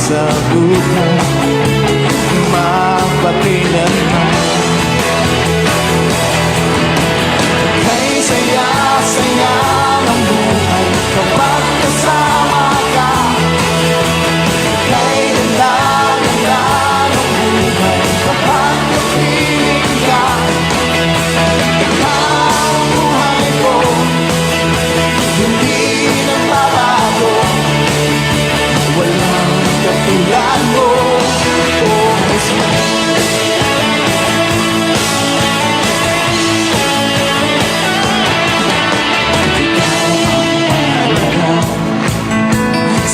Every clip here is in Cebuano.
Sa buhay Magpakailanman. Kay saya-saya ng buhay kapag kasama ka. Kay ganda-ganda ng buhay kapag kapiling ka. Ikaw ang buhay ko, hindi nagbabago. Walang katulad mo, oh Jesus.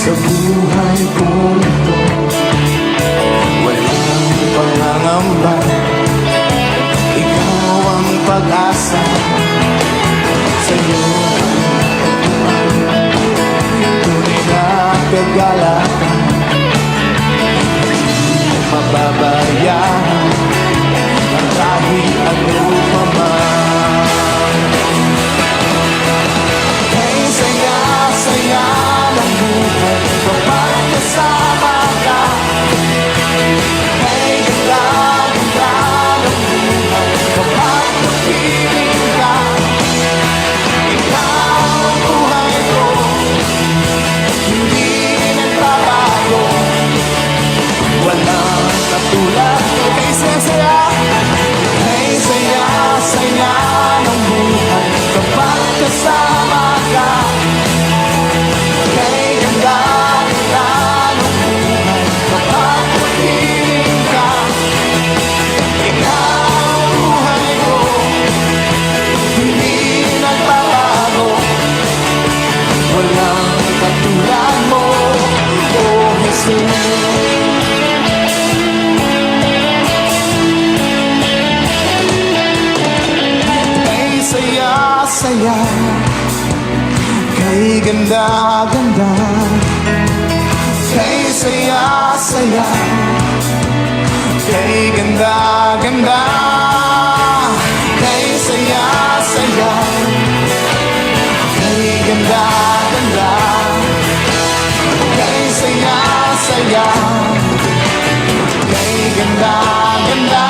Sa buhay ko ito, walang pangangamba. Ikaw ang pag-asa. Sa'yo tunay na kagalakan. Hindi mababayaan ang kahit ano pa man. Kay saya-saya ng buhay kapag kasama ka. Kay ganda-ganda ng buhay kapag kapiling ka. Ikaw ang buhay ko, hindi nagbabago. Walang katulad mo. Kay saya-saya, kay saya-saya ng buhay kapag kasama ka. Kay ganda-ganda ng buhay kapag kapiling ka. Ikaw ang buhay ko, hindi nagbabago. Walang katulad mo, oh Jesus. Kay saya-saya, kay ganda-ganda. Kay saya-saya, kay ganda-ganda. Kay saya-saya, kay ganda-ganda. Kay saya-saya, kay ganda-ganda.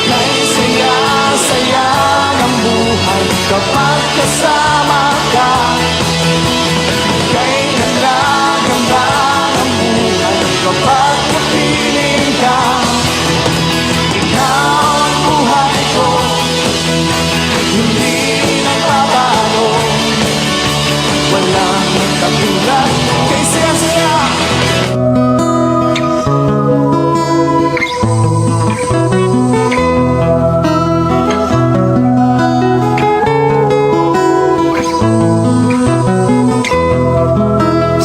Kay saya-saya ng buhay kapag kasama ka. Kay ganda-ganda ng buhay kapag kapiling ka. Ikaw ang buhay ko, hindi nagbabago. Walang katulad mo. Kay saya-saya.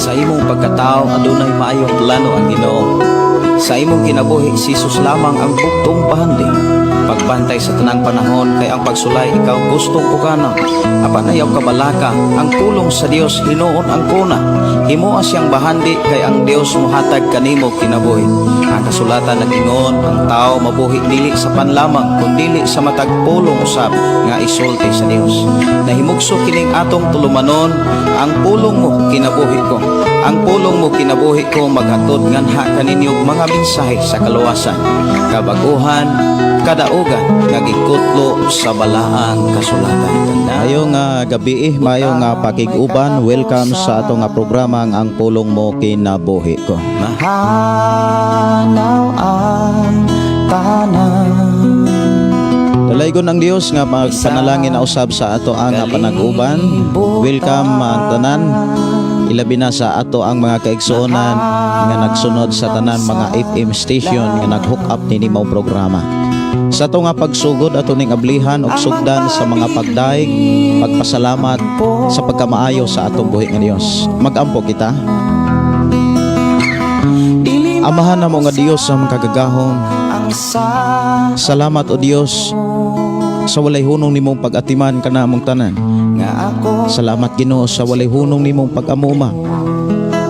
Sa imong pagkatao adunay maayong plano ang Ginoo. Sa imong kinabuhi si Jesus lamang ang bugtong bahandi. Pagbantay sa tanang panahon kay ang pagsulay ikaw gustong pukana. Apan ayaw kabalaka ang pulong sa Dios hinuon ang kuna. Himoa siyang bahandi kay ang Dios mohatag kanimo kinabuhi. Ang kasulatan nag-ingon ang tao mabuhi dili sa panlamang kundili sa matag pulong usab nga isulti sa Dios. Nahimugso kining atong tulumanon ang pulong mo kinabuhi ko. Ang pulong mo kinabuhi ko maghatod nganha kaninyo mga mensahe sa kaluwasan, kabaguhan, kadaugan nga gikutlo sa balaang kasulatan. Maayong gabi, maayong pakig-uban. Welcome sa ato nga programa ang Pulong Mo Kinabuhi Ko. Mahanaw ang tanan. Dalaygon ang Dios nga magpanalangin na usab sa ato ang panag-uban. Welcome ang tanan. Ilabi na sa ato ang mga kaigsuonan nga nagsunod sa tanan mga FM station nga nag-hook up nini mao programa. Sa ato nga pagsugod ato ning ablihan og sugdan sa mga pagdaig, pagpasalamat sa pagkamaayo sa atong buhi nga Dios. Magampo kita. Amahan namo nga Dios sa mga kagagahom. Salamat o Dios sa walay hunong nimong pag-atiman kanamong tanan. Salamat Ginoo sa walay hunong nimong pag-amuma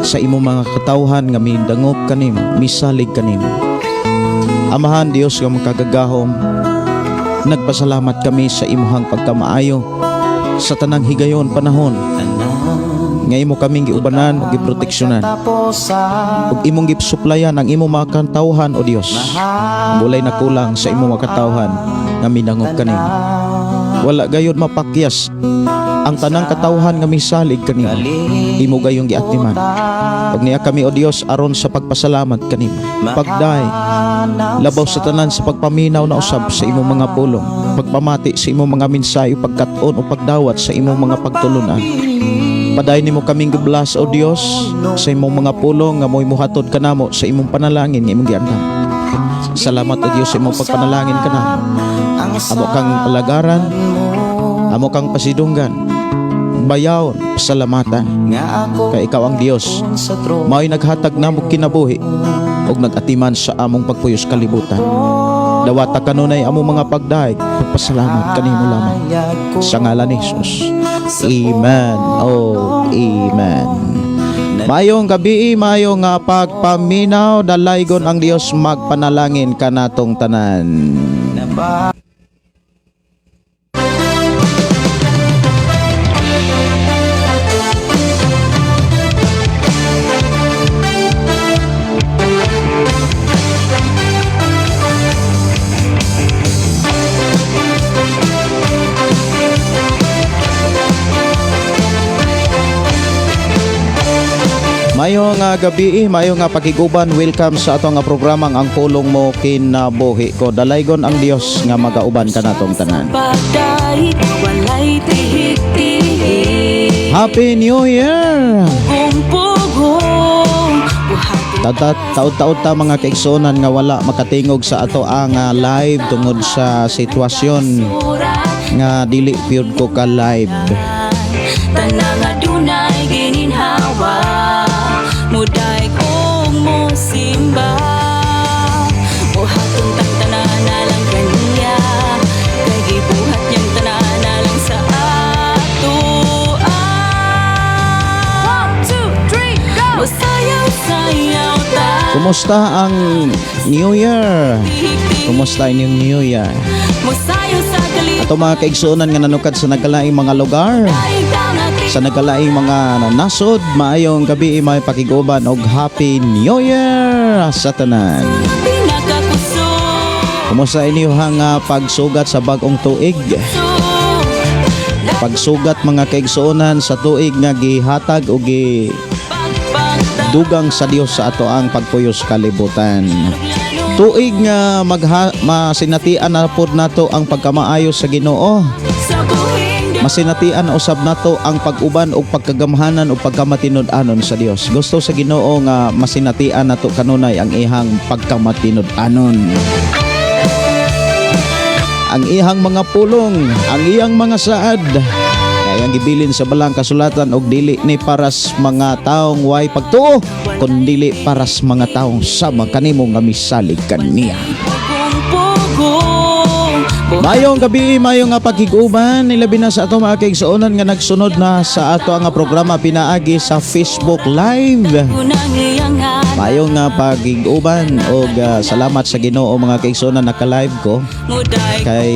sa imong mga katawhan nga midangop kanimo, misalig kanimo. Amahan Dios nga makagagahom, Nagpasalamat kami sa imuhang pagkamaayo sa tanang higayon panahon nga imo kaming giubanan ug giproteksyonan ug imong gisuplayan ang imong mga katawhan, O Dios. Walay nakulang sa imong mga katawhan nga minangop kanimo. Wala gayud mapakyas ang tanang katawhan nga misalig kanimo. Imo gayong giatiman. Ug niya kami, O Dios, aron sa pagpasalamat kanimo. Pagday labaw sa tanan sa pagpaminaw na usab sa imong mga pulong, pagpamati sa imong mga mensahe, pagkat-on o pagdawat sa imong mga pagtulunan. Padayon nimo kaming gi-bless, O Dios, sa imong mga pulong nga mo'y muhatod kanamo sa imong panalangin nga imong giandam. Salamat, O Dios, sa imong pagpanalangin kanamo. Amo kang alagaran, amo kang pasidunggan, bayawon, pasalamatan kay ikaw ang Dios. Mao'y naghatag namo kinabuhi ug nag-atiman sa among pagpuyos kalibutan. Dawata kanunay among mga pagdayeg, pagpasalamat kanimo lamang. Sa ngalan ni Jesus. Amen. Oh, amen. Maayong gabi, maayong nga pagpaminaw, dalaygon ang Dios magpanalangin kanatong tanan. Maayong nga gabi, maayong nga pakiguban, welcome sa atong nga programang Ang Pulong Mo Kinabuhi Ko. Dalaygon ang Dios nga magauban kanatong tanan. Pagdahit, walay tihik-tihik. Happy New Year! Pugong-pugong buhatin. Tata, taod-taod ta, mga kaigsuonan, nga wala makatingog sa ato ang live tungod sa sitwasyon Surat nga dili pyud ko ka live. Tanang adunay gininhawa, muday kong mosimba. Buhaton tang tanan na lang kaniya, kay gibuhat niyang tanan na lang sa atoa. One, two, three, go! Mosayaw-sayaw ta. Kumusta ang New Year? Kumusta inyong New Year? Mosayaw sa galit. Ato mga kaigsuonan nga nanukad sa nagkalaing mga lugar, sa nagkalaing mga nasod, maayong gabi, may pakiguban og Happy New Year sa tanan. Pinakakusog. Kumusta inyo ang pagsugat sa bagong tuig? Pagsugat, mga kaigsuonan, sa tuig nga gihatag o gi dugang sa Dios sa ato ang pagpuyos kalibutan. Tuig nga masinatian na pod nato ang pagkamaayo sa Ginoo. Sa buhing Masinatian na usab nato ang pag-uban og pagkagamhanan o pagkamatinud-anon sa Dios. Gusto sa Ginoo nga masinatian nato kanunay ang ihang pagkamatinud-anon. Ang ihang mga pulong, ang iyang mga saad. Kaya ang gibilin sa balang kasulatan og dili ni paras mga taong way pagtuo, kundili paras mga taong sama kanimo nga misalig kaniya. Pugong-pugong. Mayong gabi, mayong nga pagkiguban, ilabi na sa ato mga kaigsuonan nga nagsunod na sa ato ang programa pinaagi sa Facebook Live. Unang iyangan. Mayong nga pagiguban og salamat sa Ginoo, mga kaigsuonan, naka-live ko Muday kay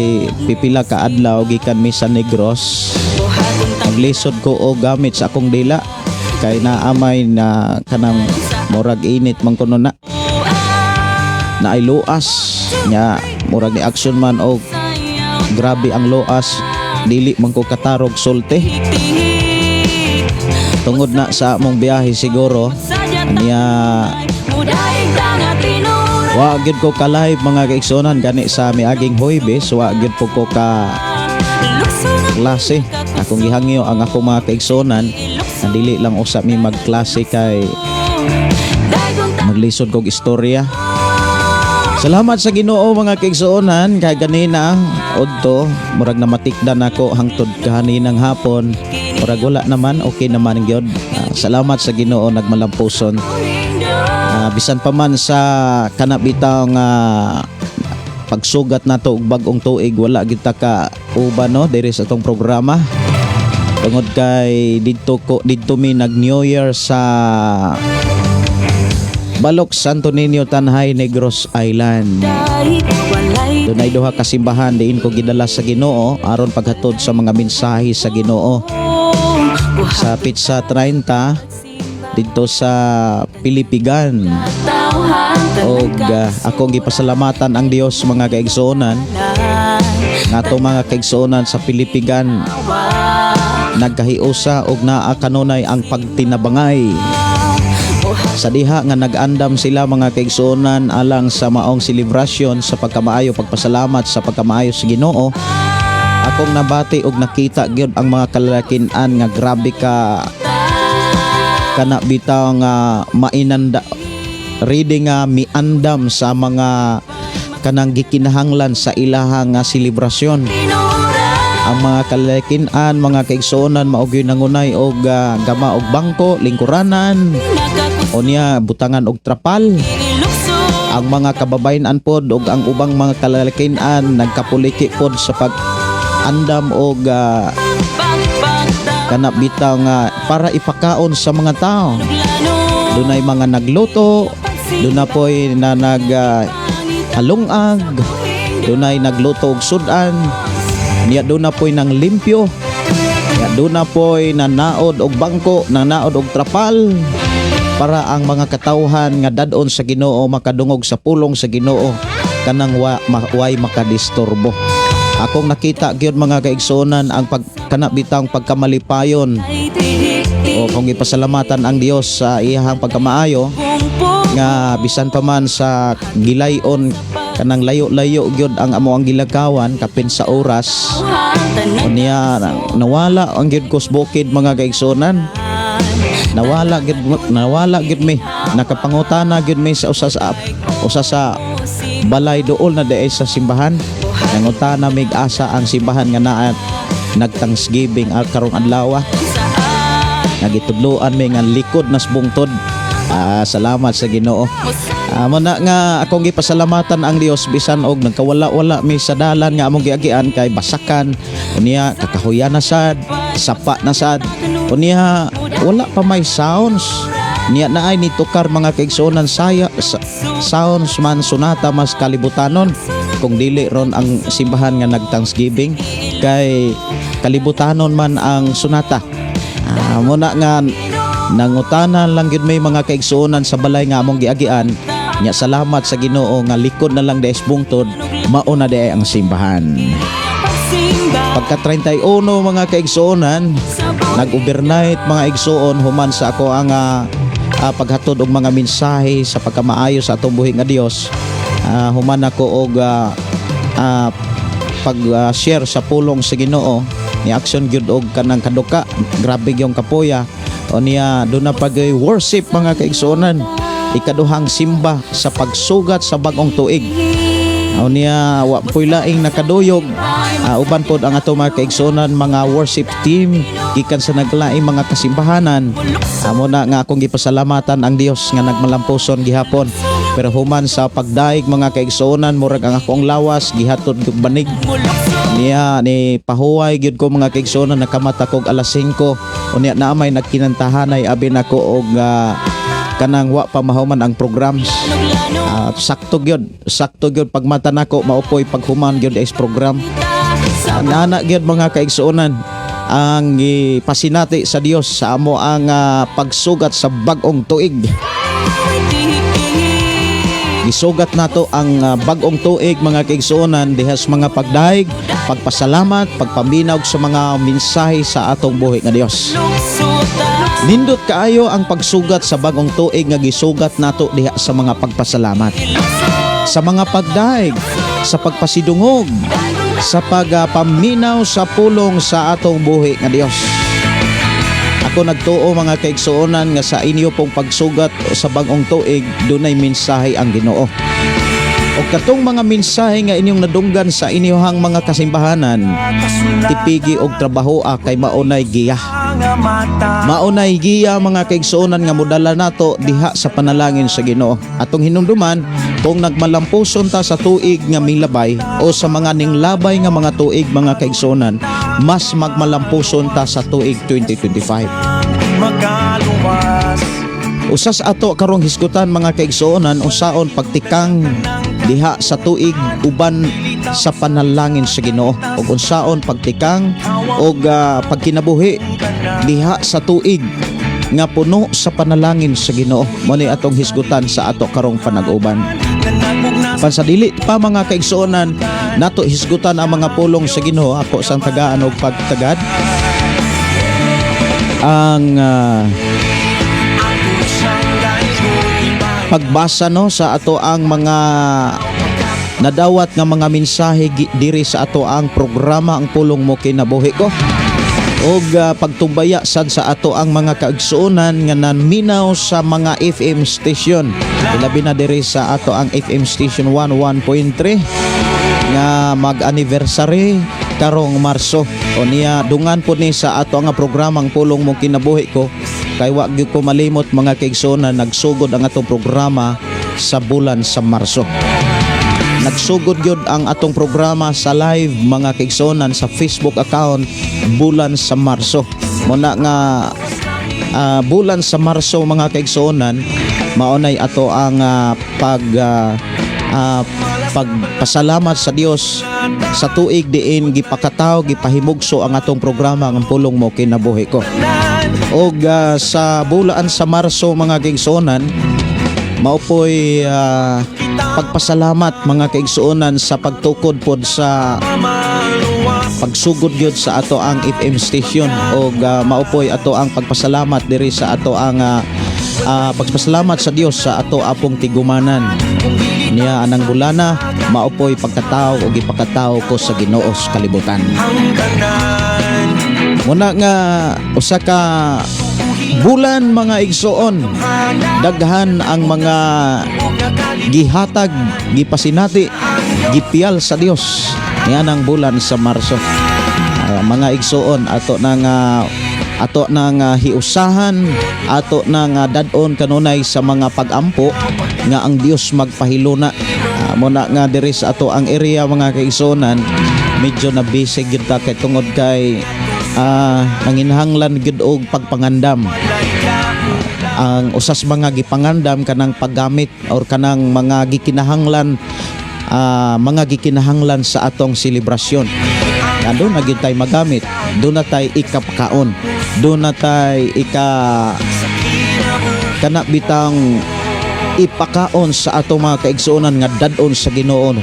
pipila ka adlaw gikan mi sa Negros. buhaton tang Maglisod ko og gamit sa akong dila kay naamay na kanang murag init man kuno na naay luas nya, murag ni action man og sayaw. Grabe ang luas, dili man ko katarog sulti Tihik-tihik. Tungod na sa among biyahe siguro Sadya niya. Muday tang tinura. Wa gyud ko ka live, mga kaigsuonan, gani sa miaging Huwebes wa gyud po ko ka Lukso na klase. Akong gihangyo ang akong mga kaigsuonan na dili lang usa mi magklase kay Daygon ta maglisod kog istorya. Salamat sa Ginoo, mga kaigsuonan, kay ganina udto murag namatikdan ako hangtod kaninang hapon. Murag wala naman, okay naman gyud. Salamat sa Ginoo, nagmalampuson. Bisan pa man sa kana bitaw nga pagsugat nato og bag-ong tuig, wala gid ta ka uban no diri sa atong programa. Tungod kay didto mi nag New Year sa Balok, Santo Niño, Tanjay, Negros Island. Dahil walay Dunay duha ka simbahan diin ko gidala sa Ginoo aron paghatod sa mga mensahe sa Ginoo. Sa petsa 30 didto sa Pilipigan. Og akong gipasalamatan ang Dios, mga kaigsuonan, nga ato mga kaigsuonan sa Pilipigan nagkahiusa og naa kanunay ang pagtinabangay sa diha nga nag-andam sila, mga kaigsuonan, alang sa maong selebrasyon sa pagkamaayo, pagpasalamat sa pagkamaayo sa Ginoo. Akong nabati og nakita gyud ang mga kalalakin-an nga grabe ka kana bitaw nga mainanda, ready nga miandam sa mga kanang gikinahanglan sa ilahang nga selebrasyon. Ang mga kalalakin-an, mga kaigsuonan, mao gyud nangunay og gama og bangko, lingkuranan, unya butangan og trapal. Ang mga kababayen-an pod og ang ubang mga kalalakin-an nagkapuliki pod sa pag andam og kana bitaw nga para ipakaon sa mga tao. Dunay mga nagluto, duna poy na nag halungag, dunay nagluto og sudan, niya duna poy nang limpyo, niya duna poy nanaod og bangko, nanaod og trapal para ang mga katawhan nga dad-on sa Ginoo makadungog sa pulong sa Ginoo kanang way makadisturbo. Akong nakita gyud, mga kaigsuonan, ang pag kana bitang pagkamalipayon o kung ipasalamatan ang Dios sa iyahang pagkamaayo nga bisan pa man sa gilayon, kanang layo-layo gyud ang amo ang gilakawan kapin sa oras. Unya nawala ang gyud kos bukid, mga kaigsuonan. Nawala gyud mi, nakapangutana gyud mi sa usa sa balay duol na diay sa simbahan. Nangutana mig asa ang simbahan nga naa nag-thanksgiving al karong adlaw. Nagitudloan mi nga likod nas bungtod. Ah, salamat sa Ginoo. Ah, mo na nga akong gipasalamatan ang Dios bisan og nagkawala-wala mi sa dalan nga among giagian kay basakan, unya kakahuyan na sad, sapa na sad, unya wala pa may sounds. Niya na ay nitukar, mga kaigsuonan, saya sounds man sunata mas kalibutanon kung dili ron ang simbahan nga nag-thanksgiving kay kalibutanon man ang sunata. Ah, muna nga nangutana lang gyud may mga kaigsuonan sa balay nga among giagian. Nya salamat sa Ginoo nga likod na lang des bungtod, mao na diay ang simbahan. Pagka 31, mga kaigsuonan, nag-overnight, mga igsuon, human sa ako ang paghatod og mga mensahe sa pagkamaayo sa atong buhi nga Dios. Human ako og pag-share sa pulong sa Ginoo ni action gyud og kanang kaduka, grabe gyud kapoya. O niya doon na pag worship, mga kaigsuonan, ikaduhang simba sa pagsugat sa bagong tuig. O niya wa poy laing nakaduyog. Uban pod ang ato mga kaigsuonan, mga worship team gikan sa naglaing mga kasimbahanan. Amo na nga akong gipasalamatan ang Dios nga nagmalampuson gihapon. Pero human sa pagdaig, mga kaigsuonan, murag ang akong lawas gihatod og banig. Niya ni pahuway gyud ko, mga kaigsuonan, nakamata kog alas 5. Unya naa may nagkinantahanay abi nako og kanang wa pa mahuman ang programs. Sakto gyud, sakto gyud pagmata nako maupoy paghuman gyud is program. Nana gyud, mga kaigsuonan, ang gipasinati sa Dios sa amo ang pagsugat sa bag-ong tuig. Gisugat nato ang bag-ong tuig, mga kaigsuonan, diha sa mga pagdaig, pagpasalamat, pagpaminaw sa mga mensahe sa atong buhi nga Dios. Nindot kaayo ang pagsugat sa bagong tuig nga gisugat nato diha sa mga pagpasalamat, sa mga pagdaig, sa pagpasidungog, sa pagpaminaw sa pulong sa atong buhi nga Dios. Ako nagtuo, mga kaigsuonan, nga sa inyo pong pagsugat sa bagong tuig dunay mensahe ang Ginoo. O katong mga mensahe nga inyong nadunggan sa inyong mga kasimbahanan, tipigi og trabaho kay maunay giya. Maunay giya, mga kaigsuonan, nga modala nato diha sa panalangin sa Ginoo. Atong hinumduman kung nagmalampuson ta sa tuig nga milabay o sa mga ninglabay nga mga tuig, mga kaigsuonan, mas magmalampuson ta sa tuig 2025. Makaluwas. Usas ato karong hisgutan, mga kaigsuonan, usaon pagtikang ng Diha sa tuig uban sa panalangin sa Ginoo ug unsaon pagtikang og pagkinabuhi diha sa tuig nga puno sa panalangin sa Ginoo. Mo ni atong hisgutan sa ato karong panag-uban. Pansadili pa, mga kaigsuonan, nato hisgutan ang mga pulong sa Ginoo, ako sang tagaan og pagtagad ang pagbasa, no, sa ato ang mga nadawat nga mga mensahe diri sa ato ang programa Ang Pulong Mo Kinabuhi Ko og pagtumbaya sad sa ato ang mga kaigsuonan nga naminaw sa mga FM station, ilabi na diri sa ato ang FM station 11.3 nga mag-anniversary karong Marso. O niya dungan po ni sa ato nga programang Pulong Mo Kinabuhi Ko, kay wa gyud ko malimot, mga kaigsuonan, nagsugod ang atong programa sa bulan sa Marso. Nagsugod gyud ang atong programa sa live, mga kaigsuonan, sa Facebook account bulan sa Marso. Muna nga bulan sa Marso, mga kaigsuonan, maunay ato ang pagpasalamat sa Dios sa tuig diin gipakataw, gipahimugso ang atong programa ang Pulong Mo Kinabuhi Ko. Og sa bulan sa Marso, mga kaigsuonan, maupoy pagpasalamat, mga kaigsuonan, sa pagtukod pod sa pagsugod gyud sa ato ang FM station og maupoy ato ang pagpasalamat diri sa ato ang pagpasalamat sa Dios sa ato apong tigumanan niya anang bulana. Maupoy pagkatao og ipakatao ko sa Ginoo sa kalibutan. Muna nga usa ka bulan, mga igsoon, daghan ang mga gihatag, gipasinati, gipiyal sa Dios nianang bulan sa Marso. Mga igsoon, ato nang hiusahan, ato nang dad-on kanunay sa mga pagampo nga ang Dios magpahiluna. Muna nga diri sa ato ang area, mga kaigsuonan, medyo na busy gyud ta kay tungod kay nanginhanglan gyud og pagpangandam. Ang usas mga gipangandam kanang paggamit or kanang mga gikinahanglan sa atong selebrasyon. Nga doon na gyud tay magamit, doon na tay ikapakaon, doon na tay ika kana bitang ipakaon sa atong mga kaigsuonan nga dad-on sa Ginoo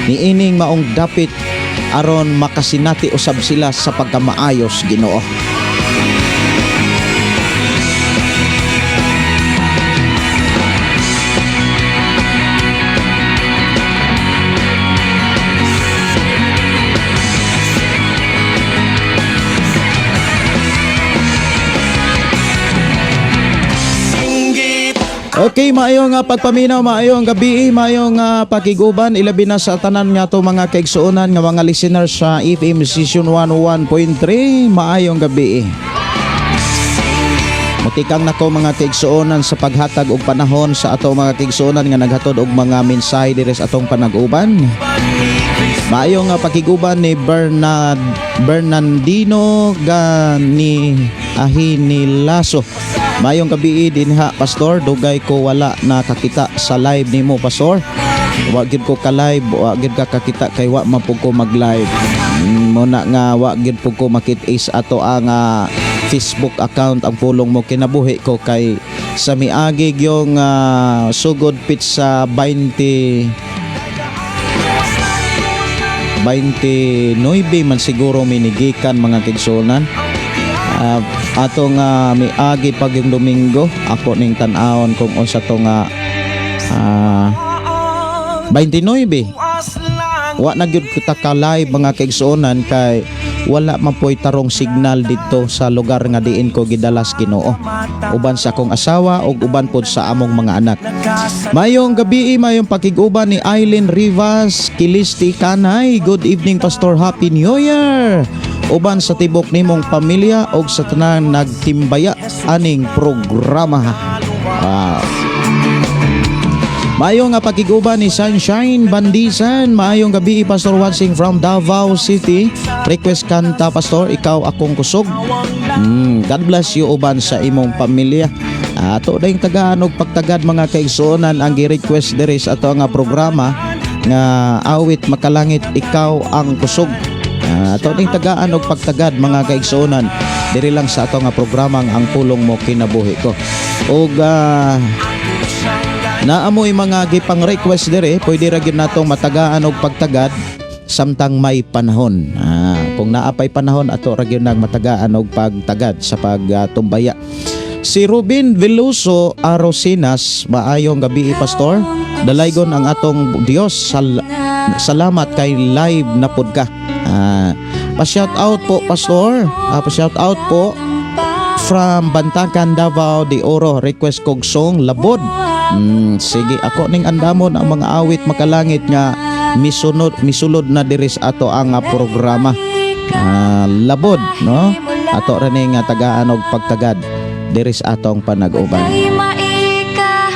niining maong dapit aron makasinati usab sila sa pagkamaayos Ginoo. Okay, maayong pagpaminaw, maayong gabi, maayong pakiguban, ilabi na sa tanan nga to mga kaigsuonan nga mga listeners sa FM Station 101.3, maayong gabi. Mutikang nako, mga kaigsuonan, sa paghatag og panahon sa ato mga kaigsuonan nga naghatod og mga mensahe diri sa atong panag-uban. Maayong pakiguban ni Bernard Bernardino Gani Ahinilaso. Maayong gabi dinha, Pastor, dugay ko wala nakakita sa live nimo, Pastor. Wa gyud ko ka live, wa gyud ka kakita kay wa man pud ko mag-live. Muna nga wa gyud pud ko makit-is ato ang Facebook account Ang Pulong Mo Kinabuhi Ko kay sa miagi yung sugod pit sa 20 29 man siguro minigikan, mga kaigsuonan. Ato nga miagi pag yung Domingo, ako ning tan-awon kung unsa to nga 29. Wa na gyud kita ka live, mga kaigsuonan, kay wala man po'y tarong signal dito sa lugar nga diin ko gidalas Ginoo uban sa akong asawa ug uban pod sa among mga anak. Mayong gabi, mayong pakiguban ni Eileen Rivas Kilisti Kanay. Good evening, Pastor, Happy New Year uban sa tibok nimong pamilya og sa tanan nagtimbaya aning programa. Wow. Maayong nga pakiguban ni Sunshine Bandisan. Maayong gabi, Pastor, watching from Davao City. Request kanta, Pastor, Ikaw Akong Kusog. God bless you uban sa imong pamilya. Ato dayong tagaan og pagtagad, mga kaigsuonan, ang gi-request diri sa ato nga programa. Nga awit makalangit, ikaw ang kusog. Ato ning tagaan og pagtagad, mga kaigsuonan, diri lang sa ato nga programang Ang Pulong Mo Kinabuhi Ko. Og naamoy mga gipang request diri, pwede ra gyud natong matagaan og pagtagad samtang may panahon. Kung naa pay panahon, ato ra gyud nang matagaan og pagtagad sa pagtumbaya. Si Ruben Veloso Arosinas, maayong gabi, pastor. Dalaygon ang atong Dios. Salamat kay live na pud ka. Pa-shout out po, pastor. Pa-shout out po from Bantakan, Davao de Oro. Request kog song Labod. Sige, ako ning andamon ang mga awit makalangit nga misunod misulod na diri sa ato ang programa. Labod, no? Ato ra ning tagaan og pagtagad diri sa atong panag-uban. Ay maika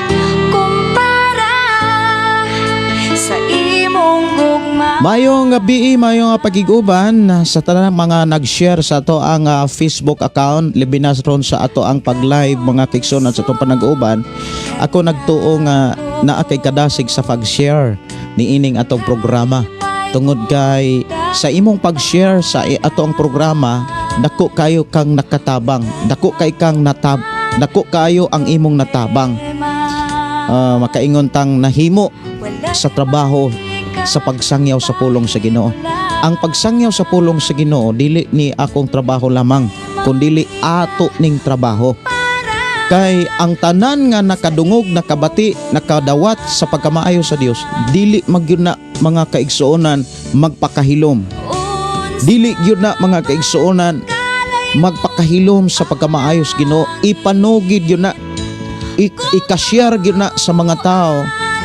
kumpara sa imong gugma. Mayong gabi, mayong pagiguban sa tanang mga nag-share sa ato ang Facebook account, labi na ron sa ato ang pag-live, mga kaigsoon, at sa atong panag-uban. Ako nagtuo nga naa kay kadasig sa pag-share ni ining atong programa. Tungod kay sa imong pag-share sa ato ang programa, dako kayo kang nakatabang, dako kayo ang imong natabang. Makaingon tang nahimo sa trabaho sa pagsangyaw sa pulong sa Ginoo. Ang pagsangyaw sa pulong sa Ginoo dili ni akong trabaho lamang, kundili ato ning trabaho. Kay ang tanan nga nakadungog, nakabati, nakadawat sa pagkamaayo sa Dios, dili magyud na, mga kaigsuonan, magpakahilom. Dili gyud na, mga kaigsuonan, magpakahilom sa pagkamaayo sa Ginoo. Ipanugid gyud na, ika-share gyud na sa mga tao,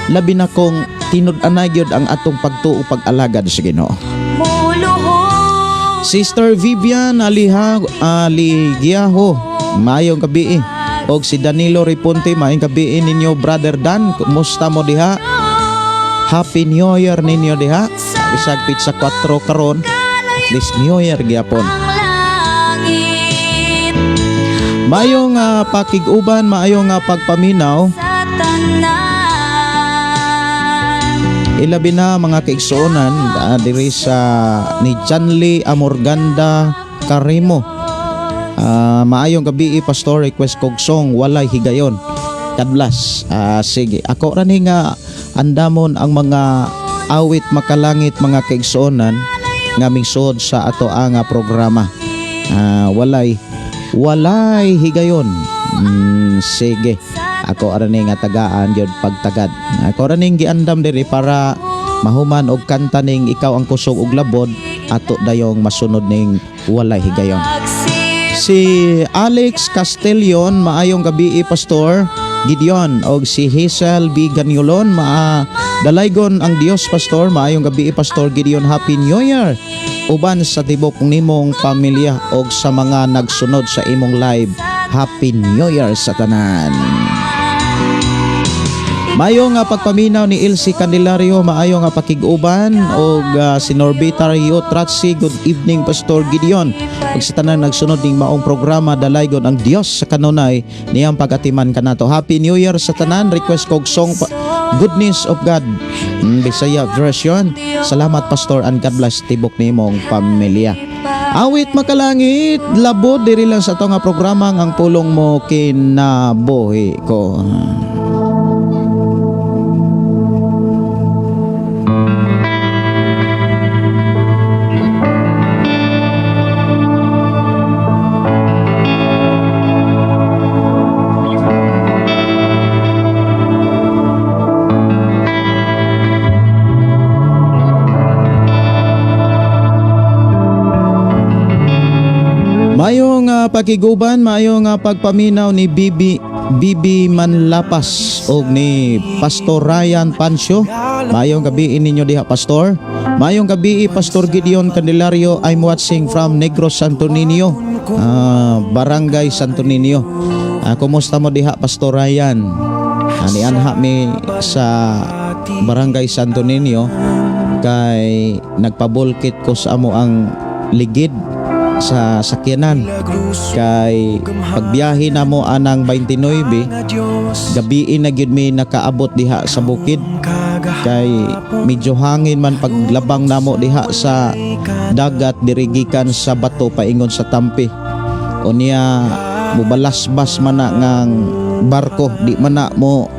labi na kung tinud-anay gyud ang atong pagtuo, pag-alagad sa Ginoo. Muluhong Sister Vivian Aliha Aligiaho, maayong gabi. Og si Danilo Riponte, maayong gabi ninyo, Brother Dan. Kumusta mo diha? Happy New Year ninyo diha. Bisag petsa 4 karon, at least New Year gyapon. ang langit. Maayong pakig-uban, maayong pagpaminaw. Sa tanan. Ilabi na, mga kaigsuonan, diri sa ni Janly Amorganda Karimo. Maayong gabi, pastor, request kog song Walay Higayon. God bless. Sige, ako ra ni nga andamon ang mga awit makalangit, mga kaigsuonan, nga migsod sa ato ang programa. Walay Higayon. Sige. Ako ra ni nga tagaan gyud pagtagad. Ako ra ning giandam diri para mahuman og kanta ning Ikaw ang Kusog ug Labod, ato dayong masunod ning Walay Higayon. Si Alex Castellon, maayong gabi, Pastor Gideon, og si Hazel B. Ganyulon, maa dalaygon ang Dios, Pastor. Maayong gabi, Pastor Gideon, Happy New Year. Uban sa tibok nimong pamilya og sa mga nagsunod sa imong live. Happy New Year sa tanan. Maayo nga pagpaminaw ni Ilse Candelario, maayo nga pakig-uban og si Norbita Rio Tratsi, good evening, Pastor Gideon. Ug sa tanan nagsunod ning maong programa, dalaygon ang Dios sa kanunay niyang pagatiman kanato. Happy New Year sa tanan, request kog song Goodness of God. Bisaya version. Salamat, Pastor, and God bless tibok nimong pamilya. Awit makalangit, Labod, diri lang sa ato nga programa Ang Pulong Mo Kinabuhi Ko. Mayong pakiguban, mayong pagpaminaw ni Bibi Bibi Manlapas og ni Pastor Ryan Pancio. Mayong gabi ninyo diha, Pastor. Mayong gabi, Pastor Gideon Candelario. I'm watching from Negros Santo Niño, Barangay Santo Niño. Kumusta mo diha, Pastor Ryan? Nianha mi sa Barangay Santo Niño kay nagpabulkit ko sa amo ang ligid sa sakyanan kay pagbiyahe namo anang 29 gabi na gyud mi nakaabot diha sa bukid. Kay medyo hangin man paglabang namo diha sa dagat, diri gikan sa Bato paingon sa Tampi. Unya mubalasbas man na ngang barko, di man na mo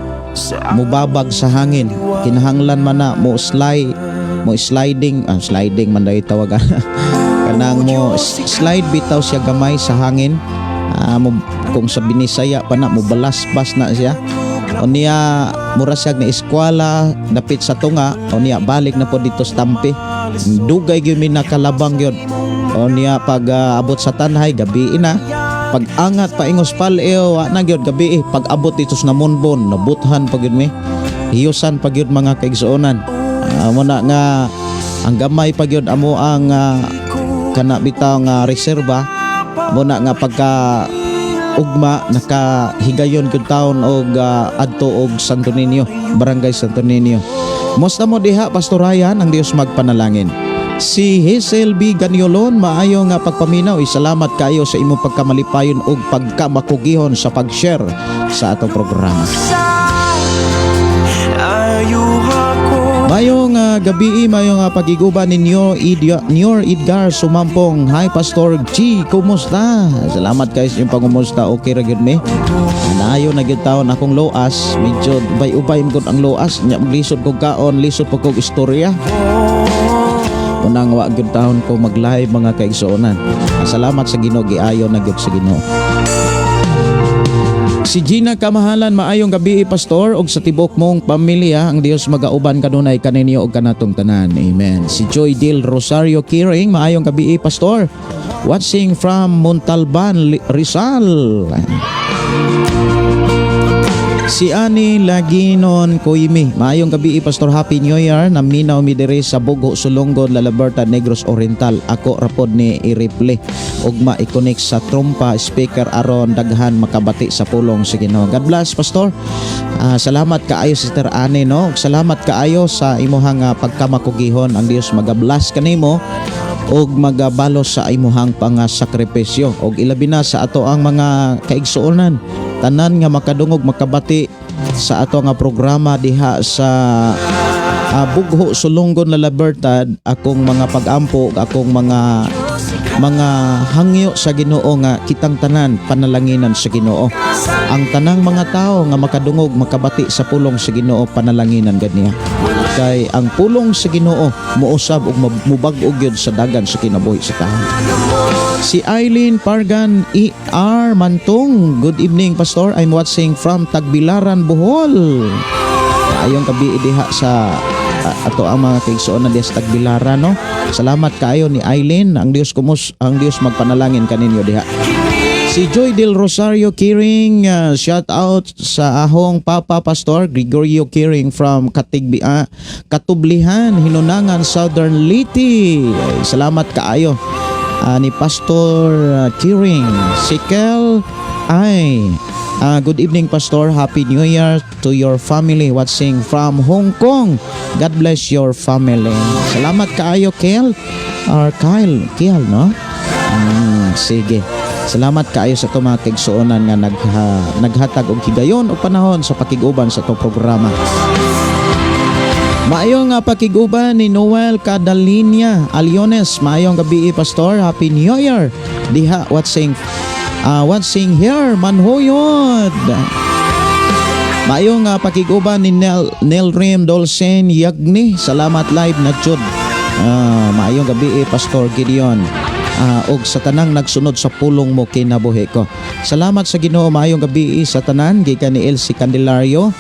mubabag sa hangin. Kinahanglan man na mo slide, mo sliding, ah, sliding man dahil tawagan, kanang mo slide bitaw siya gamay sa hangin. Ah, mo, kung sa Binisaya pa na, mo balasbas na siya. Unya mura siya na eskwela dapit sa tunga, unya balik na po dito sa Tampi. Dugay gyud mi nakalabang gyud. Unya pag abot sa Tanjay, gabi na. Pag angat paingos Pal-eo, wa na gyud, gabi eh. Pag abot dito sa Namonbon, nabuthan pa gyud mi, hiyusan pa gyud, mga kaigsuonan. Mo na nga ang gamay pa gyud amo ang kana bitaw nga reserba. Mo na nga pagka ugma, nakahigayon gyud taon og adto og Santo Niño, Barangay Santo Niño. Musta mo diha, Pastor Ryan? Ang Dios magpanalangin. Si Hazel B. Ganyolon, maayo nga pagpaminaw. Salamat kayo sa imong pagkamalipayon ug pagkamakugihon sa pag-share sa atong programa. Mayong gabi, mayong pagiguban ninyo, Nyor Edgar Sumampong. Hi, Pastor G, kumusta? Salamat kayo sa inyong pangumusta. Okay ra gyud mi. Naayo na gyud taon akong loas. Medyo ubay-ubay man gud ang loas. Nya maglisod kog kaon, lisod pa kog istorya. Unang wa gyud taon ko mag-live, mga kaigsuonan. Salamat sa Ginoo, giayo na gyud sa Ginoo. Si Gina Kamahalan, maayong gabi, Pastor, ug sa tibok mong pamilya. Ang Dios magauban kanunay kaninyo ug kanatong tanan. Amen. Si Joy Dil Rosario Kiring, maayong gabi, Pastor. Watching from Montalban, Rizal. Si Ani Laginon Koimi, maayong gabi, Pastor. Happy New Year. Naminaw mi diri sa Bogo, Sulongon, La Libertad, Negros Oriental. Ako rapod ni i-replay ug ma-connect sa trompa speaker aron daghan makabati sa pulong sa Ginoo. God bless, Pastor. Ah, salamat kaayo, Sister Ani, no. Salamat kaayo sa imuhang pagkamakugihon. Ang Dios magabless kanimo ug magabalos sa imuhang pangasakripisyo, ug ilabi na sa ato ang mga kaigsuonan tanan nga makadungog, makabati sa ato nga programa diha sa Bugho, Sulongon, La Libertad. Akong mga pagampo, akong mga hangyo sa Ginoo nga kitang tanan panalanginan sa Ginoo. Ang tanang mga tao nga makadungog, makabati sa pulong sa Ginoo, panalanginan gad niya. Kay ang pulong sa Ginoo mousab ug mubag-o gyud sa dagan sa kinabuhi sa tao. Si Eileen Pargan E.R. Mantong, good evening, Pastor. I'm watching from Tagbilaran, Bohol. Ayong gabi diha sa ato ang mga kaigsuonan diha sa Tagbilaran, no. Salamat kaayo ni Eileen. Ang Dios magpanalangin kaninyo diha. Si Joy Del Rosario Kiring, shout out sa ahong papa, Pastor Gregorio Kiring from Katigbi, Katublihan, Hinunangan, Southern Leyte. Ay, salamat kaayo ni Pastor Kiring. Si Kel ay good evening, Pastor. Happy New Year to your family, watching from Hong Kong. God bless your family. Salamat kaayo, Kel or Kyle, Kiel, no? Sige. Salamat kaayo sa ato mga kaigsuonan nga naghatag og higayon og panahon sa pakig-uban sa atong programa. Maayong nga pakig-uban ni Noel Cadalinia Aliones. Maayong gabi, Pastor. Happy New Year. Diha watching here, Manhuyod. Maayong pakig-uban ni Nel Rim Dolcen Yagni. Salamat, live na jud. Maayong gabi, Pastor Gideon. Og sa tanang nagsunod sa pulong mo kinabuhi ko. Salamat sa Ginoo. Maayong gabi sa tanan gikan ni Elsie Candelario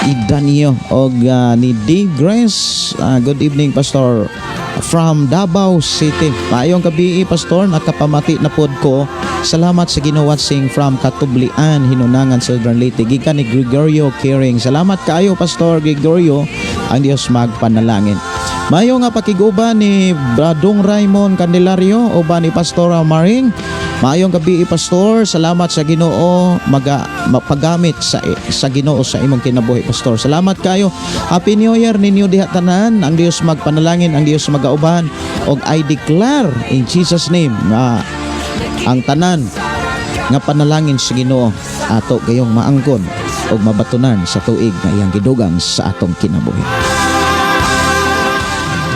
Idanio og ni D Grace. Good evening, Pastor, from Davao City. Maayong gabi, Pastor, nakapamati na pod ko. Salamat sa Ginoo, watching from Katublian, Hinunangan, Southern Leyte. Gikan ni Gregorio Caring. Salamat kaayo, Pastor Gregorio. Ang Dios magpanalangin. Mayo nga pakiguban ni Bradong Raymond Candelario o ba ni Pastor Maring. Maayong gabi, Pastor. Salamat sa Ginoo, maga mapagamit sa Ginoo sa imong kinabuhi, Pastor. Salamat kayo. Happy New Year ninyo diha tanan. Ang Dios magpanalangin, ang Dios magauban, og I declare in Jesus' name nga ang tanan nga panalangin sa Ginoo ato kayong maangkon. ug mabatunan sa tuig nga iyang gidugang sa atong kinabuhi.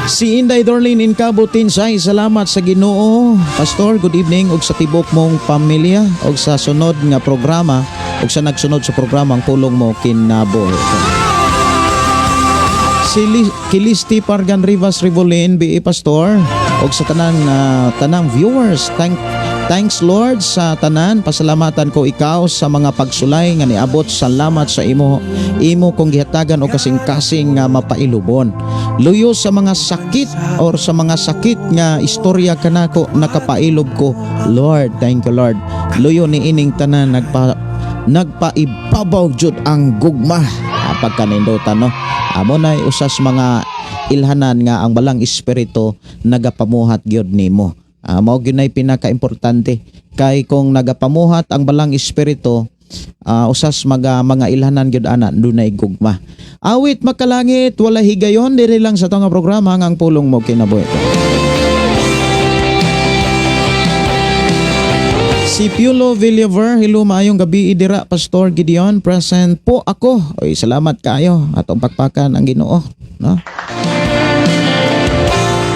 Si Inday Dorlene Incabo Tinsay, salamat sa Ginoo. Pastor, good evening ug sa tibok mong pamilya ug sa sunod nga programa ug sa nagsunod sa programa ang Pulong Mo Kinabuhi. Si Kilisti Pargan Rivas Rivolin, BA Pastor, ug sa tanan tanang viewers, thanks Lord sa tanan. Pasalamatan ko ikaw sa mga pagsulay nga niabot. Salamat sa imo kong gihatagan og kasing-kasing nga mapailubon. Luyo sa mga sakit or sa mga sakit nga istorya kanako, nakapailob ko. Lord, thank you, Lord. Luyo ni ining tanan, nagpaibabaw jud ang gugma. Pagkanindutan, no. Amo nay usas mga ilhanan nga ang Balang Espiritu nagapamuhat gyud nimo. Mao gyud nay pinakaimportante kay kung nagapamuhat ang Balang Espiritu, usas mga ilhanan gyud ana dunay gugma. Awit Makalangit, wala higayon, diri lang sa nga programa nga ang Pulong Mo Kinabuhi. Si Piolo Villaver, hello, maayong gabi dira, Pastor Gideon, present po ako. Oy, salamat kayo, atong pakpakan ang Ginoo, no?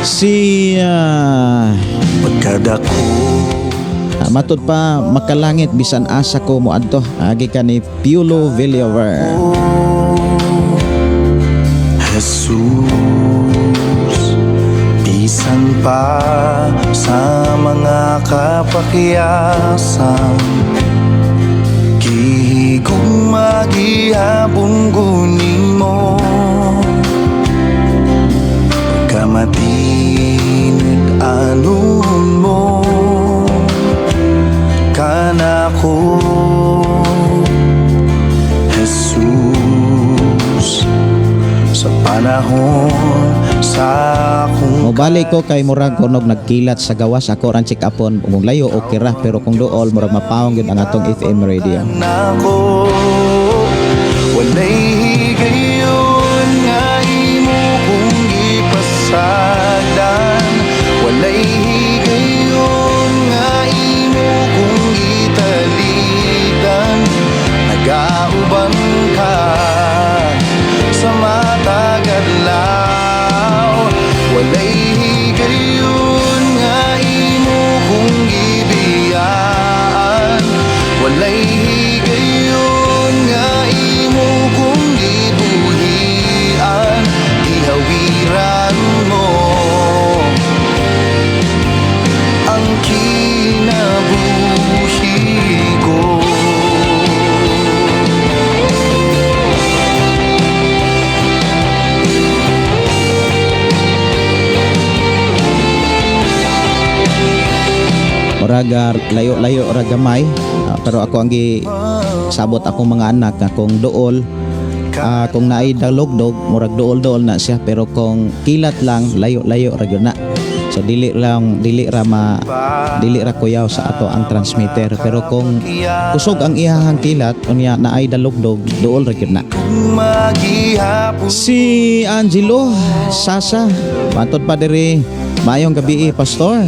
Si Pagkadako matud pa makalangit bisan asa ko moadto. Agi ka ni Piolo Villaver. Jesus, bisan pa sa mga kapakyasan, gihigugma gihapon ko nimo. Pagkamatinid anon mo kanako, Jesus, sa panahon sa akong Mobalik ko kay murag kunog nagkilat sa gawas. Ako ran check upon kung layo okay ra, pero kung duol murag mapawong gyud ang atong FM radio. Nako, walay higayon nga imo kong gipasagdan, walay higayon nga imo kong gitalidan. Nagauban ka sa matag adlaw. Walay higayon nga imo kong gibiyaan, walay higayon nga imo kong gibuhian. Gihawiran mo ang kinabuhi ko. Murag layo-layo ra gamay. Pero ako ang gi sabot akong mga anak nga kung duol, kung naay dalogdog, murag duol-duol na siya, pero kung kilat lang, layo-layo ra gyud na. So dili lang dili ra ma dili ra kuyaw sa ato ang transmitter, pero kung kusog ang iyahang kilat unya naay dalogdog, duol ra gyud na. Magihapon. Si Angelo Sasa, matod pa diri, maayong gabi, pastor.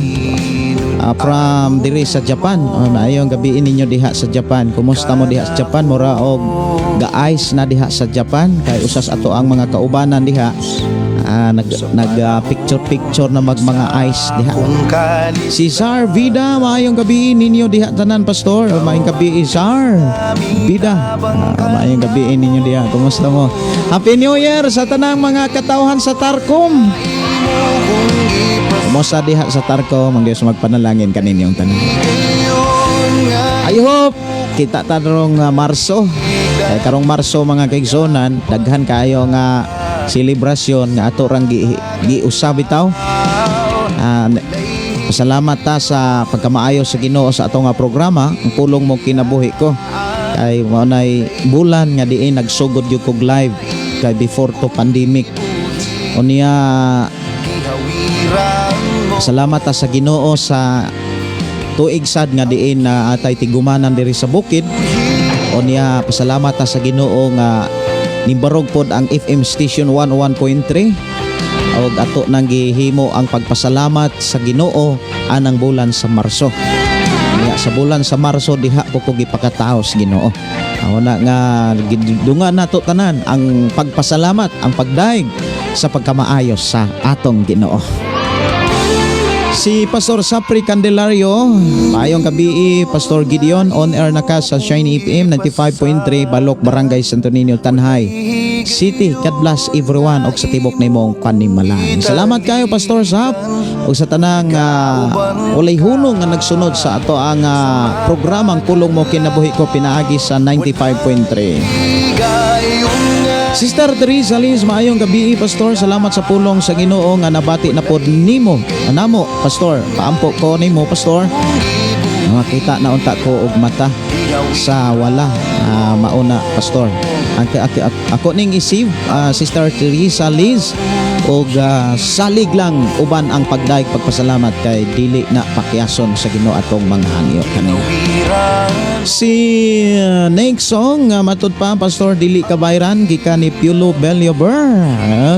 From diri sa Japan. Oh, maayong gabi ninyo diha sa Japan. Kumusta mo diha sa Japan? Mura og ga-ice na diha sa Japan kay usas ato ang mga kaubanan diha. Nag picture picture na mag mga ice diha. Kung kalis Si Sar Vida, maayong gabi ninyo diha tanan, pastor. Maayong gabi, Sar Vida. Maayong gabi ninyo diha. Kumusta mo? Happy New Year sa tanang mga katawhan sa Tarcom. Kumusta diha sa Tarcom? Ang Diyos magpanalangin kaninyong tanan. I hope kita tarong Marso. Kay karong Marso, mga kaigsonan, daghan kaayo nga selebrasyon nga ato rang giusab bitaw. Pasalamat ta sa pagkamaayo sa Ginoo sa ato nga programa, ang Pulong Mo Kinabuhi Ko. Kay mao nay bulan nga diin nagsugod gyud kog live kay before to pandemic. Unya salamat ta sa Ginoo sa tuig sad nga diin na atay tigumanan diri sa bukid. Unya pasalamat ta sa Ginoo nga nibarog pod ang FM station 101.3 og ato nang gihimo ang pagpasalamat sa Ginoo anang bulan sa Marso. Unya Sa bulan sa Marso diha ko gipakataos Ginoo. Ako na nga gidungan nato tanan ang pagpasalamat, ang pagdaig sa pagkamaayos sa atong Ginoo. Si Pastor Sapri Candelario, maayong gabii, Pastor Gideon, on air na ka sa Shiny FM 95.3, Balok, Barangay Santo Niño, Tanjay City. God bless everyone og sa tibok nimong panimalay. Salamat kayo, Pastor Sap, og sa tanang walay hunong nga nagsunod sa ato ang programang Pulong Mo Kinabuhi Ko pinaagi sa 95.3. Sister Teresa Liz, maayong gabi, Pastor. Salamat sa pulong sa Ginoo nga nabati na pod nimo. Anamo, Pastor. Paampo ko nimo, Pastor. Makita na unta ko og mata sa wala, mauna, Pastor. Ang ako ning isip, Sister Teresa Liz, og salig lang uban ang pagdaig pagpasalamat kay dili na pakiason sa Ginoo atong mga hangyo kanina. Si next song matud pa, Pastor, dili kabayran gikan ni Piolo Beliober.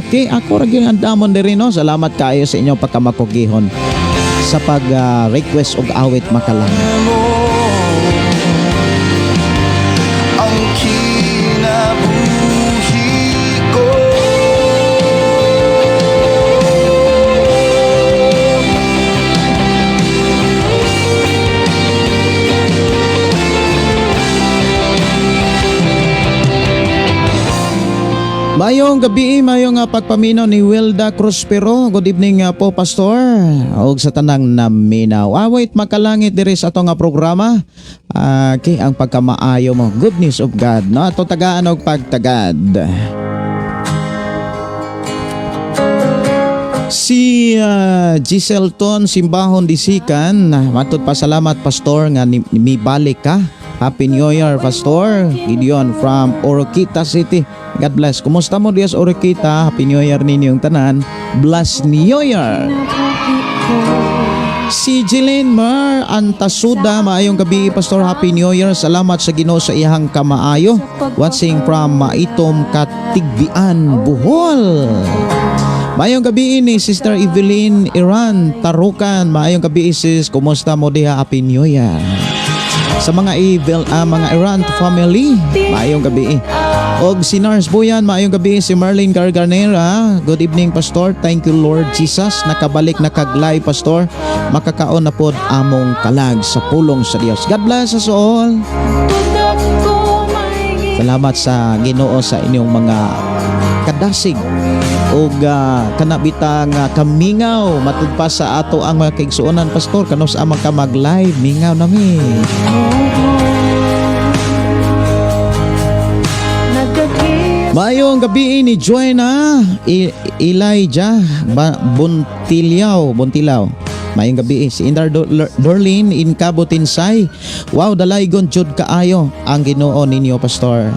Okay, ako ra gyud ang damon diri, no. Salamat kaayo sa inyong pagkamakugihon sa pag request og awit makalangit. Ang kinabuhi ko. Mayong gabi, mayong pagpaminaw ni Wilda Cruspero. Good evening po, Pastor. Og sa tanang naminaw. Awit makalangit diri sa ato nga programa. Okay, ang pagkamaayo mo. Goodness of God. No, ato tagaan og pagtagad. Si Giselle Ton Simbahon Disikan, matud pa salamat, Pastor, nga mibalik ka. Happy New Year, Pastor Gideon from Oroquieta City. God bless. Kumusta mo dias Oroquieta? Happy New Year ninyong tanan. Bless New Year. Si Jeline Mar Antasuda, maayong gabi, Pastor. Happy New Year. Salamat sa Ginoo sa iyang kamaayo. Watching from Maitom, Katigbian, Bohol. Maayong gabi ni Sister Evelyn Iran Tarukan. Maayong gabi, sis. Kumusta mo diha? Happy New Year. Sa mga Evil, mga Iran family, maayong gabi. Og si Nars Buyan, maayong gabi. Si Marlene Garganera, good evening, Pastor. Thank you, Lord Jesus. Nakabalik na kaglay, Pastor. Makakaon na pod among kalag sa pulong sa Dios. God bless us all. Salamat sa Ginoo sa inyong mga kadasig og kanabitang kamingaw matud pa sa ato ang mga kaigsuonan, Pastor, kanus amang ka mag-live, mingaw nami. Maayong gabi ni Joanna Elijah Buntilaw Buntilaw. Maayong gabi si Indar Dorlin in Cabutinsay. Wow, dalaygon jud kaayo ang Ginoo ninyo, Pastor.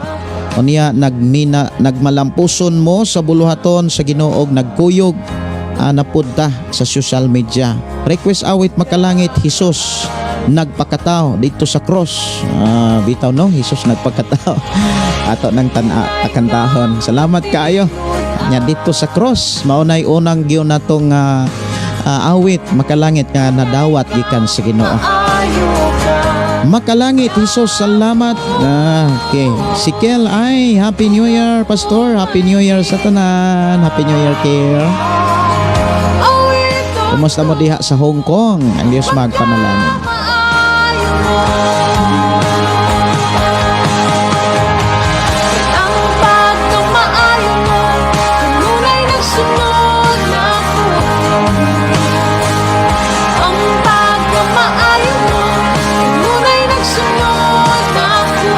Unya nagmina nagmalampuson mo sa buluhaton sa Ginoo og nagkuyog napunta sa social media. Request awit makalangit, Jesus nagpakatao dito sa cross. Bitaw no, Jesus nagpakatao. Ato nang tana takantahon. Salamat kaayo. Nya dito sa cross, mao nay unang gyud natong awit makalangit nga nadawat gikan sa Ginoo. Makalangit, Jesus, salamat. Okay. Si Kel ay Happy New Year, Pastor. Happy New Year sa tanan. Happy New Year, Kel. Kumusta mo diha sa Hong Kong? Ang Diyos magpanalangin. Ang pagkamaayo mo, kanunay nagsunod na ako. Ang pagkamaayo mo, kanunay nagsunod na ako.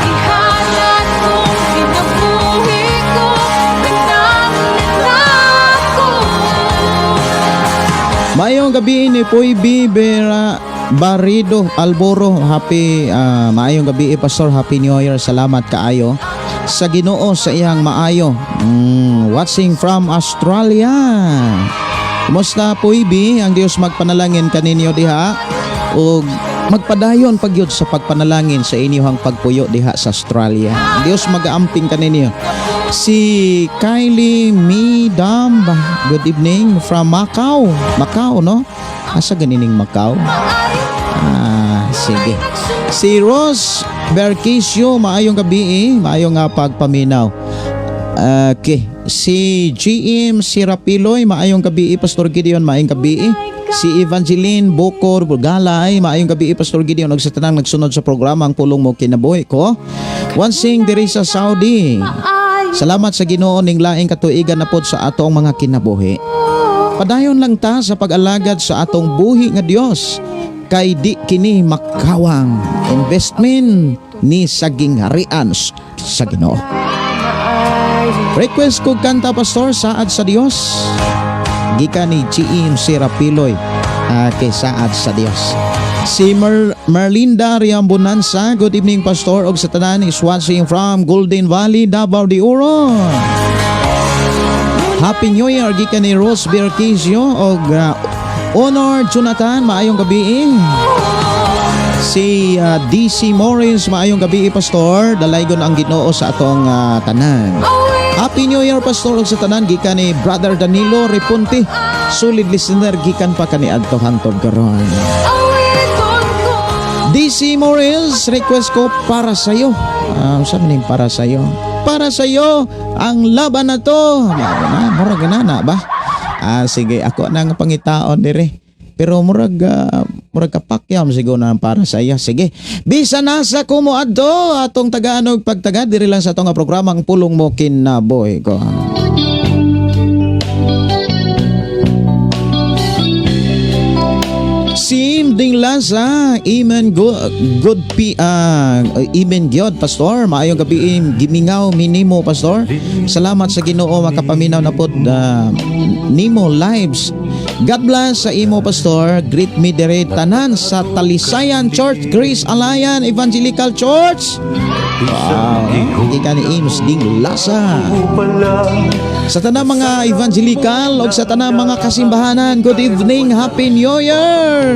Ihalat kong kinabuhi ko, nagdamit ako. Maayong gabi ni Poy B. Vera Barido Alboro. Happy maayong gabi, Pastor. Happy New Year. Salamat kaayo sa Ginoo sa iyang maayo. Watching from Australia. Kumusta, Poy B? Ang Dios magpanalangin kaninyo diha ug magpadayon pagyud sa pagpanalangin sa inyong pagpuyo diha sa Australia. Ang Dios magaamping kaninyo. Si Kylie Midam, good evening from Macau. Macau, no? Asa ganining Macau? Ah, sige. Si Rose Berquisio, maayong gabi eh. Maayong nga pagpaminaw. Okay. Si GM Sirapiloy, maayong gabi, Pastor Gideon, maayong gabi. Si Evangeline Bokor Galay, maayong gabi, Pastor Gideon, ug sa tanang nagsunod sa programa ang Pulong Mo Kinabuhi Ko. Watching diri sa Saudi. Salamat sa Ginoo ning laing katuigan na pod sa atong mga kinabuhi. Padayon lang ta sa pag-alagad sa atong buhi nga Dios kay di kini makawang investment ni sa gingharian sa Ginoo. Request ko kanta, Pastor, Saad sa Dios. Gikan ni GM Sirapiloy. Kay Saad sa Dios. Si Merlinda Riambonanza, good evening, Pastor, og sa tanan is watching from Golden Valley, Davao de Oro. Happy New Year gikan ni Rose Berquisio og Honor Jonathan, maayong gabi. Si DC Morris, maayong gabi, Pastor. Dalaygon ang Ginoo sa atong tanan. Happy New Year, Pastor, ug sa tanan gikan ni Brother Danilo Repunti. Solid listener gikan pa kaniadto hangtod karon. DC Morris, request ko para sa iyo. Ah, uh, ning para sa iyo? Para sa iyo ang laban na to. Na, murag na na ba? Ah, sige, ako na nga pangitaon dire. Pero murag kapakyam siguro na ang para sa iyo. Sige. Bisan nasa kumo adto atong tagaan og pagtaga diri lang sa atong nga programa ang Pulong Mo Kinabuhi Ko. Sim ding lasa, Imen go, good pi Imen gyud, Pastor. Maayong gabi, gimingaw minimo, Pastor. Salamat sa Ginoo makapaminaw na pod nimo lives. God bless sa imo, Pastor. Greet me dire tanan sa Talisayan Church, Grace Alliance Evangelical Church. Wow, gikan ni Ims ding lasa. Sa tanang mga evangelical o sa tanang mga kasimbahanan, good evening, Happy New Year!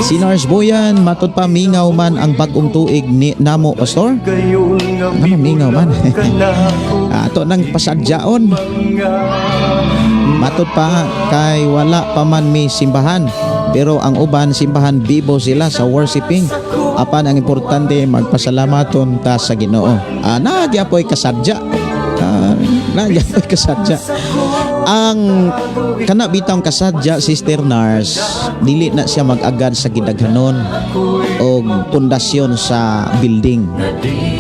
Si Nars Boyan, matud pa mingaw man ang bagong tuig ni namo, Pastor. Ano mingaw man? Ato nang pasadyaon. Matud pa kay wala pa man mi simbahan. Pero ang uban simbahan bibo sila sa worshiping. Apan ang importante magpasalamaton ta sa Ginoo. Ah, nagyapoy kasadya. Ah, nagyapoy kasadya. Ang kana bitang kasadya, Sister Nars, dili na siya mag-agad sa gidaghanon o pundasyon sa building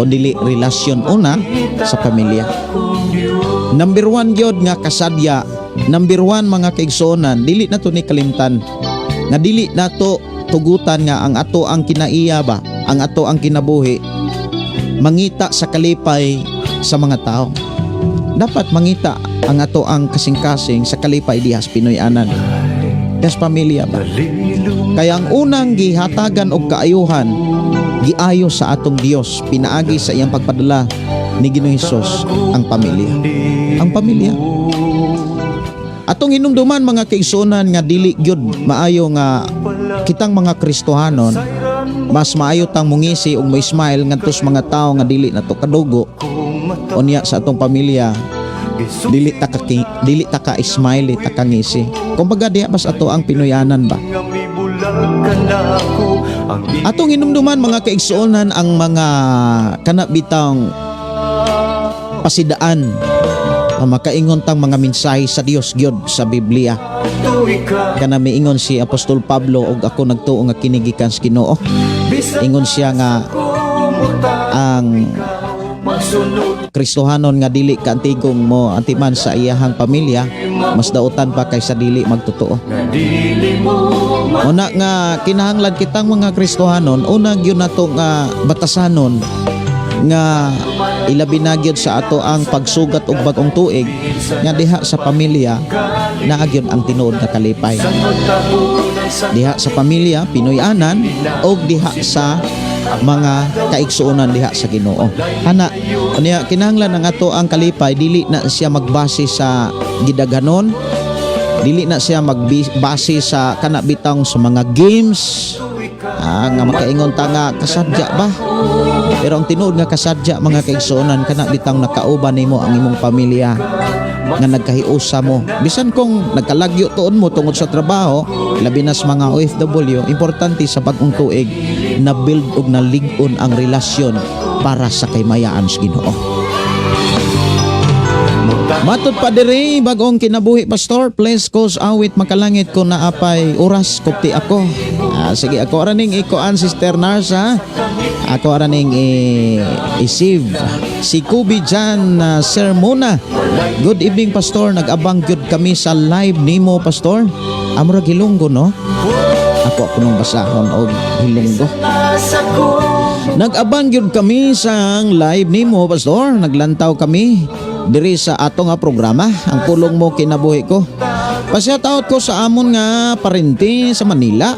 kundi relasyon una sa pamilya. Number one gyud nga kasadya, number one, mga kaigsuonan, dili na to ni kalimtan nga dili na to tugutan nga ang ato ang kinaiya ba, ang ato ang kinabuhi mangita sa kalipay sa mga tao. Dapat mangita ang ato ang kasing-kasing sa kalipay dihas Pinoy-anan. Dihas pamilya ba? Kaya ang unang gihatagan og kaayuhan, giayo sa atong Dios pinaagi sa iyang pagpadala ni Ginoong Hesus ang pamilya. Ang pamilya. Atong hinumduman, mga kaigsuonan, nga dili gyud maayo nga kitang mga Kristohanon mas maayo tang mungisi ug mo-smile ngadto sa mga tawo nga dili nato kadugo, unya sa atong pamilya dili ta ka smile, ta ka ngisi. Kumbaga diha bas ato ang Pinoyanan ba. Atong hinumduman, mga kaigsuonan, ang mga kana bitang pasidaan nga makaingon tang mga mensahe sa Dios gyud sa Biblia. Kana miingon si Apostol Pablo, og ako nagtuo nga kini gikan sa Ginoo. Ingon siya nga ang Kristohanon nga dili kaantigong mo antiman sa iyahang pamilya mas dautan pa kaysa dili magtotoo. Una nga kinahanglan kitang mga Kristohanon, una gyud nato nga batasanon nga ilabi na gyud sa ato ang pagsugat og bag-ong tuig nga diha sa pamilya naa gyud ang tinuod nga kalipay. Diha sa pamilya Pinoy-anan og diha sa mga kaigsuonan diha sa Ginoo. Hana, unya kinahanglan ang ato ang kalipay dili na siya magbase sa gidaghanon, dili na siya magbase sa kana bitang sa mga games. Ah, nga makaingon ta nga kasadya ba? Pero ang tinuod nga kasadya, mga kaigsuonan, kana bitang nakauban nimo ang imong pamilya. Nga nagkahiusa mo. Bisan kung nagkalagyo tuon mo tungod sa trabaho, labi na sa mga OFW, importante sa bagong tuig na build og nalig-on ang relasyon para sa kaymayaan sa Ginoo. Matod pa diri, bagong kinabuhi, Pastor, please cause awit makalangit ko na apay oras kupti ako. Ah, sige, ako ra ning ikuan, Sister Nars, ha. Ako ra ning i-save. Si Kubi Jan Sermona. Good evening, Pastor, nag-abang gyud kami sa live nimo, Pastor. Amura Gilonggo, no? Ako ako nung basahon og Hilonggo. Nag-abang gyud kami sa live nimo, Pastor. Naglantaw kami diri sa ato nga programa, Ang Pulong Mo Kinabuhi Ko. Pa-shout out ko sa amon nga parente sa Manila,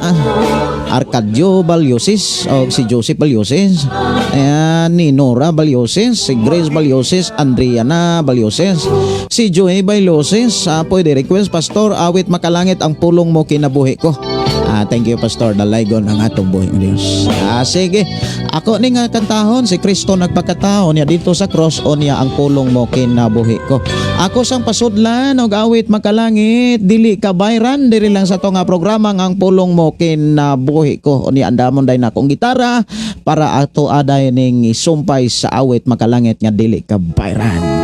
Arcadio Balyosis o si Joseph Balyosis. Ayan, ni Nora Balyosis, si Grace Balyosis, Andriana Balyosis, si Joey Balyosis. Pwede request, Pastor, awit makalangit, Ang Pulong Mo Kinabuhi Ko. Ah, thank you, Pastor. Dalaygon ang atong buhi ng Dios. Ah, sige. Ako ni nga kantahon, si Kristo nagpakatao niya dito sa cross o niya Ang Pulong Mo Kinabuhi Ko. Ako sang pasudlan og awit makalangit, Dili Ka Bayran, diri lang sa to nga programa nga Ang Pulong Mo Kinabuhi Ko. O niya andamon day na akong gitara para ato aday ning isumpay sa awit makalangit nga Dili Ka Bayran.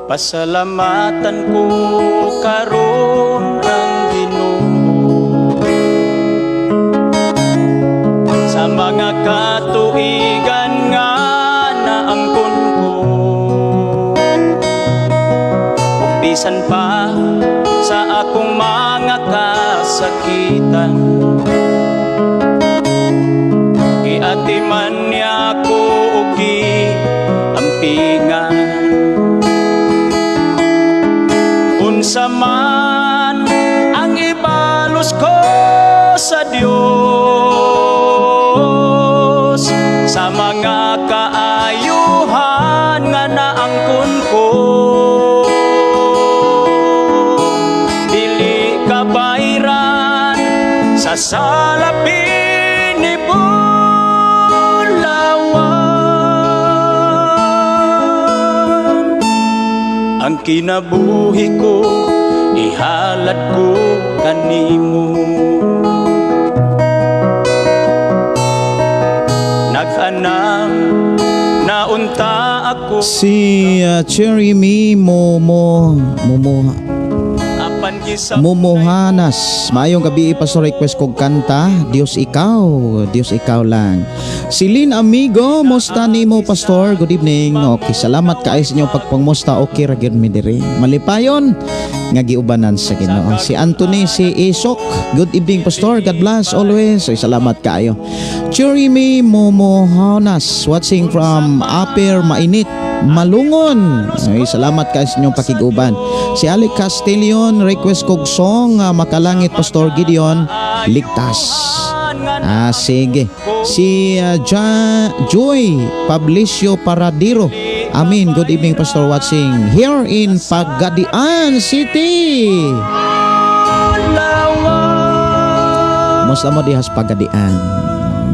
Pasalamatan ko karon ang Ginoo sa mga katuigan nga naangkon ko. Ug bisan pa sa akong mga kasakitan, giatiman niya ako ug giampingan. Unsa man ang ibalos ko sa Dios sa mga kaayuhan nga naangkon ko, dili ka bayran sa salapi ni bulawan. Ang kinabuhi ko ihalad ko kanimo. Nag-anam na unta ako. Si Cherry Momo Momo Apan gisa Mumuhanas. Maayong gabi, Pastor, request kog kanta, Diyos Ikaw, Diyos Ikaw Lang. Silin Amigo, musta nimo, Pastor? Good evening. Okay, salamat kaayo sa inyong pagpangmusta. Okay ra gyud mi diri. Malipayon nga giubanan sa Ginoo. Si Anthony, si Isok. Good evening, Pastor. God bless always. Ay, salamat kaayo. Cherry Mumuhanas, watching from Upper Mainit, Malungon. Ay, salamat kaayo sa inyong pakiguban. Si Alec Castillon, request kog song Makalangit, Pastor Gideon, Ligtas. Ah, sige. Si Joy Pablicio Paradiro. Amin. Good evening, Pastor, watching here in Pagadian City. Musta mo dihas Pagadian?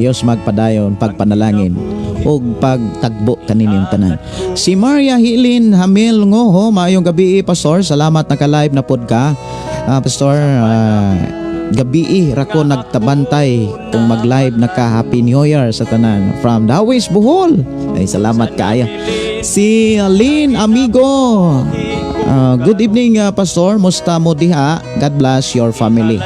Dios magpadayon pagpanalangin ug pagtagbo kaninyong tanan. Si Maria Hilin Hamil Ngoho, maayong gabi, Pastor. Salamat naka-live na pod ka. Ah, Pastor, gabii ra ko nagtabantay kung mag-live na ka. Happy New Year sa tanan from Dawis, Bohol. Ay, salamat kaayo. Si Lynn Amigo. Good evening, Pastor. Musta mo diha? God bless your family.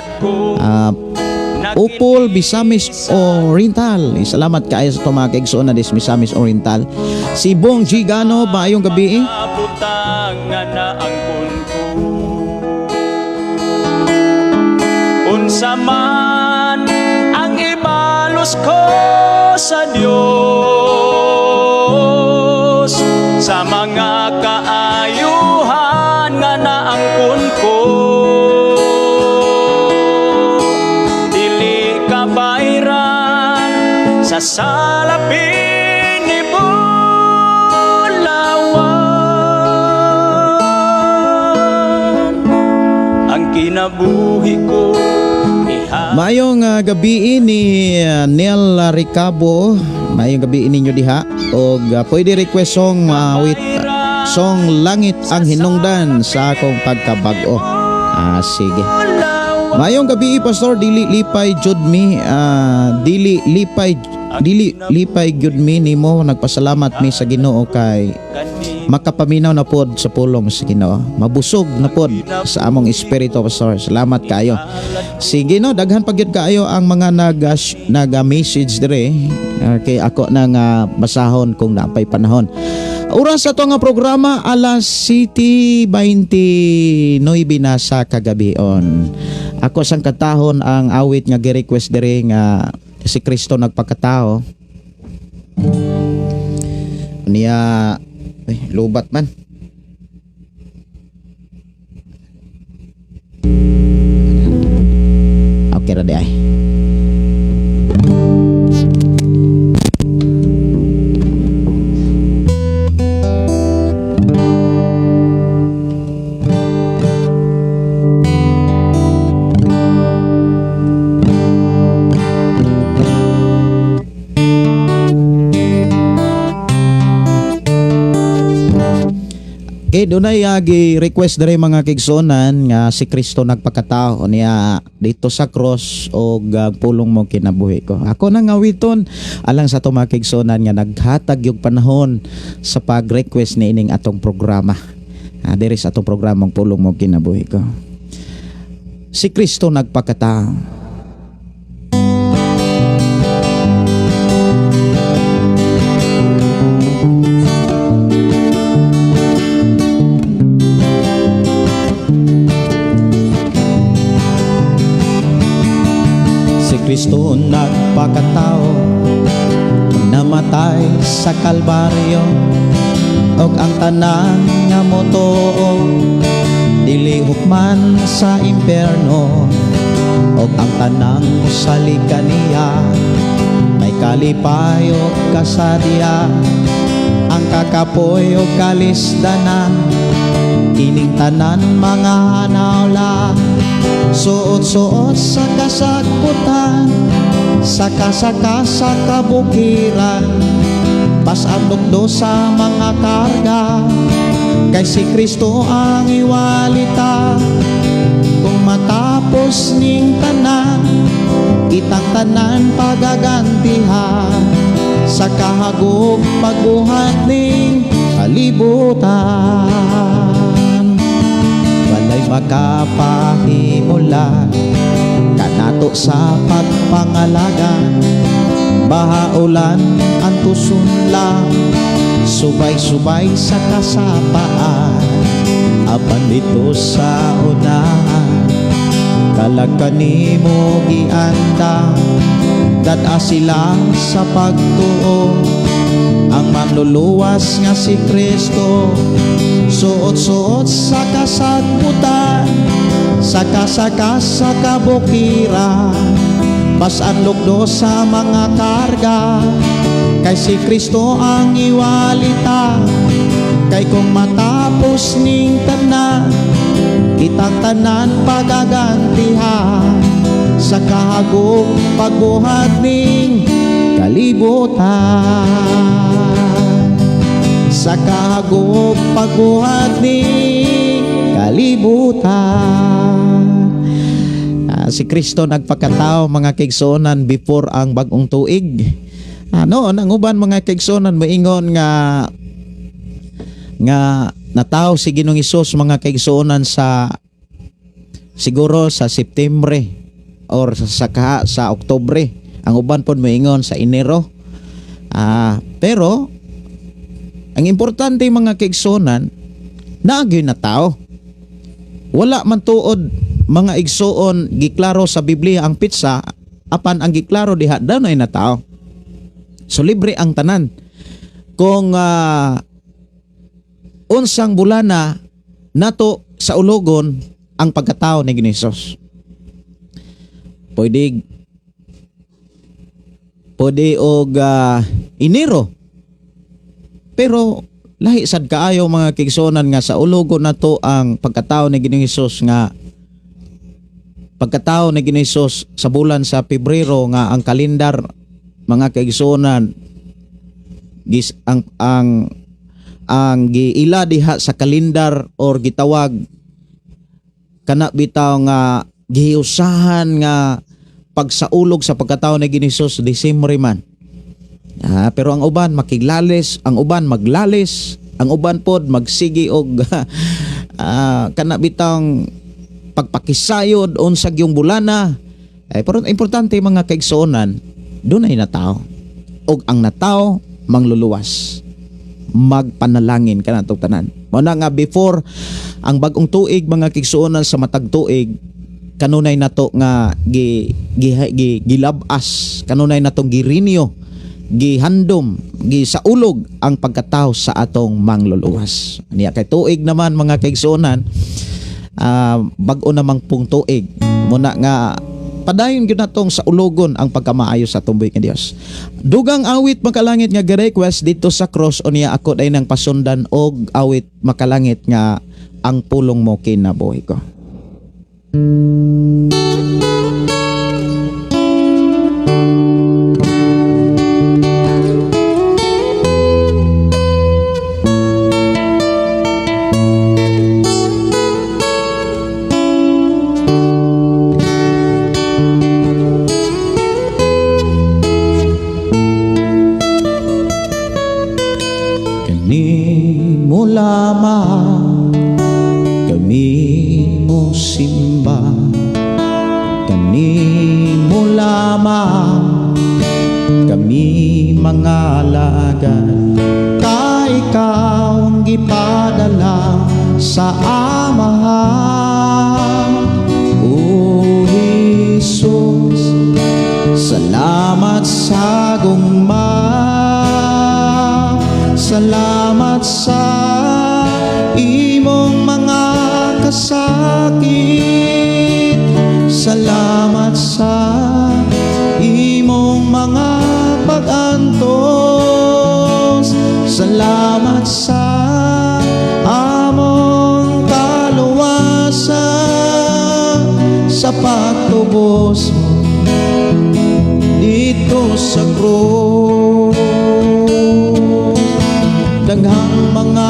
Upol, Misamis Oriental. Eh, salamat kaayo sa mga kaigsoon na dis Misamis Oriental. Si Bong Gigano, maayong gabi, eh. Butang nga naangkon ko. Unsa man ang ibalos ko sa Dios sa mga kaayuhan nga naangkon ko, dili ka bayran sa salapi ni bulawan. Ang kinabuhi ko iha Maayong gabi ni Neil Ricabo. Maayong gabi ninyo diha. Og pwede request song with song "Langit ang Hinungdan" sa akong pagkabag-o. Ah, sige. Maayong gabi, Pastor, dili lipay jud mi, dili lipay, dili lipay gyud mi nimo. Nagpasalamat mi sa Ginoo kay makapaminaw na pod sa pulong sa Ginoo. Mabusog na pod sa among espiritu, Pastor. Salamat kaayo. Sige no, daghan pa gyud kaayo ang mga nag message dire. Okay, ako na nga basahon kung naapay panahon. Oras sa ato nga programa, alas 7:29 na sa kagabion. Ako sang katahon ang awit nga gi-request dire nga "Si Kristo Nagpakatao." Niya ay lubat man. Okay ra di ay. Okay, dunay gi-request diri, mga kaigsuonan, nga "Si Kristo Nagpakatao" niya dito sa cross og "Pulong Mo Kinabuhi Ko." Ako nang awiton alang sa ato mga kaigsuonan nga naghatag yung panahon sa pag-request niining atong programa. Diri sa atong programang "Pulong Mo Kinabuhi Ko." "Si Kristo Nagpakatao." Si Kristo nagpakatao, namatay sa Kalbaryo, og ang tanan nga motoo dili hukman sa impyerno, og ang tanang mosalig kaniya may kalipay ug kasadya. Ang kakapoy ug kalisdanan, kining tanan mga nawla. Suot-suot sa kasagputan, saka-saka sa kabukiran, pas-an lukdo sa mga karga, kay si Kristo ang iwalita. Kung matapos ning tanan, kitang tanan pagagantihan sa kahagop pagbuhat ning kalibutan. Walay makapahimula kanato sa pagpangalaga. Baha, ulan, antuson lang, subay-subay sa kasapaan. Apan dito sa unahan, kalag kanimo gianda. Dad-a sila sa pagtuo ang manluluwas nga si Kristo. Suot-suot sa kasagputan, saka-saka sa kabukiran, pas-an lukdo sa mga karga, kay si Kristo ang iwalita. Kay kung matapos ning tanan, kitang tanan pagagantihan sa kahagop pagbuhat ning kalibutan, sa kahagop pagbuhat ning kalibutan. Ah, si Kristo nagpakatao, mga kaigsuonan, before ang bagong tuig. Ano, ang uban, mga kaigsuonan, moingon nga nga natawo si Ginoong Hesus, mga kaigsuonan, sa siguro sa September or sa Oktubre. Ang uban pod moingon sa Enero. Pero ang importante, mga kaigsuonan, naa gyud natawo. Wala man tuod, mga igsuon, giklaro sa Biblia ang petsa, apan ang giklaro diha dunay natawo. So libre ang tanan. Kung unsang bulana nato sa ulogon ang pagkatao ni Ginoong Hesus. Pwede pwede og Enero. Pero lahi sad kaayo, mga kaigsuonan, nga sa ulogon nato ang pagkatao ni Ginoong Hesus nga Pagkatao ni Ginoong Hesus sa bulan sa Pebrero nga ang kalendar, mga kaigsuonan, gis ang giila diha sa kalendar or gitawag kana bitaw nga gihiusahan nga pagsaulog sa pagkatao ni Ginoong Hesus, Disyembre man. Ah, pero ang uban makiglalis, ang uban maglalis, ang uban pod magsigi og kana bitang pagpakisayod unsa gyung bulana. Eh, pero importante, mga kaigsuonan, dunay natao. Og ang natao mangluluwas. Magpanalangin kanatong tanan. Mao na nga before ang bagong tuig, mga kaigsuonan, sa matag tuig kanunay nato nga gi, gi, gi gilabas, kanunay natong girinyo, gihandom, gisaulog ang pagkatao sa atong mangluluwas. Niya kay tuig naman, mga kaigsuonan, bag-o namang pong tuig. Muna nga padayon gyud natong saulogon ang pagkamaayo sa tumboy nga Dios. Dugang awit, makalangit, nga request dito sa cross unya ako day nang pasundan og awit, makalangit, nga "Ang Pulong Mo Kinabuhi Ko." Kanimo lamang kami mo simba, kanimo lamang kami mangalagad, kay ikaw ang gipadala sa Amahan. O Jesus, salamat sa gugma. Salamat sa imong mga kasakit. Salamat sa imong mga pag-antos. Salamat sa among kaluwasan, sa pagtubos mo dito sa krus. Daghang mga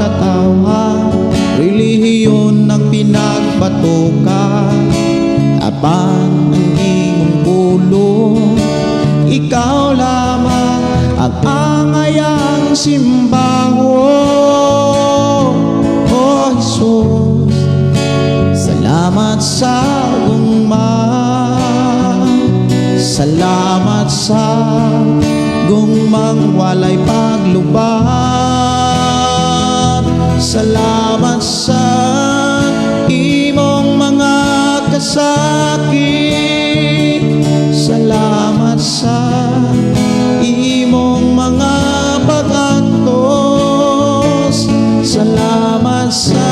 katawhan, relihiyon ang pinagbatukan, apan ang imong pulong, ikaw lamang ang angayang simbahon. O Jesus, salamat sa gugma. Salamat sa gugmang walay paglubat. Salamat sa imong mga kasakit. Salamat sa imong mga pag-antos. Salamat sa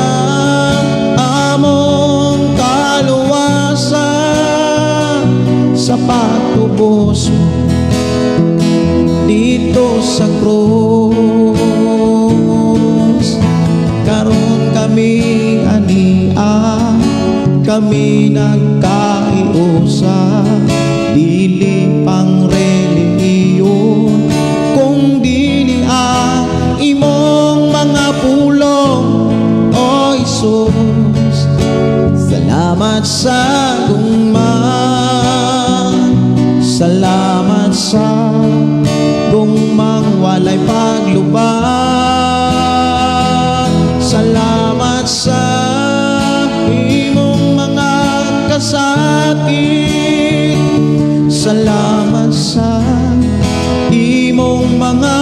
among kaluwasan, sa pagtubos mo dito sa krus. Karon kami ania, kami nagkaiusa, dili pang relihiyon kung dili ang imong mga pulong. O Jesus, salamat sa gugma. Salamat sa gugmang walay paglubat. Salamat sa imong mga kasakit. Salamat sa imong mga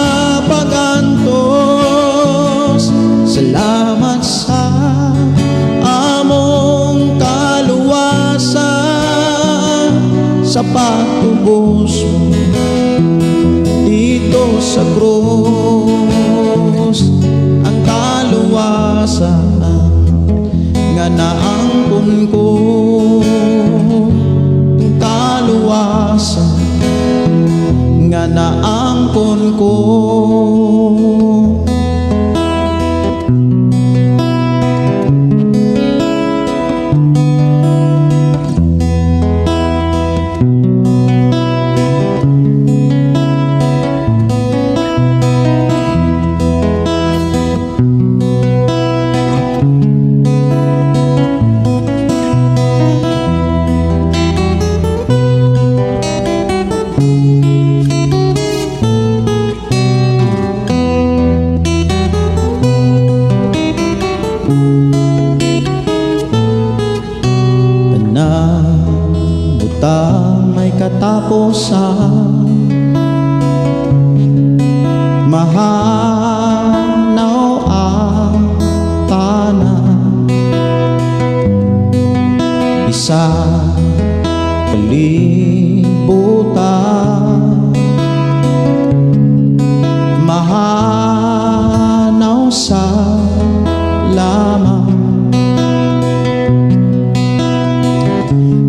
pag-antos. Salamat sa among kaluwasan, sa pagtubos mo dito sa krus. Ang kaluwasan nga naangkon ko, ang kaluwasan nga naangkon ko. Tanang butang may katapusan, mahanaw ang tanan, isa kalibutan, mahanaw sa lamang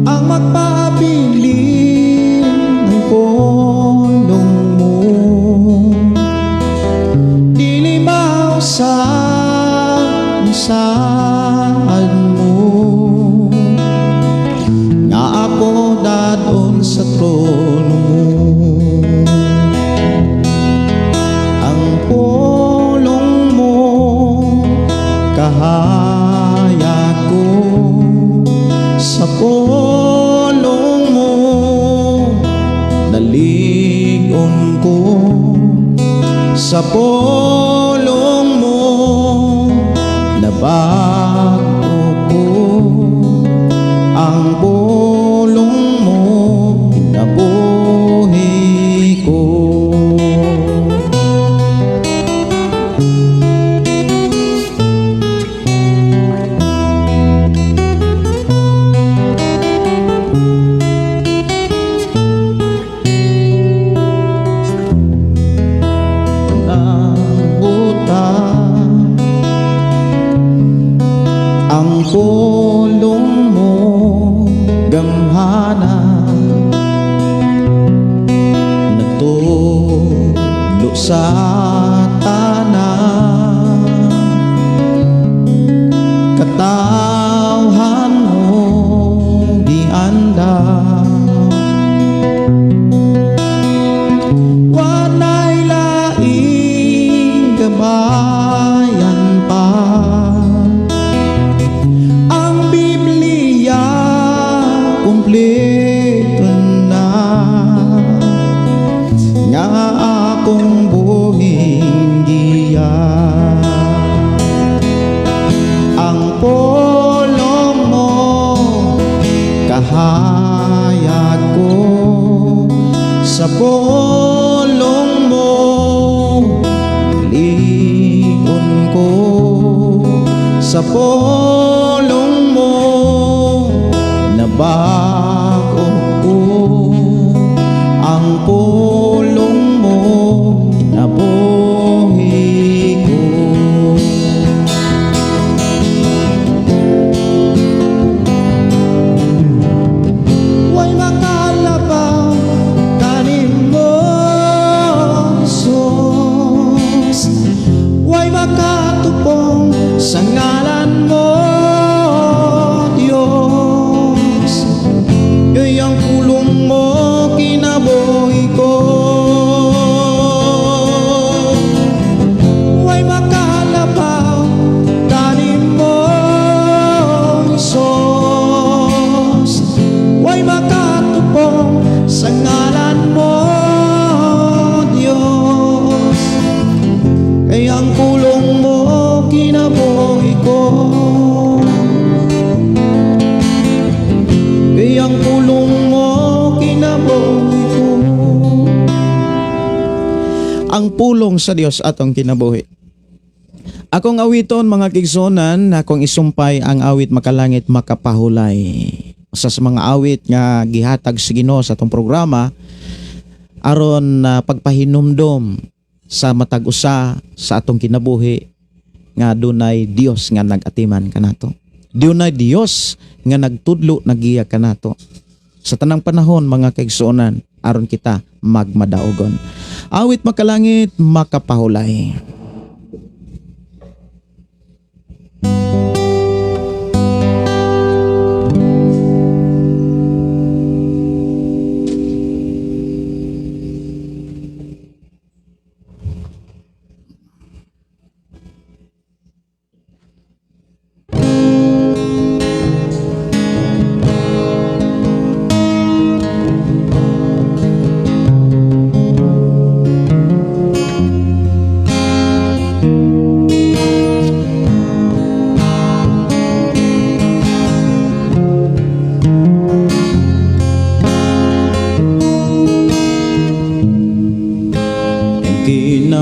ang magpabilin ng pulong mo, dili mausab ang saad mo, nga ako dadon sa trono mo. Ang pulong mo kahayag ko, sa pulong mo nalig-on ko, sa pulong mo nabago ko, ang pulong mo kinabuhi ko. Ang butang, ang pulong mo gamhana, nagtudlo sa tanan, katawhan mo giandam. Walay laing gabayan pa, ang Biblia kumpleto na, nga akong buhing giya. Ang pulong mo kahayag ko, sa pulong mo ligon ko, sa pulong mo nabago ko, ang pulong mo kinabuhi ko. Way makalabaw kanimo, Jesus, way makatupong sa ngalan mo, Diyos. Kay ang pulong mo kinabuhi ko. Way makalabaw kanimo, Jesus, way makatupong sa ngalan mo, Diyos. Kay ang pulong mo kinabuhi ko. Kay ang pulong mo kinabuhi ko. Ang pulong sa Dios atong kinabuhi. Akong awiton, mga kaigsuonan, akong isumpay ang awit "Makalangit Makapahulay". Usa sa mga awit nga gihatag sa Ginoo sa atong programa aron na pagpahinumdom sa matag usa sa atong kinabuhi nga dunay Dios nga nag-atiman kanato. Dunay Dios nga nagtudlo, nagiya kanato. Sa tanang panahon, mga kaigsuonan, aron kita magmadaugon. Awit "Makalangit Makapahulay".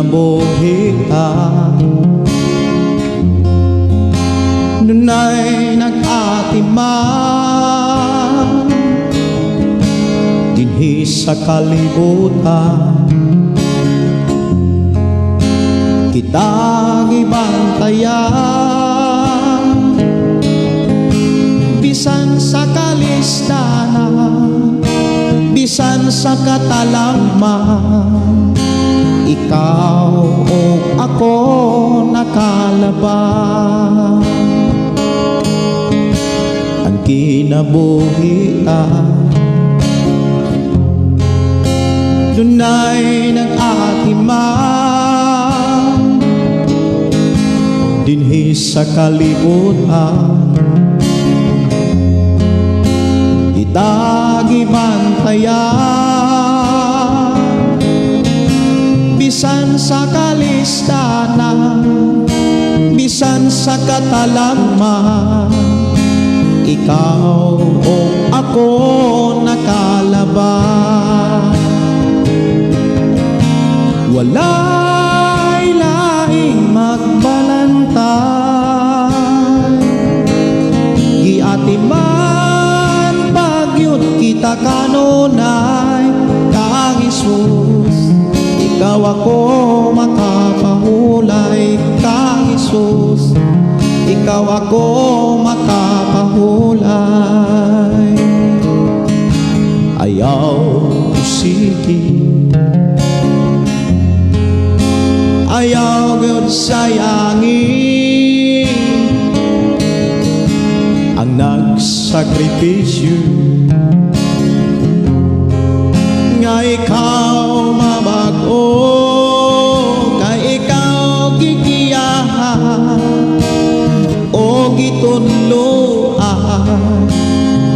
Kinabuhi ta dunay nag-atiman dinhi sa kalibutan, kita gibantayan bisan sa kalisdanan, bisan sa katalagman, ikaw ug ako nakalabang. Ang kinabuhi ta dunay nag-atiman dinhi sa kalibutan, kita gibantayan bisan sa kalisdanan, bisan sa katalagman, ikaw ug ako nakalabang. Walay laing magbalantay, giatiman pagyud kita kanunay kang Hesus. Ikaw ako makapahulay kang Hesus. Ikaw ako makapahulay. Ayaw usiki, ayaw gyud sayangi ang nagsakripisyo nga ikaw mabag-o, kay ikaw gigiyahan o gitunloan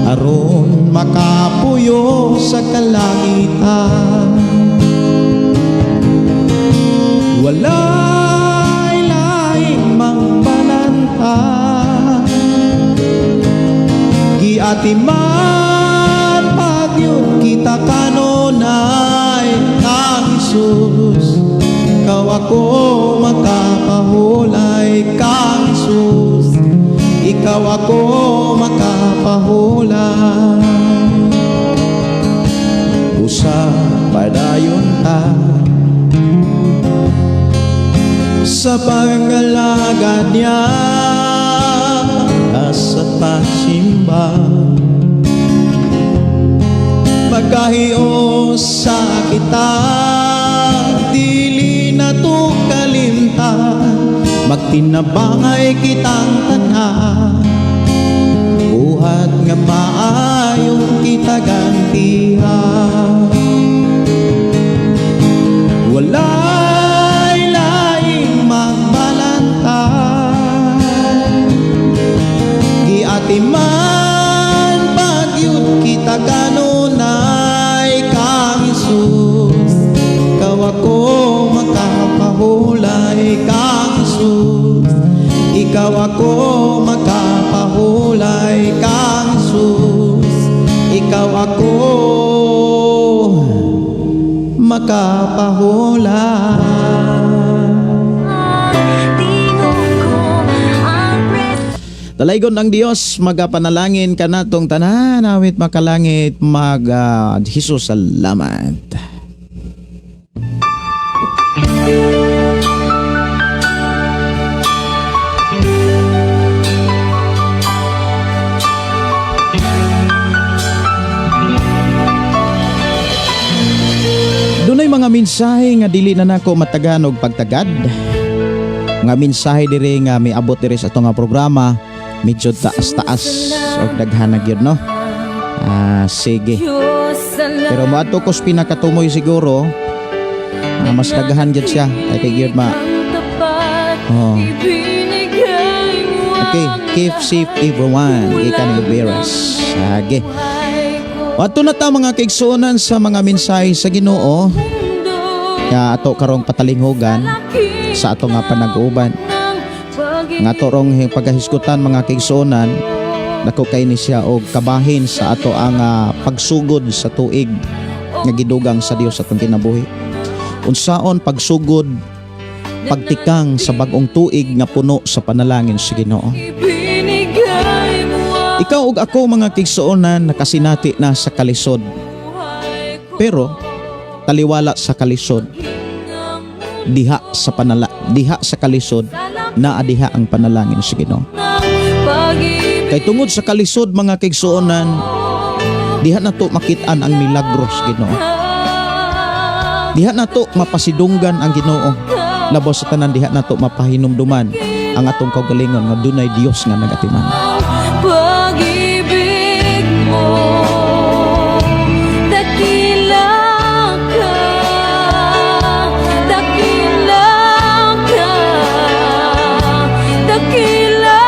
aron makapuyo sa kalangitan. Walay laing magbalantay, giatiman pagyud kita kanunay kang Hesus. Ikaw ako makapahulay kang Hesus. Ikaw ako makapahulay. Usa padayon ta sa pangalagad niya sa pasimba, magkahios sa kita, dili na to kalimtan, magtinabangay kitang tanan, buhat nga maayo kita gantihan. Walay laing magbalantay, giatiman pagyud kita kanunay kang Hesus. Ikaw ako makapahulay kang Hesus. Ikaw ako makapahulay kang Hesus. Ikaw ako makapahulay. Tingog ko ang Dalaygon ang Dios, magapanalangin kanatong tanan, awit makalangit mag Jesus salamat. Dunay mga mensahe nga dili na nako matagan og pagtagad. Nga mensahe diri nga miabot diri sa ato nga programa, medyo taas-taas og daghan na gyud, no. Ah, sige. Pero moadto ko sa pinakatumoy siguro. Ah, mas daghan gyud siya kay kay gyud ma. Oh. Okay, keep safe everyone. Gikan ni Veras. Sige. Ato na ta, mga kaigsuonan, sa mga mensahe sa Ginoo nga ato karong patalinghugan sa ato nga panag-uban. Nga ato rong pagahisgutan, mga kaigsuonan, dako kay ni siya og kabahin sa ato ang pagsugod sa tuig nga gidugang sa Dios sa atong kinabuhi. Unsaon pagsugod Pagtikang sa bagong tuig nga puno sa panalangin sa Ginoo. Ibinigay mo ang Ikaw ug ako, mga kaigsuonan, nakasinati na sa kalisod. buhay ko. Pero taliwala sa kalisod, diha sa kalisod naa diha ang panalangin sa Ginoo. Pag-ibig Kay tungod sa kalisod, mga kaigsuonan, diha nato makit-an ang milagros Ginoo. Diha nato mapasidunggan ang Ginoo. Labaw sa tanan, diha nato mapahinumduman ang atong kaugalingon nga dunay Dios nga nagatiman. Pag-ibig mo, dakila ka, dakila ka, dakila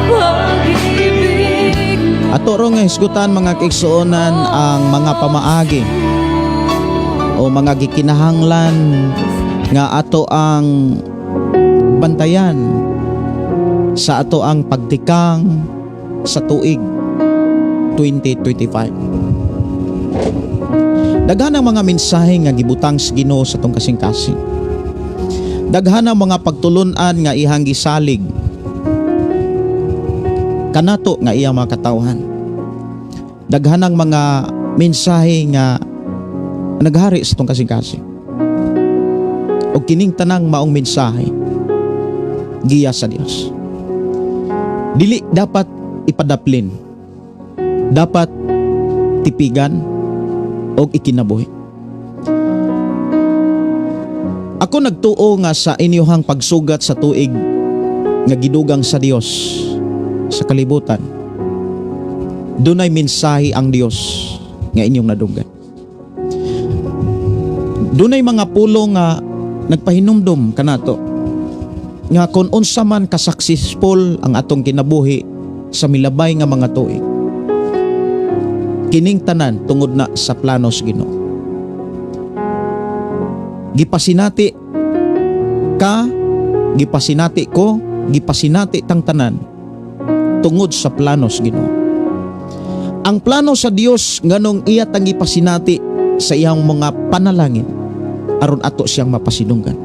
pag-ibig mo. Ato ro nga hisgutan, mga kaigsuonan, ang mga pamaagi o mga gikinahanglan nga ato ang bantayan sa ato ang pagtikang sa tuig 2025. Daghan ang mga mensahe nga gibutang sa Ginoo sa atong kasing-kasing. Daghan ang mga pagtulun-an nga ihang gisalig kanato nga iyang mga katawhan. Daghan ang mga mensahe nga naghari sa atong kasing-kasing. O kining tanang maong mensahe giya sa Dios. Dili dapat ipadaplin. Dapat tipigan o ikinabuhi. Ako nagtuo nga sa inyuhang pagsugat sa tuig nga gidugang sa Dios sa kalibutan, dunay mensahe ang Dios nga inyong nadunggan. Dunay mga pulong nga nagpahinumdum kanato nga kung unsa man ka-successful ang atong kinabuhi sa milabay nga mga tuig, kining tanan tungod na sa plano sa Ginoo. Gipasinati ka, gipasinati ko, gipasinati tang tanan tungod sa plano sa Ginoo. Ang plano sa Dios nganong iya tang gipasinati sa iyang mga panalangin aron ato siyang mapasidunggan.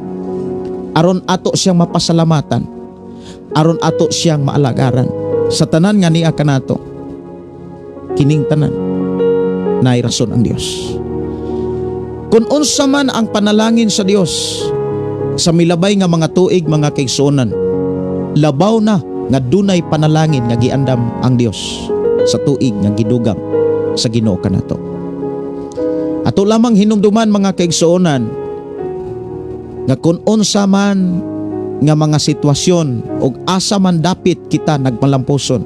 Aron ato siyang mapasalamatan. Aron ato siyang maalagaran. Sa tanan nga niya kanato, kining tanan naay rason ang Dios. Kung unsa man ang panalangin sa Dios sa milabay nga mga tuig, mga kaigsuonan, labaw na nga dunay panalangin nga giandam ang Dios sa tuig nga gidugang sa Ginoo kanato. Ato lamang hinumduman, mga kaigsuonan, nga kung unsa man nga mga sitwasyon ug asa man dapit kita nagmalampuson,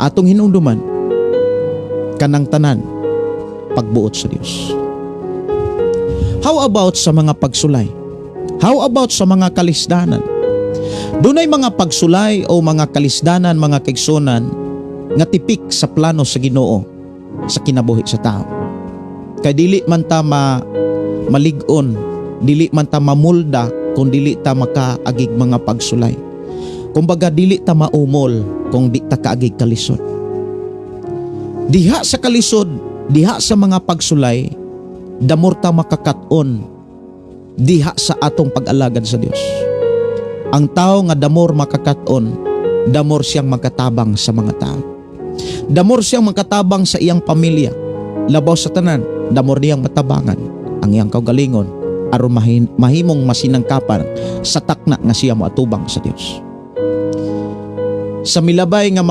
atong hinumduman kanang tanan pagbuot sa Dios. How about sa mga pagsulay? How about sa mga kalisdanan? Dunay mga pagsulay o mga kalisdanan, mga kaigsuonan, nga tipik sa plano sa Ginoo sa kinabuhi sa tao. Kay dili man ta malig-on, dili man ta mamulda kung dili ta makaagig mga pagsulay. Kumbaga, dili ta maumol kung di ta kaagig kalisod. Diha sa kalisod, diha sa mga pagsulay, the more ta makakat-on diha sa atong pag-alagad sa Dios. Ang tao nga the more makakat-on, the more siyang makatabang sa mga tao. The more siyang makatabang sa iyang pamilya. Labaw sa tanan, the more niyang matabangan ang iyang kaugalingon aron mahimong masinangkapan sa takna nga siya moatubang sa Dios. Sa milabay nga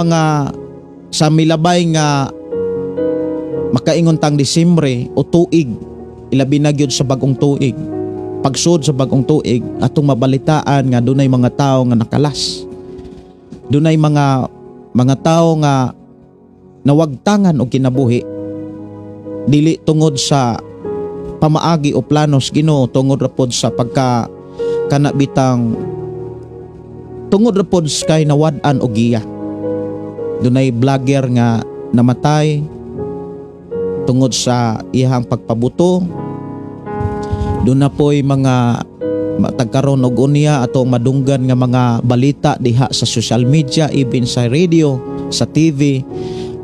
makaingon tang Disyembre o tuig, ilabi na gyud sa bagong tuig, pagsud sa bagong tuig, atong mabalitaan nga dunay mga tao nga nakalas, dunay mga tao nga nawagtangan og kinabuhi dili tungod sa pamaagi o planos Ginoo, tungod ra pod sa pagka kana bitang tungod ra pod kay nawad-an og giya. Dunay vlogger nga namatay tungod sa iyang pagpabuto. Doon na po'y mga tagkaron og unya atong madunggan nga mga balita diha sa social media, even sa radio, sa TV,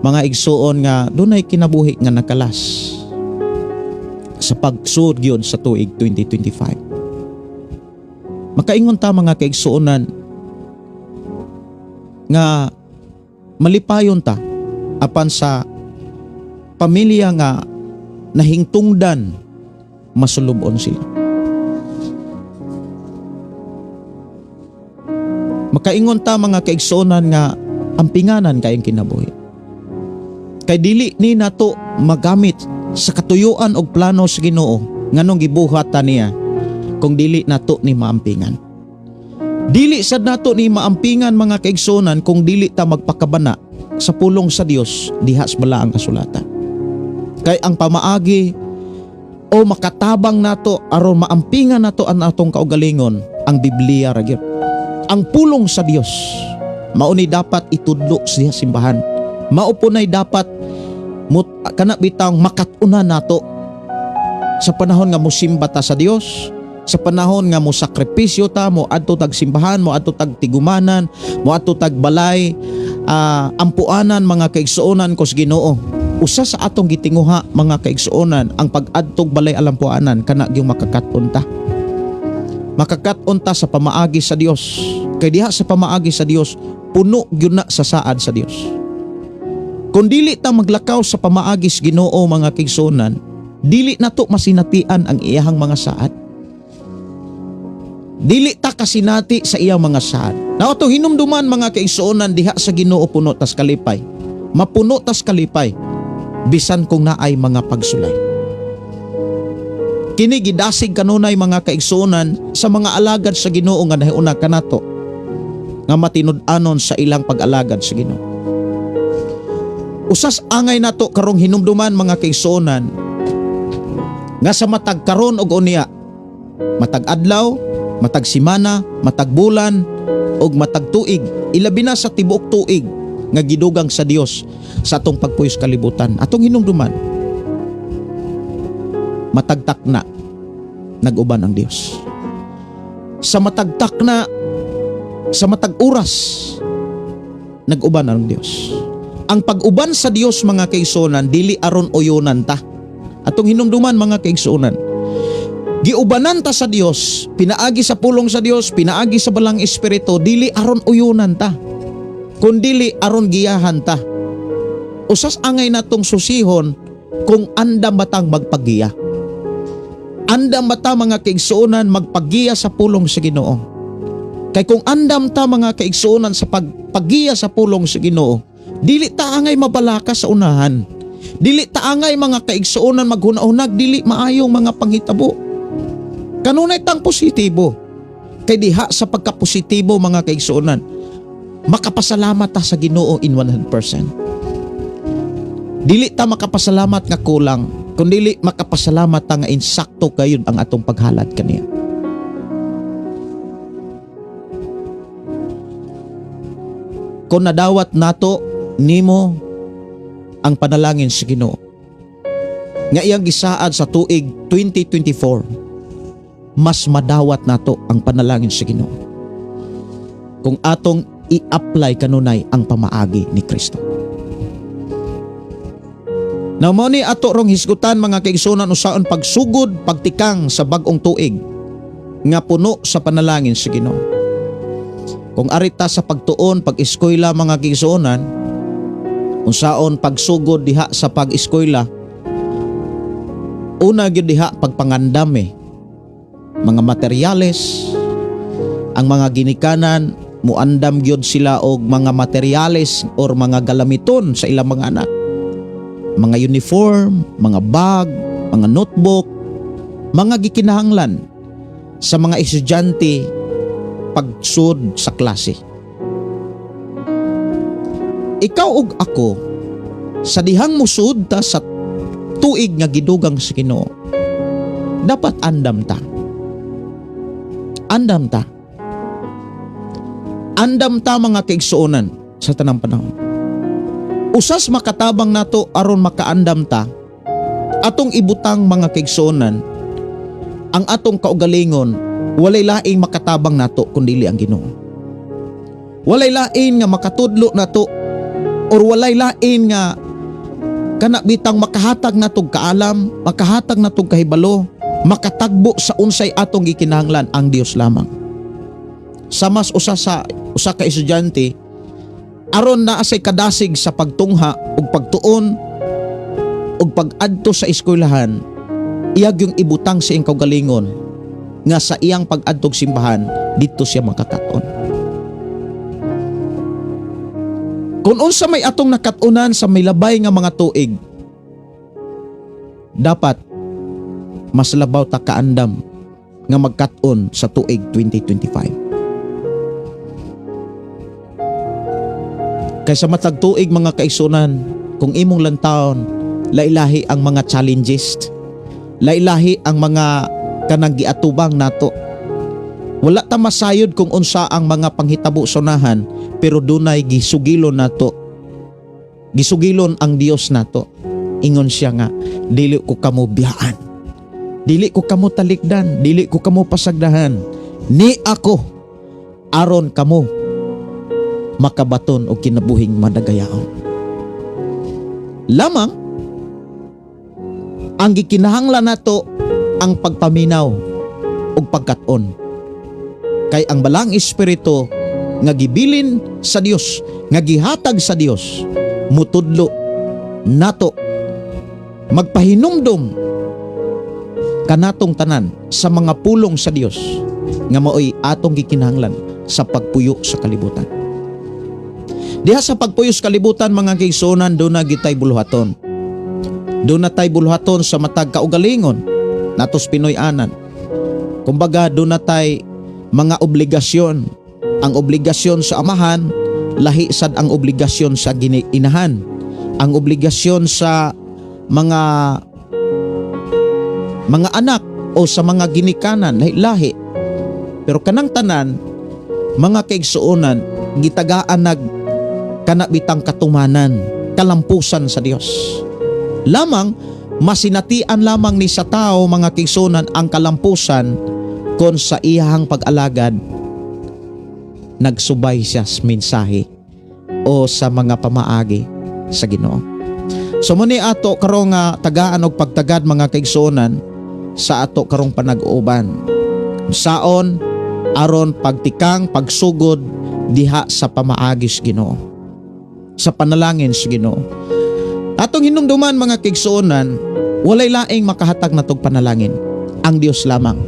mga igsuon, nga dunay kinabuhi nga nakalas. Sa pagsud gyud sa tuig 2025, makaingon ta, mga kaigsuonan, nga malipayon ta apan sa pamilya nga nahingtungdan masulubon sila. Makaingon ta, mga kaigsuonan, nga ampinganan kayong kinabuhi. Kay dili ni nato magamit sa katuyuan og plano sa Ginoo nganong gibuhat ta niya kung dili nato ni maampingan. Dili sad nato ni maampingan, mga kaigsuonan, kung dili ta magpakabana sa pulong sa Dios diha sa balaang kasulatan. Kay ang pamaagi o makatabang nato aron maampingan nato ang atong kaugalingon, ang Biblia ra gyud. Ang pulong sa Dios mao ni dapat itudlo sa simbahan. Mao po na'y dapat mut, kana bitang makat-unan nato sa panahon nga mosimba ta sa Dios, sa panahon nga mo sakripisyo ta, mo adto tag simbahan, mo adto tag tigumanan, mo adto tag balay ampuanan, mga kaigsuonan ko sa Ginoo. Usa sa atong gitinguha, mga kaigsuonan, ang pag-adtog balay alampuanan, kana gyung makakat-on ta. Makakat-on ta sa pamaagi sa Dios. Kay diha sa pamaagi sa Dios, puno gyud na sa saad sa Dios. Kung dili ta maglakaw sa pamaagi sa Ginoo, mga kaigsuonan, dili nato masinatian ang iyahang mga saad. Dili ta kasinati sa iyang mga saad. Na atong hinumduman, mga kaigsuonan, diha sa Ginoo puno tas kalipay. Mapuno tas kalipay bisan kung naay mga pagsulay. Kini gidasig kanunay, mga kaigsuonan, sa mga alagad sa Ginoo nga nahiuna kanato nga matinud-anon sa ilang pag-alagad sa Ginoo. Usas angay nato karong hinumduman, mga kaigsuonan, nga sa matag karon og unya, matag adlaw, matag simana, matag bulan og matag tuig, ilabi na sa tibuok tuig nga gidugang sa Dios sa atong pagpuyos kalibutan. Atong hinumduman, matag takna nag-uban ang Dios. Sa matag takna, sa matag oras, nag-uban ang Dios. Ang pag-uban sa Dios, mga kaigsuonan, dili aron uyonan ta. Atong hinumduman, mga kaigsuonan, giubanan ta sa Dios, pinaagi sa pulong sa Dios, pinaagi sa Balaang Espiritu, dili aron uyonan ta, kundili aron giyahan ta. Usas angay natong susihon kung andam batang magpaggiya. Andam ba ta, mga kaigsuonan, magpaggiya sa pulong sa Ginoo? Kay kung andam ta, mga kaigsuonan, sa pagpaggiya sa pulong sa Ginoo, dili ta angay mabalaka sa unahan. Dili ta angay, mga kaigsuonan, maghuna-hunag dili maayong mga panghitabo. Kanunay tang positibo. Kay diha sa pagkapositibo, mga kaigsuonan, makapasalamat ta sa Ginoo in 100%. Dili ta makapasalamat nga kulang, kundi makapasalamat ta nga insakto kayon ang atong paghalad kaniya. Kung nadawat nato nimo ang panalangin sa Ginoo nga iyang gisaad sa tuig 2024, mas madawat nato ang panalangin sa Ginoo kung atong i-apply kanunay ang pamaagi ni Kristo. Now mao ni ato rong hisgutan, mga kaigsuonan, usaon pagsugod pagtikang sa bag-ong tuig nga puno sa panalangin sa Ginoo. Kung arita sa pagtuon, pag-eskwela, mga kaigsuonan, unsaon pagsugod diha sa pag-eskwela, una gyud diha pagpangandam eh. Mga materyales, ang mga ginikanan muandam gyud sila og mga materyales or mga galamiton sa ilang mga anak. Mga uniform, mga bag, mga notebook, mga gikinahanglan sa mga estudyante pagsud sa klase. Ikaw ug ako, sa dihang musud ta sa tuig nga gidugang sa Ginoo, dapat andam ta. Andam ta. Andam ta, mga kaigsuonan, sa tanang panahon. Usas makatabang nato aron makaandam ta, atong ibutang, mga kaigsuonan, ang atong kaugalingon, walay laing makatabang nato kundili ang Ginoo. Walay lain nga makatudlo nato or walay lain nga Kana bitang makahatag natog kaalam, makahatag natog kahibalo, makatagbo sa unsay atong gikinahanglan, ang Dios lamang. Sama usa sa usa ka estudyante, aron naa say kadasig sa pagtungha ug pagtuon ug pag-adto sa eskwelahan, iyag yung ibutang sa iyang kaugalingon nga sa iyang pag-adtog simbahan didto siya makakaton. Kung unsa may atong nakat-unan sa milabay nga mga tuig, dapat mas labaw ta kaandam nga magkat-on sa tuig 2025. Kaysa matag tuig, mga kaigsunan, kung imong lantawon, lailahi ang mga challenges, lailahi ang mga kanang giatubang nato. Wala ta masayod kung unsa ang mga panghitabo sonahan, pero dunay gisugilon nato. Gisugilon ang Dios nato. Ingon siya nga, "Dili ko kamo biyaan. Dili ko kamo talikdan, dili ko kamo pasagdahan. Ni ako aron kamo makabaton og kinabuhing madagayaon." Lamang ang gikinahanglan nato ang pagpaminaw ug pagkat-on. Kay ang Balaang Espiritu nga gibilin sa Dios, nga gihatag sa Dios, mutudlo nato, magpahinumdom kanatong tanan sa mga pulong sa Dios nga maoy atong gikinahanglan sa pagpuyo sa kalibutan. Diha sa pagpuyo sa kalibutan, mga kaigsuonan, duna gitay buluhaton. Duna tay buluhaton sa matag kaugalingon natos Pinoy-anan. Kumbaga, duna tay mga obligasyon. Ang obligasyon sa amahan, lahi sad ang obligasyon sa inahan. Ang obligasyon sa mga anak o sa mga ginikanan, lahi-lahi. Pero kanang tanan, mga kaigsuonan, gitagaan nag kana bitang katumanan, kalampusan sa Dios. Lamang masinatian lamang ni sa tao, mga kaigsuonan, ang kalampusan kon sa iyahang pag-alagad nagsubay siya sa mensahe o sa mga pamaagi sa Ginoo. So muni ato karong nga tagaan og pagtagad, mga kaigsuonan, sa ato karong panag-uban. Saon aron pagtikang pagsugod diha sa pamaagi sa Ginoo. Sa panalangin sa Ginoo. Atong hinumduman, mga kaigsuonan, walay laing makahatag natog panalangin. Ang Dios lamang.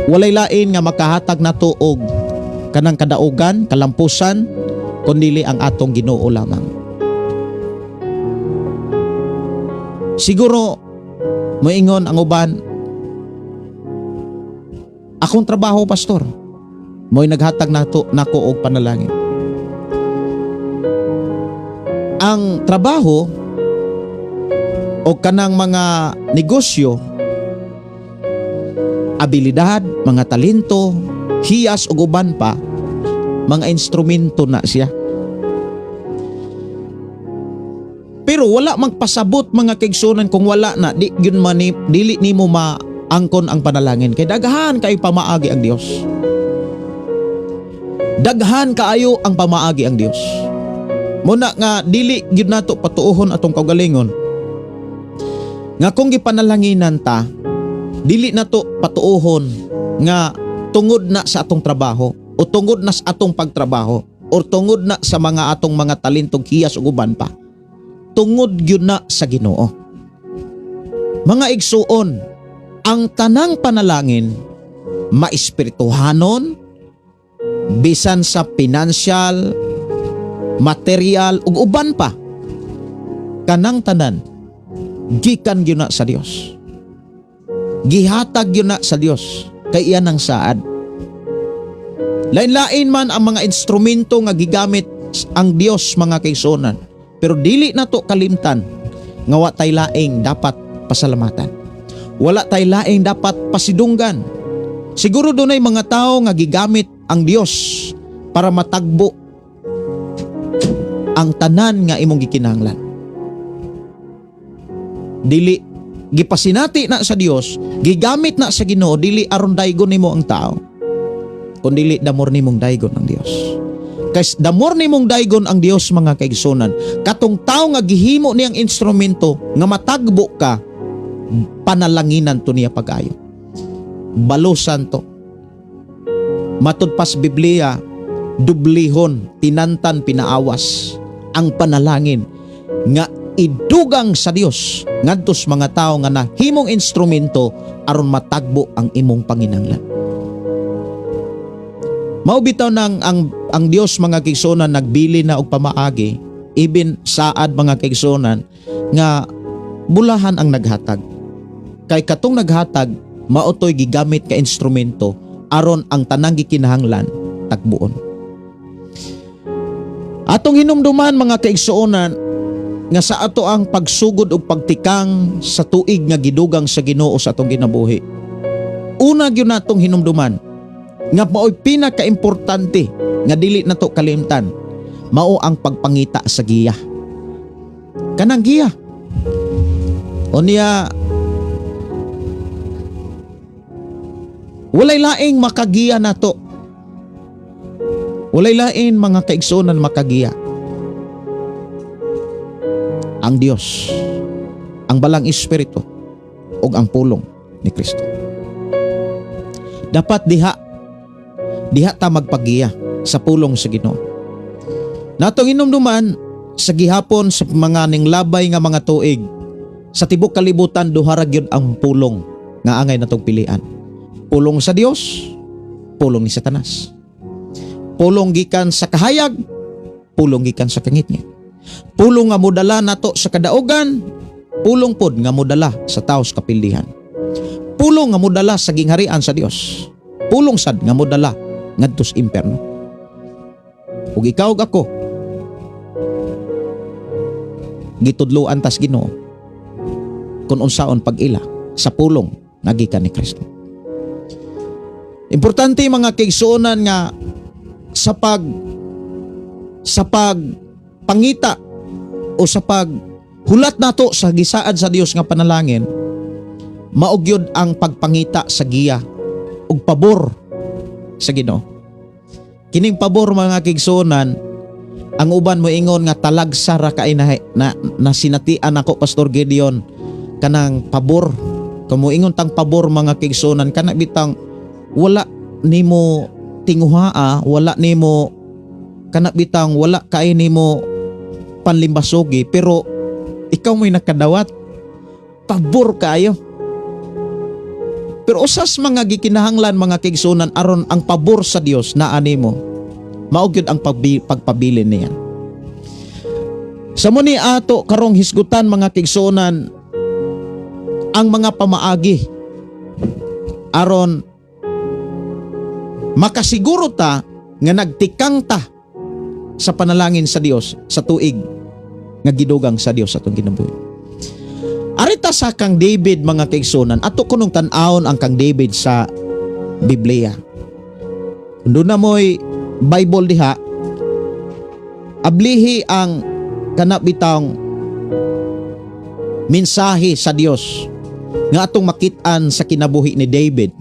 Walay lain nga makahatag nato og kanang kadaugan, kalampusan, kundili ang atong Ginoo lamang. Siguro moingon ang uban, "Akong trabaho, pastor, mo'y naghatag nato nako og panalangin." Ang trabaho o kanang mga negosyo, abilidad, mga talento, hiyas ug uban pa, mga instrumento na siya. Pero wala magpasabot, mga kaigsunan, kung wala na di gyud man ni, dili nimo maangkon ang panalangin kay daghan kay pamaagi ang Dios. Daghan kaayo ang pamaagi ang Dios. Muna nga dili gyud nato patuohon atong kaugalingon nga kung gipanalanginan ta, dili nato patuohon nga tungod na sa atong trabaho o tungod na sa atong pagtrabaho o tungod na sa mga atong mga talentong hiyas ug uban pa. Tungod gyud na sa Ginoo. Mga igsuon, ang tanang panalangin maespirituhanon, bisan sa pinansyal, material ug uban pa, kanang tanan gikan gyud na sa Dios. Gihatag gyud na sa Dios kay iyan ang saad. Lain-lain man ang mga instrumento nga gigamit ang Dios, mga kaigsuonan, pero dili nato kalimtan nga wa tay laing dapat pasalamatan. Wala tay laing dapat pasidunggan. Siguro dunay mga tao nga gigamit ang Dios para matagbo ang tanan nga imong gikinahanglan. Dili gipasinati na sa Dios, gigamit na sa Ginoo dili aron daygon nimo ang tao, kundili damor nimong daygon ang Dios. Kay the more nimong daygon ang Dios, mga kaigsunan, katong tao nga gihimo niyang instrumento nga matagbo ka, panalanginan to niya pag-ayo. Balusan to. Matud pas Biblia, dublihon, tinantan, pinaawas ang panalangin nga idugang sa Dios ngadto sa mga tao nga nahimong instrumento aron matagbo ang imong panginahanglan. Mao bitaw nang ang Dios, mga kaigsuonan, nagbili na og pamaagi even saad, mga kaigsuonan, nga bulahan ang naghatag. Kay katong naghatag mao toy gigamit ka instrumento aron ang tanang gikinahanglan tagbuon. Atong hinumduman, mga kaigsuonan, nga sa ato ang pagsugod og pagtikang sa tuig nga gidugang sa Ginoo sa atong kinabuhi. Una gyud natong hinumduman nga mao'y pinakaimportante nga dili nato kalimtan, mao ang pagpangita sa giya. Kanang giya. Unya walay laing makagiya nato. Walay lain, mga kaigsuonan, makagiya. Ang Dios, ang Balang Espiritu ug ang pulong ni Kristo. Dapat diha diha ta magpagiya sa pulong sa Ginoo. Natong inumduman sa gihapon sa mga ninglabay nga mga tuig sa tibok kalibutan, duha ra gyud ang pulong nga angay natong pilian. Pulong sa Dios, pulong ni Satanas. Pulong gikan sa kahayag, pulong gikan sa kangitngit. Pulong nga modala nato sa kadaugan, pulong pod nga modala sa tawo sa kapildihan. Pulong nga modala sa gingharian sa Dios. Pulong sad nga modala ngadto sa imperno. Ug ikaw ug ako gitudloan tas Ginoo kung unsaon pag-ila sa pulong nga gikan ni Kristo. Importante, mga kaigsuonan, nga sa pag pangita o sa pag hulat nato sa gisaad sa Dios nga panalangin, mao gyud ang pagpangita sa giya ug pabor sa Ginoo. Kining pabor, mga kaigsuonan, ang uban mo ingon nga talagsa ra kay na sinatian ako, Pastor Gideon, kanang pabor. Kung moingon tang pabor, mga kaigsuonan, kana bitang wala nimo tinguhaa, wala nimo kana bitang wala kay nimo panlimbasugi, pero ikaw mo'y nakadawat, pabor kayo. Pero usas mga gikinahanglan, mga kaigsuonan, aron ang pabor sa Dios naa nimo, mao gyud ang pagpabilin niya. Sa muni ato karong hisgutan, mga kaigsuonan, ang mga pamaagi aron makasiguro ta nga nagtikang ta sa panalangin sa Dios sa tuig nga gidugang sa Dios sa atong kinabuhi. Arita sa kang David, mga kaigsuonan, ato kunong tan-awon ang kang David sa Biblia. Kung doon na mo'y Bible diha, ablihi ang kana bitang mensahe sa Dios nga atong makit-an sa kinabuhi ni David.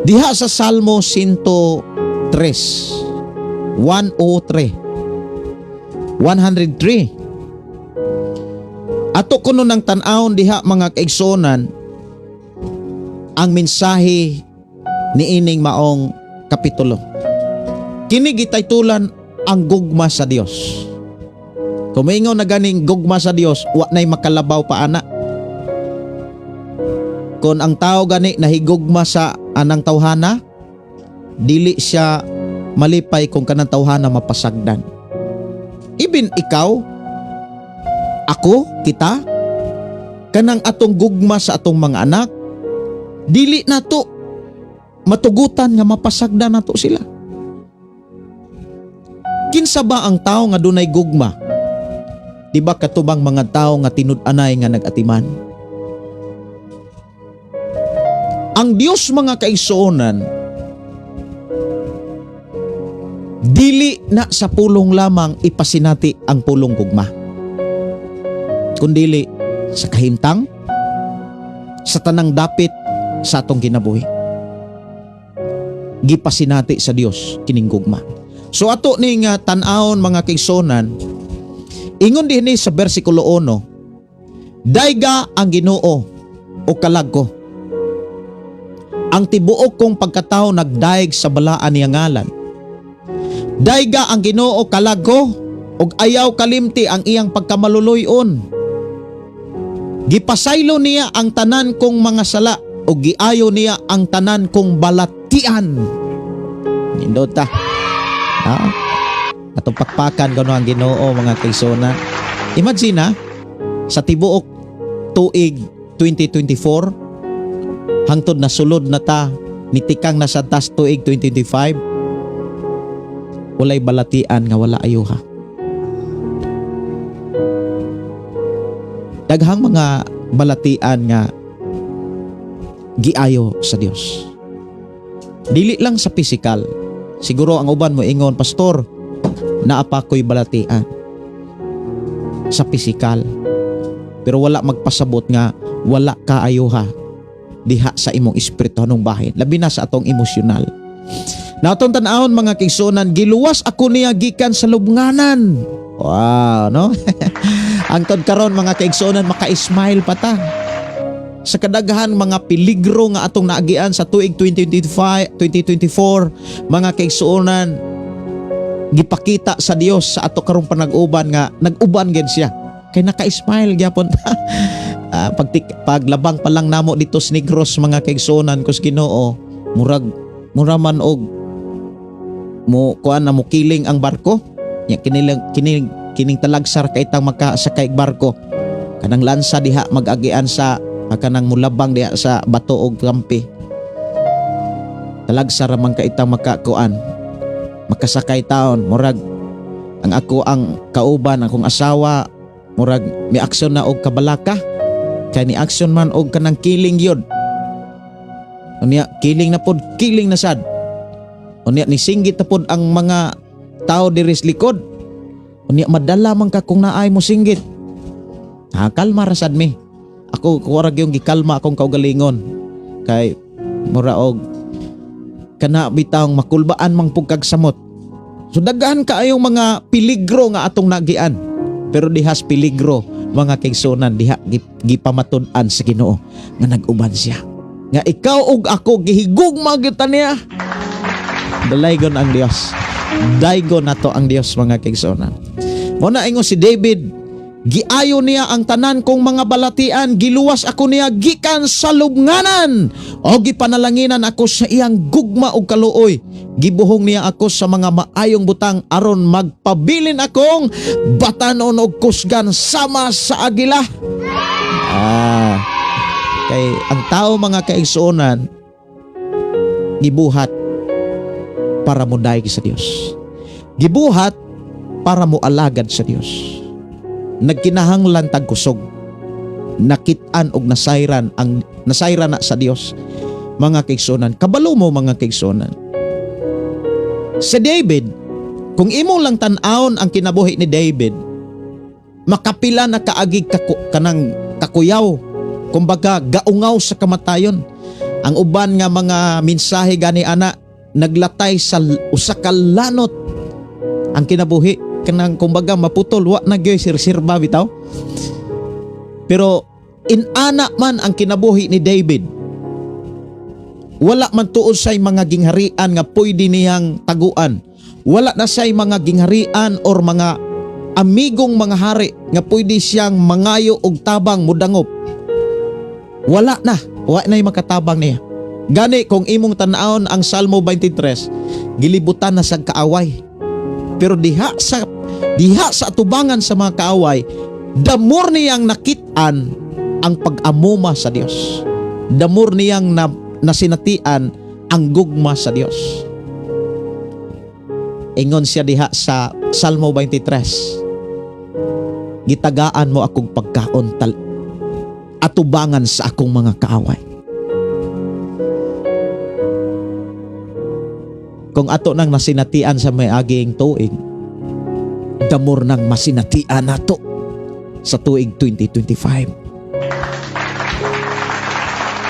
Diha sa Salmo 103, 103, 103. Ato kuno ng tan-awon diha, mga kaigsuonan, ang mensahe niining maong kapitulo. Kini gitaytulan "Ang Gugma sa Dios." Kung maingon na ganing gugma sa Dios, wa na'y makalabaw pa ana. Kung ang tao gani nahigugma sa anang tawhana, dili siya malipay kung kanang tawhana mapasagdan. Even ikaw, ako, kita, kanang atong gugma sa atong mga anak, dili nato matugutan nga mapasagdan nato sila. Kinsa ba ang tao nga dunay gugma? Di ba katubang mga tao nga tinud-anay nga nag-atiman? Ang Dios, mga kaigsuonan, dili na sa pulong lamang ipasinati ang pulong gugma, kundili sa kahimtang, sa tanang dapit sa atong kinabuhi. Gipasinati sa Dios kining gugma. So ato ning tan-awon, mga kaigsuonan, ingon dinhi sa bersikulo 1, "Dayga ang Ginoo o kalag ko. Ang tibuok kong pagkatao nagdayeg sa balaan niyang ngalan. Dayga ang Ginoo, kalag ko, ug ayaw kalimti ang iyang pagkamaluluy-on. Gipasaylo niya ang tanan kong mga sala ug giayo niya ang tanan kong balatian." Nindot ta. Ha? Atong pakpakan gano ang Ginoo, mga kaigsuonan. Imagine na sa tibuok tuig 2024 hangtod na sulod na ta, nitikang na sa tas tuig 2025, walay balatian nga wala ayuha. Daghang mga balatian nga giayo sa Dios. Dili lang sa physical. Siguro ang uban mo ingon, "Pastor, naa pa ko'y balatian sa physical." Pero wala magpasabot nga wala ka ayuha diha sa imong espirituhanong bahin. Labi na sa atong emosyonal. Na atong tan-awon, mga kaigsuonan, "Giluwas ako niya gikan sa lubnganan." Wow, no? Hangtod karon, mga kaigsuonan, maka-smile pa ta. Sa kadaghan mga peligro nga atong naagian sa tuig 2025, 2024, mga kaigsuonan, gipakita sa Dios sa ato karong panag-uban nga nag-uban gid siya. Kay naka-smile gyapon ta. Paglabang pa lang namo dito sa Negros, mga kaigsuonan, kus Ginoo, murag mura man og mo kuan na mo kiling ang barko. Nya kini kini kining talagsar kay tang makasakay og barko. Kanang lansa diha mag-agian sa kanang mulabang diha sa bato og kampi. Talagsar ra man kay itang makakuan. Makasakay taon, murag ang ako ang kauban, akong asawa, murag mi aksyon na og kabalaka. Kay ni aksyon man og kanang kiling yun. Unya kiling na pod, kiling na sad. Unya ni singgit na pod ang mga tao diri sa likod. Unya madala man ka kung naay mo singgit. Ha, kalma ra sad mi. Ako kuwara yung gikalma akong kaugalingon. Kay mura og kana bitawng makulbaan mang pugkag samot. So daghan kaayong mga peligro nga atong nagian. Pero dihas peligro, mga kaigsuonan, diha gipamatud-an sa Ginoo nga nag-uban siya. Nga ikaw ug ako gihigugma gyud ta niya. Dalaygon ang Dios. Daygon nato ang Dios, mga kaigsuonan. Mo na ingon si David, "Giayo niya ang tanan kong mga balatian, giluwas ako niya gikan sa lubnganan. O gipanalanginan ako sa iyang gugma ug kaluoy. Gibuhong niya ako sa mga maayong butang aron magpabilin akong batanon og kusgan sama sa agila." Kay ang tao, mga kaigsuonan, gibuhat para mo dayeg sa Dios. Gibuhat para mo alagad sa Dios. Nagkinahanglan tag kusog. Nakit-an og nasayran ang nasayran na sa Dios. Mga kaigsuonan, kabalo mo, mga kaigsuonan. Si David, kung imo lang tan-awon ang kinabuhi ni David, makapila na kaagig kanang kakuyaw, kumbaga gaungaw sa kamatayon. Ang uban nga mga mensahe gani ana, naglatay sa usa ka lanot ang kinabuhi, kanang kumbaga maputol, wa na gyoy sirsirba bitaw. Pero inana man ang kinabuhi ni David, wala man tuod say mga gingharian nga pwede niyang taguan. Wala na say mga gingharian or mga amigong mga hari nga pwede siyang mangayo og tabang mudangop. Wala na, wa na yung makatabang niya. Gani kung imong tan-awon ang Salmo 23, gilibutan na sa kaaway. Pero diha sa atubangan sa mga kaaway, the more niyang nakit-an ang pag-amuma sa Dios. The more niyang nasinatian ang gugma sa Dios. Ingon siya diha sa Salmo 23, "Gitagaan mo akong pagkaon tal atubangan sa akong mga kaaway." Kung ato nang nasinatian sa may aging tuig, the more nang masinatian nato sa tuig 2025.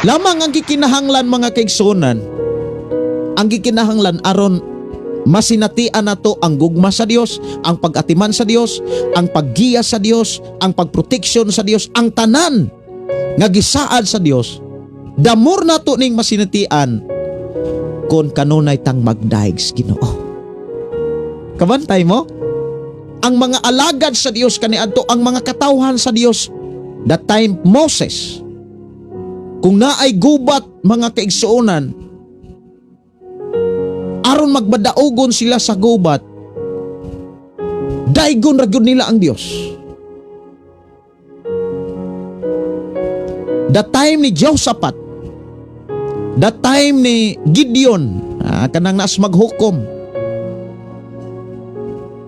Lamang ang gikinahanglan, mga kaigsuonan, Ang gikinahanglan aron masinatian nato ang gugma sa Dios, ang pag-atiman sa Dios, ang paggiya sa Dios, ang pagproteksyon sa Dios, ang tanan nga gisaad sa Dios. The more nato ning masinatian kon kanunay tang magdaig sa Ginoo. Kabantay mo? Ang mga alagad sa Dios kaniadto, ang mga katawhan sa Dios, that time Moses, kung naay gubat, mga kaigsuonan, aron magbadaugon sila sa gubat, daigon ra gyud nila ang Dios. The time ni Jehoshaphat, the time ni Gideon, kanang naas maghukom,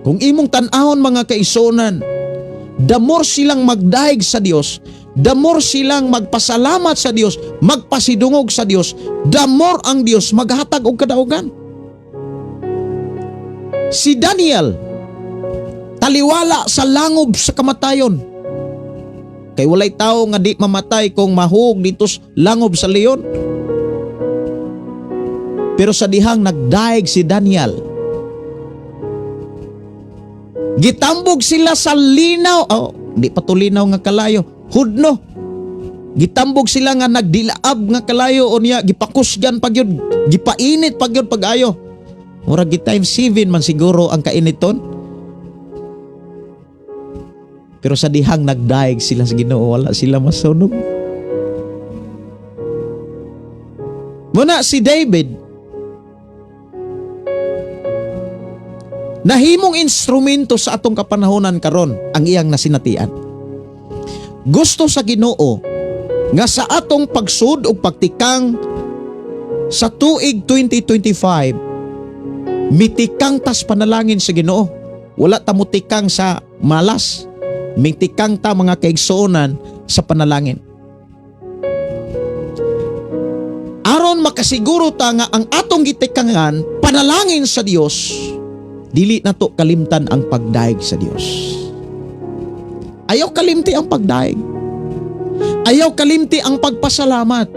kung imong tan-awon, mga kaigsuonan, the more silang magdaig sa Dios, the more silang magpasalamat sa Dios, magpasidungog sa Dios, the more ang Dios maghatag og kadaugan. Si Daniel, taliwala sa langob sa kamatayon. Kay walay tao nga di mamatay kung mahug dito sa langob sa leon. Pero sa dihang nagdaig si Daniel, gitambog sila sa linaw. Oh, di pa to linaw nga kalayo. Hudno. Gitambog sila nga nagdilaab nga kalayo, unya gipakusgan pa gyud, gipainit pa gyud pag-ayo. Murag gi times 7 man siguro ang kainiton. Pero sa dihang nagdaig sila sa Ginoo, wala sila masunog. Muna si David, nahimong instrumento sa atong kapanahonan karon ang iyang nasinatian. Gusto sa Ginoo nga sa atong pagsud og pagtikang sa tuig 2025, mitikang tas panalangin sa Ginoo. Wala ta motikang sa malas. Mitikang ta, mga kaigsuonan, sa panalangin. Aron makasiguro ta nga ang atong gitikangan panalangin sa Dios, dili na to kalimtan ang pagdaig sa Dios. Ayaw kalimti ang pagdaig. Ayaw kalimti ang pagpasalamat.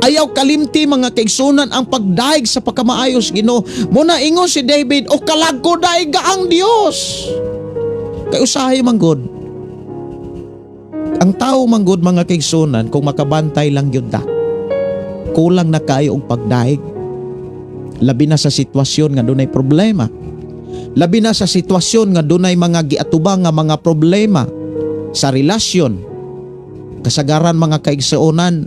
Ayaw kalimti, mga kaigsunan, ang pagdaig sa pagkamaayos Ginoo. Muna ingon si David, "O kalag ko, daiga ang Dios." Kay usahay man gud, ang tao man gud, mga kaigsunan, kung makabantay lang gyud ta, kulang na kayo og pagdaig. Labi na sa sitwasyon nga dunay problema. Labi na sa sitwasyon nga dunay mga giatubang nga mga problema sa relasyon. Kasagaran, mga kaigsuonan,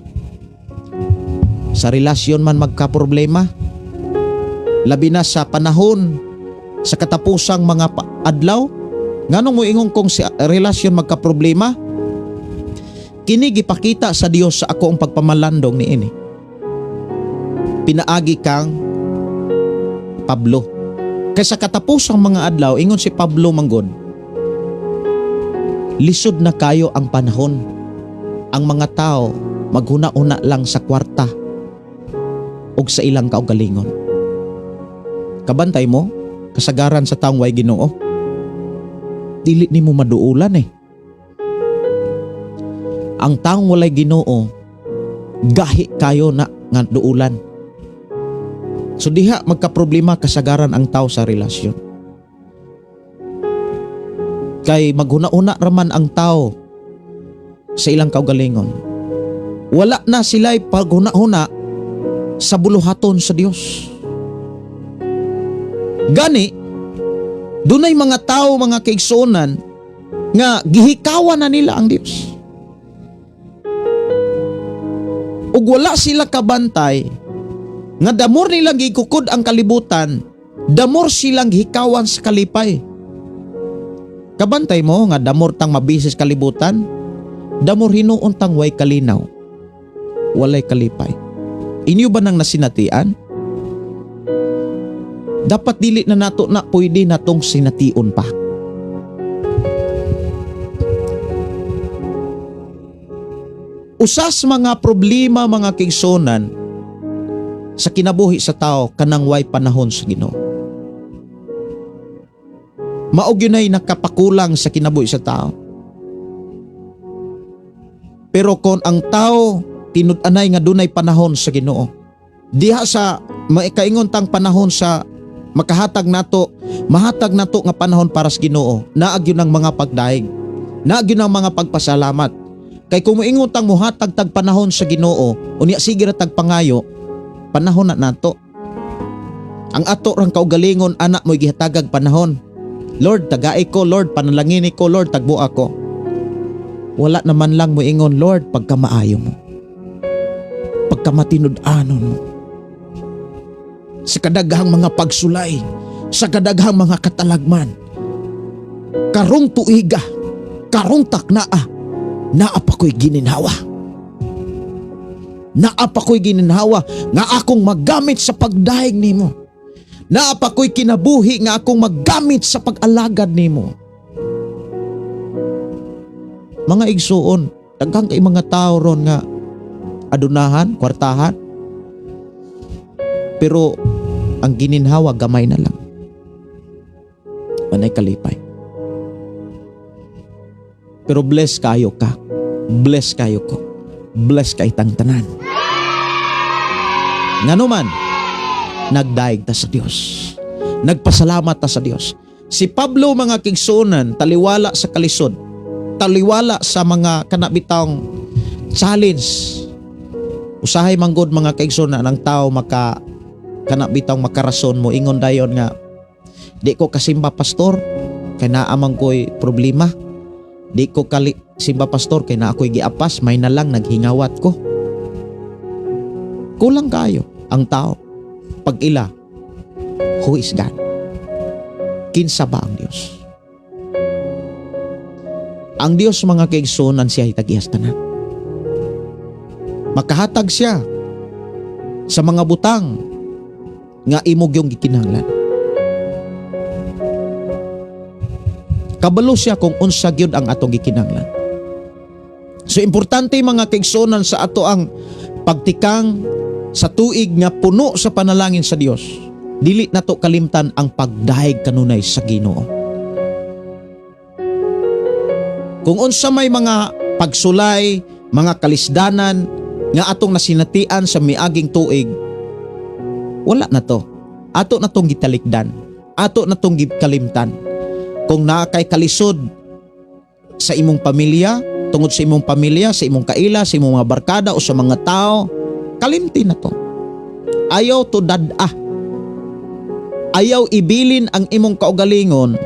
sa relasyon man magka-problema. Labi na sa panahon sa katapusang mga adlaw. Nganong moingon kong si relasyon magka-problema? Kini gipakita sa Dios sa ako ang pagpamalandong niini. Pinaagi kang Pablo. Kay sa katapusang mga adlaw, ingon si Pablo manggod, lisod na kayo ang panahon. Ang mga tao maghuna-una lang sa kwarta ug sa ilang kaugalingon. Kabantay mo, kasagaran sa taong way Ginoo, dili nimo maduulan eh. Ang taong walay Ginoo, gahi kayo na nga duulan. So diha magkaproblema kasagaran ang tao sa relasyon. Kay maghuna-una raman ang tao sa ilang kaugalingon. Wala na sila'y paghuna-huna sa buluhaton sa Dios. Gani, dunay mga tao, mga kaigsuonan, nga gihikawan na nila ang Dios. Ug wala sila kabantay nga the more nilang gikukod ang kalibutan, the more silang gihikawan sa kalipay. Kabantay mo nga the more tang mabisis kalibutan, the more hinuon tang way kalinaw, walay kalipay. Inyo ba nang nasinatian? Dapat dili na nato na pwede natong sination pa. Usas mga problema, mga kaigsuonan, sa kinabuhi sa tao kanang way panahon sa Ginoo. Mao gyud nay nakapakulang sa kinabuhi sa tao. Pero kon ang tao tinud-anay nga dunay panahon sa Ginoo, diha sa Maikaingon tang panahon sa makahatag nato, mahatag nato nga panahon para sa Ginoo, naa gyud ang mga pagdaig. Naa gyud ang mga pagpasalamat. Kay kung moingon tang muhatag tag panahon sa Ginoo, unya sige ra tag pangayo, panahon na nato. Ang ato rang kaugalingon anak mo'y gihatagag panahon. Lord, tagai ko, Lord, panalangini ko, Lord, tagbo ako. Wala naman lang moingon, Lord, pagkamaayo mo. Pagkamatinud-anon mo. Sa kadaghang mga pagsulay, sa kadaghang mga katalagman, karong tuiga, karong taknaa, naa pa ko'y gininhawa. Naa pa ko'y gininhawa nga akong magamit sa pagdayeg nimo. Naa pa ko'y kinabuhi nga akong magamit sa pag-alagad nimo. Mga igsuon, daghang kay mga tao ron nga adunahan, kwartahan. Pero ang gininhawa gamay na lang. Manay kalipay. Pero bless kayo ka. Bless kayo ko. Bless kay tang tanan. Ngano man, nagdaig ta sa Dios. Nagpasalamat ta sa Dios. Si Pablo, mga kaigsuonan, taliwala sa kalisod, taliwala sa mga kanabitang challenge. Usahay manggod, mga kaigsuonan, ang tao maka kanabitang makarason mo ingon dayon nga, "Di ko kasimba, pastor, kay naa man ko'y problema. Di ko kali simba, pastor, kay naa ko'y giapas, may na lang naghingawat ko." Kulang kayo ang tao pag ila, who is God? Kinsa ba ang Dios? Ang Dios, mga kaigsuonan, siya ay tag-iyas tanan. Makahatag siya sa mga butang nga imo gyung gikinahanglan. Kabalo siya kung unsa gyud ang atong gikinahanglan. So importante, mga kaigsuonan, sa ato ang pagtikang sa tuig nga puno sa panalangin sa Dios. Dili nato kalimtan ang pagdayeg kanunay sa Ginoo. Kung unsa may mga pagsulay, mga kalisdanan nga atong nasinatian sa miaging tuig, wala na to. Ato na tong gitalikdan. Ato na tong gikalimtan. Kung naa kay kalisod sa imong pamilya, tungod sa imong pamilya, sa imong kaila, sa imong mga barkada o sa mga tao, kalimti na to. Ayaw to dad-a. Ayaw ibilin ang imong kaugalingon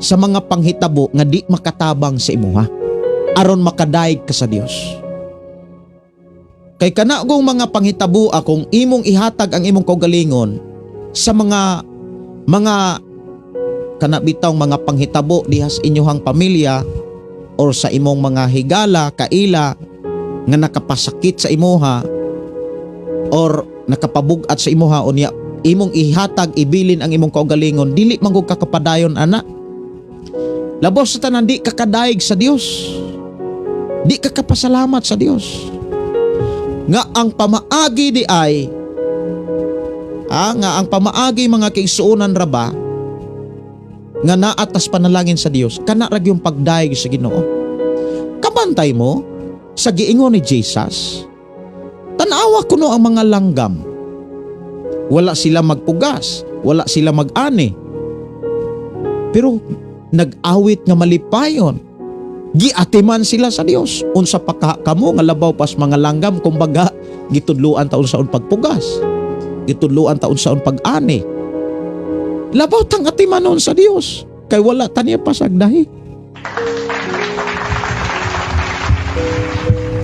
sa mga panghitabo nga di makatabang sa imuha aron makadaig ka sa Dios. Kay kana kung mga panghitabo kung imong ihatag ang imong kaugalingon sa mga kana bitawng mga panghitabo diha sa inyuhang pamilya or sa imong mga higala, kaila nga nakapasakit sa imuha or nakapabug-at sa imuha, unya imong ihatag, ibilin ang imong kaugalingon, dili man gud ka kapadayon ana. Labos sa tanan, di ka kadaig sa Dios, di ka kapasalamat sa Dios nga ang pamaagi di ay nga ang pamaagi, mga kaigsuonan, ra ba nga naatas panalangin sa Dios, kana ra gyung pagdayeg sa Ginoo. Kabantay mo sa giingon ni Jesus, "Tan-awa kuno ang mga langgam. Wala sila magpugas, wala sila mag-ani, pero nag-awit nga malipayon. Giatiman sila sa Dios. Unsa pa ka kamo nga labaw pas mga langgam?" Kumbaga, gitudluan ta unsaon pagpugas, gitudluan ta unsaon pag-ani. Labaw tang atimanon sa Dios kay wala ta niya pasagdahi.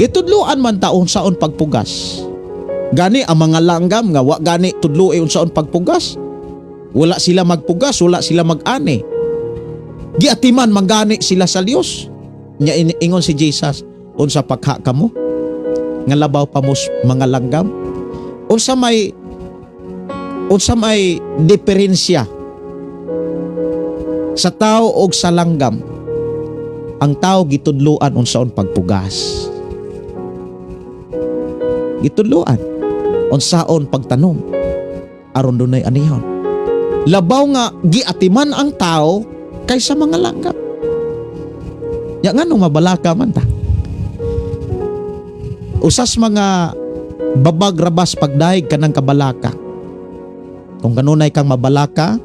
Gitudluan man ta unsaon pagpugas. Gani ang mga langgam nga wa gani tudloi unsaon pagpugas, wala sila magpugas, wala sila mag-ani. Giatiman man gani sila sa Dios. Nya ingon si Jesus, "Unsa pakha kamo nga labaw pa mo mga langgam?" Unsa may diferensya sa tao og sa langgam? Ang tao gitudluan unsaon pagpugas, gitudluan unsaon pagtanom aron dunay anihon. Labaw nga giatiman ang tao kaysa mga langgam. Ya nganong mabalaka man ta? Usas mga babag rabas pagdayeg kanang kabalaka. Kung kanunay kang mabalaka,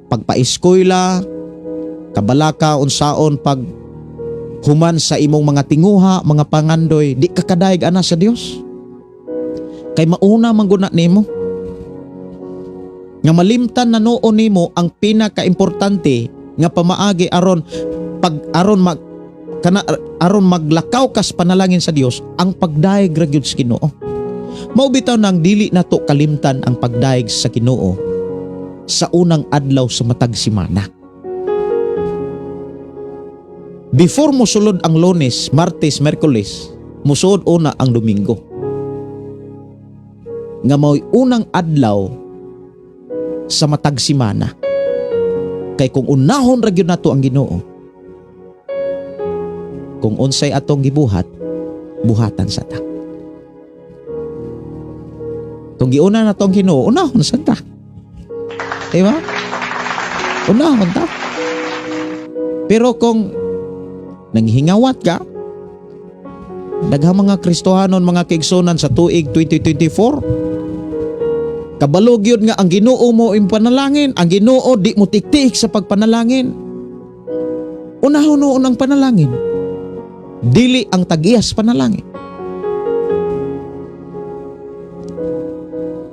pagpaeskwela, kabalaka unsaon pag human sa imong mga tinguha, mga pangandoy, di ka kadayeg ana sa Dios. Kay mauna man gud na nimo. Nga malimtan na noon nimo ang pinakaimportante nga pamaagi aron pag aron mag kana aron maglakaw kas panalangin sa Dios, ang pagdayeg ra gyud sa Ginoo. Mao bitaw nang dili nato kalimtan ang pagdayeg sa Ginoo sa unang adlaw sa matag semana. Before mosulod ang Lunes, Martes, Miyerkules, musuod una ang Domingo. Nga mao'y unang adlaw sa matag semana. Kay kung unahon ra gyud nato ang Ginoo, kung unsay atong gibuhat, buhatan sa ta. Kung giuna nato ang Ginoo, unahon sa ta. Di ba? Unahon ta. Pero kung nanghingawat ka, daghang mga Kristohanon, mga kaigsunan, sa tuig 2024, kabalo gyud nga ang Ginoo mo imong panalangin, ang Ginoo di mo tiktik sa pagpanalangin. Unahon noon ang panalangin. Dili ang tag-iyas panalangin.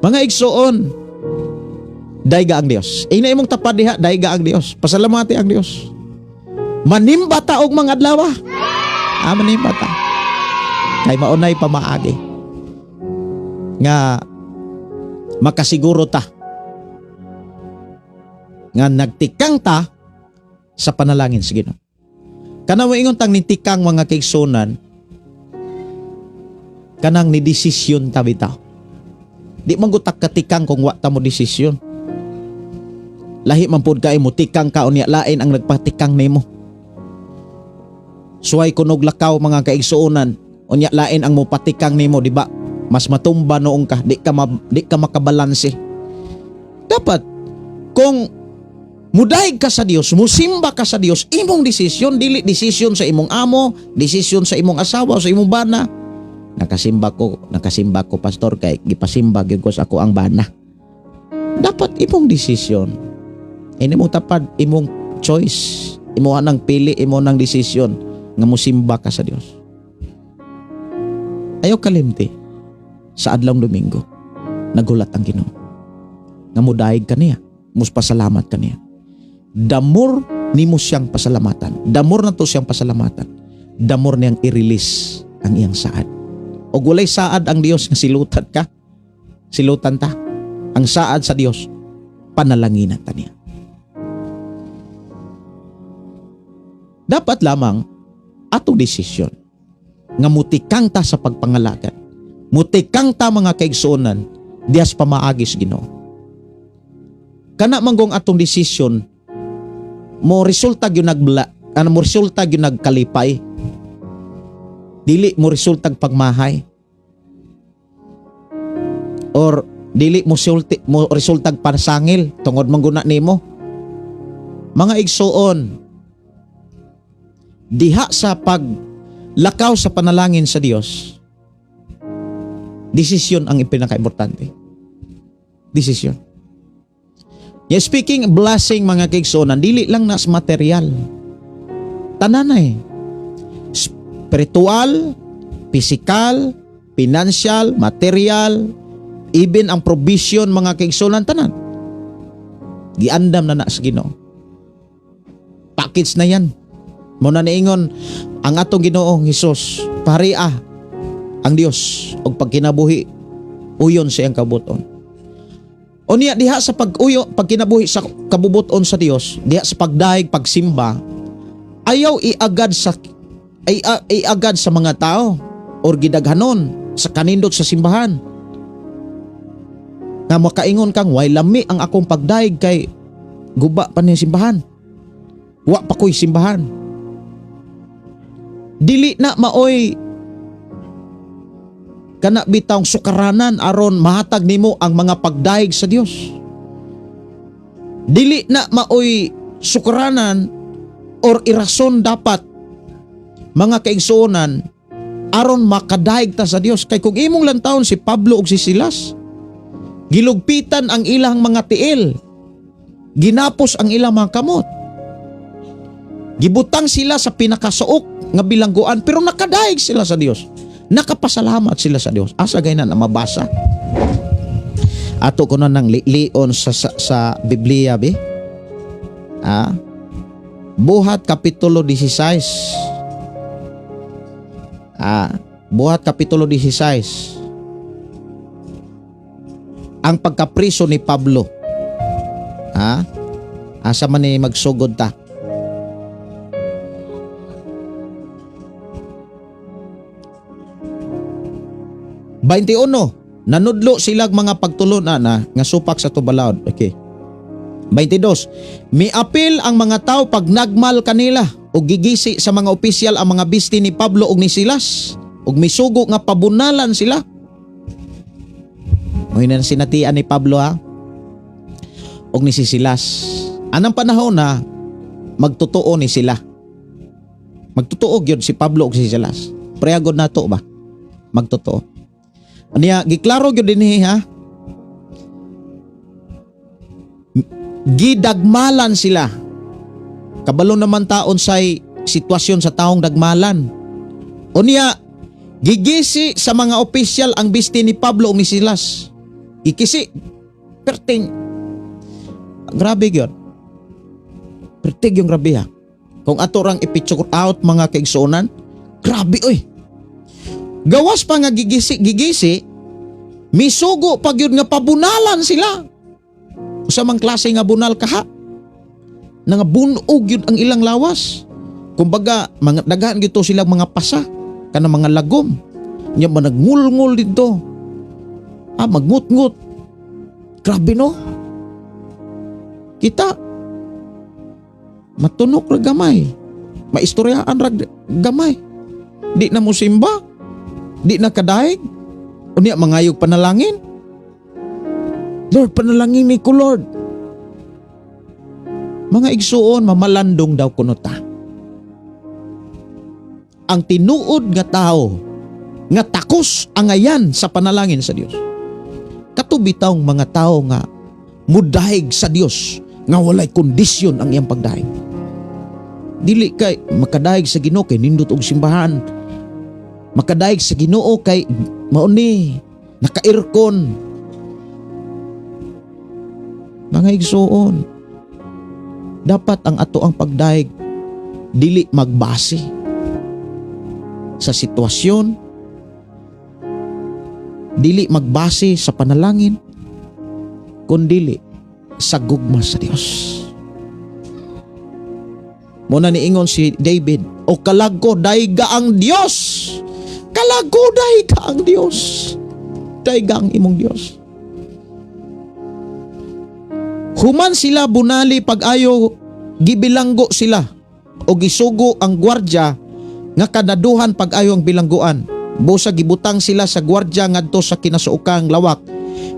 Mga igsoon, dayga ang Dios. Ina imong tapad diha, dayga ang Dios. Pasalamati ang Dios. Manimba ta og mga adlaw. Ah, manimba ta. Kay maunay pamaagi nga makasiguro ta nga nagtikang ta sa panalangin sa Ginoo. Kanang moingon tang nitikang, mga kaigsunan, kanang ni desisyon ta bitaw. Di man gud ta katikang kung wa ta mo desisyon. Lahi man pud kay mo tikang ka, unya lain ang nagpatikang nimo. Suway kunog lakaw, mga kaigsuonan, unya lain ang mopatikang nimo, di ba? Mas matumba noong ka, di ka makabalanse. Dapat kung mudayeg ka sa Dios, musimba ka sa Dios, imong desisyon, dili desisyon sa imong amo, desisyon sa imong asawa, sa imong bana. Nakasimba ko, pastor, kay gipasimba gyud ko sa ako ang bana. Dapat imong desisyon. Ini mo tapad imong choice, imo nang pili, imo nang desisyon nga musimba ka sa Dios. Ayaw kalimti sa adlawng Domingo, nagulat ang Ginoo. Nga mudayeg ka niya, muspasalamat ka niya. Damor nimo siyang pasalamatan. Damor na to siyang pasalamatan. Damor niyang i-release ang iyang saad. Og walay saad ang Dios nga silutan ka. Silutan ta. Ang saad sa Dios, panalanginan ta niya. Dapat lamang atong desisyon nga mutikang ta sa pagpangalagan. Mutikang ta, mga kaigsuonan, dihas pamaagi sa Ginoo. Kana manggong atong desisyon mo resulta gyud nagbla, ano, mo resulta gyud nagkalipay. Dili mo resultag pagmahay. Or dili mo sulti, mo resultag pansangil tungod mangguna nimo. Mga igsuon, diha sa paglakaw sa panalangin sa Dios, desisyon ang pinakaimportante. Desisyon. Yeah, speaking blessing, mga kaigsuonan, dili lang nas material. Tanan na eh. Spiritual, physical, financial, material, even ang provision, mga kaigsuonan, tanan. Giandam na na sa Ginoo. Package na yan. Muna niingon ang atong Ginoong Hesus, paria ang Dios og pagkinabuhi uyon sa iyang kabuton. Unya diha sa pag-uyo, pagkinabuhi sa kabubuton sa Dios, diha sa pagdayeg, pagsimba, ayaw iagad sa mga tao or gidaghanon sa kanindot sa simbahan. Nga makaingon kang way lami ang akong pagdayeg kay guba pa ni simbahan. Wa pa ko'y simbahan. Dili na maoy kana bitawng sukaranan aron mahatag nimo ang mga pagdayeg sa Dios. Dili na maoy sukaranan or irason dapat, mga kaigsuonan, aron makadayeg ta sa Dios. Kay kung imong lantawon si Pablo ug si Silas, Gilugpitan ang ilang mga tiil. Ginapos ang ilang mga kamot. Gibutang sila sa pinakasuok nga bilangguan pero nakadaig sila sa Dios. Nakapasalamat sila sa Dios. Asa gay na mabasa? Ato kuno nang lilion sa Biblia bi. Ah. Buhat kapitulo 16. Buhat kapitulo 16. Ang pagkapriso ni Pablo. Ha? Asa man ni magsugod ta? 21. Nanudlo silag mga pagtulunan na nga supak sa tubalaod. Okay. 22. Miapil ang mga tao pag nagmal kanila ug gigisi sa mga opisyal ang mga bisti ni Pablo ug ni Silas ug misugo nga pabunalan sila. Mo'y na sinatian ni Pablo ha ug ni si Silas. Anang panahon na magtotoo ni sila. Magtotoo gyud si Pablo ug si Silas. Preagod nato ba? Magtotoo. Niya giklaro gyud dinhi ha. Gidagmalan sila. Kabalo naman taon say sitwasyon sa taong dagmalan. Unya gigisi sa mga opisyal ang bisti ni Pablo ug ni Silas. Gikisi perting grabe gyud. Pertig yung grabe ha. Kung ato rang ipicture out mga kaigsuonan, grabe oy. Gawas pa nga gigisi, misugo pa gyud nga pabunalan sila. Usa mang klase nga bunal kaha. Nga bunog gyud ang ilang lawas. Kumbaga, mga daghan gyud to sila mga pasa kana mga lagom. Nya managngulngul didto. Ah, magngut-ngut. Grabe no. Kita matunok ra gamay. Maistoryaan ra gamay. Di na mo simba. Di na kadaig. Unya mangayog panalangin. Lord, panalangin ni ko, Lord. Mga igsuon, mamalandong daw kuno ta. Ang tinuod nga tao nga takos angayan sa panalangin sa Dios. Katubitawng mga tao nga mudahig sa Dios nga walay kondisyon ang iyang pagdahig. Dili kay makadahig sa Ginoo kay nindot og simbahan. Makadahig sa Ginoo kay mauni naka-aircon. Mga igsuon, dapat ang ato ang pagdahig dili magbase sa sitwasyon, dili magbase sa panalangin, kundili sa gugma sa Dios. Muna niingon si David, o kalag ko dayga ang Dios. Kalag ko dayga ang Dios. Dayga ang imong Dios. Human sila bunali pag-ayo, gibilanggo sila o gisugo ang gwardya nga kanaduhan pag-ayo ang bilangguan. Busa gibutang sila sa gwardya ngadto sa kinasuokang lawak.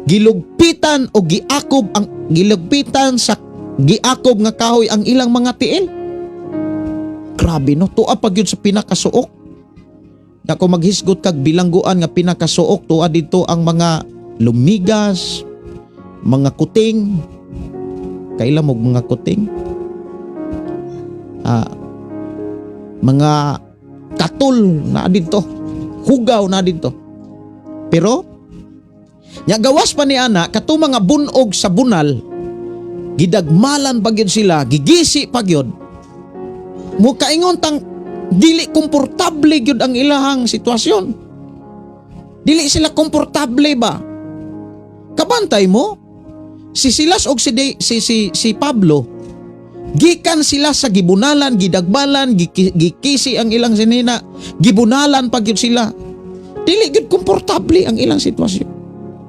Gilugpitan o giakob ang gilugpitan sa giakob nga kahoy ang ilang mga tiil. Grabe no, tuwa pa gyud sa pinakasuok. Na kung maghisgot kag bilangguan nga pinakasuok, tuwa dito ang mga lumigas, mga kuting. Kaila mo mga kuting? Mga katul na dito, hugaw na dito. Pero nya gawas pa ni ana kato mga bunog sa bunal, gidagmalan pa gyud sila, gigisi pa gyud. Mukaingon tang dili komportable gyud ang ilahang sitwasyon. Dili sila komportable ba? Kabantay mo si Silas og si Pablo, gikan sila sa gibunalan, gidagbalan, gikisi ang ilang sinina, gibunalan pa gyud sila. Dili gyud komportable ang ilang sitwasyon.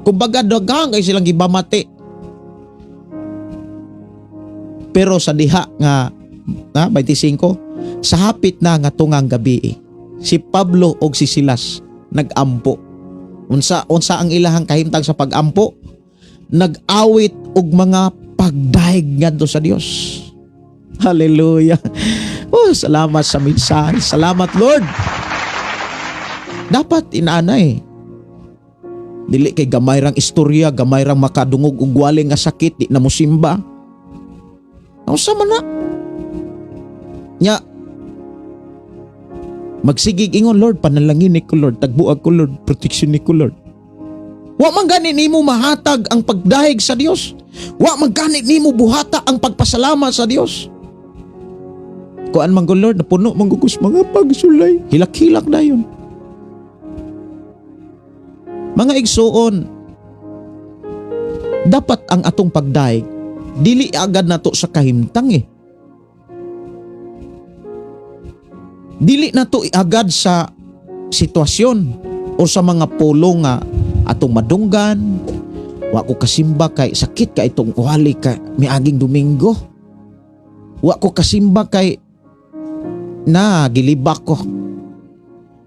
Kumbaga daghang kay silang gibamati. Pero sa diha nga na 25, sa hapit na nga tungang gabi, si Pablo og si Silas nagampo. Unsa ang ilahang kahimtang sa pagampo? Nag-awit og mga pagdahig ngadto sa Dios. Hallelujah. Oh, salamat sa mensahe. Salamat, Lord. Dapat inaanay. Dili kay gamay rang istorya, gamay rang makadungog og wali nga sakit, di na mo simba. Unsa man na? Nya magsigig ingon, "Lord, panalangin ni ko, Lord, tagbuag ko, Lord, protection ni ko, Lord." Wa man gani nimo mahatag ang pagdahig sa Dios. Wa man gani nimo buhata ang pagpasalamat sa Dios. Kuan man ko, Lord, napuno man ko kus mga pagsulay. Hilak-hilak dayon. Mga igsuon, dapat ang atong pagdahig dili agad nato sa kahimtang eh. Dili nato agad sa sitwasyon o sa mga pulo nga atong madunggan. Wa ko kasimba kay sakit ka itong wali ka miaging Domingo. Wa ko kasimba kay na gilibak ko.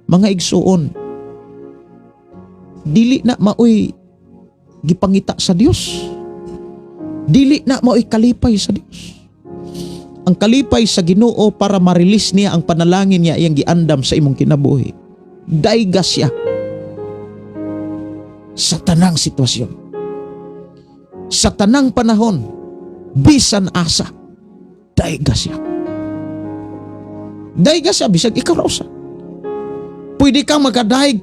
Mga igsuon, dili na maoy gipangita sa Dios. Dili na maoy kalipay sa Dios. Ang kalipay sa Ginoo para ma-release niya ang panalangin niya iyang giandam sa imong kinabuhi. Dayga siya sa tanang sitwasyon. Sa tanang panahon, bisan asa, dayga siya. Dayga siya bisag ikaw ra usa. Pwede kang magkadayeg,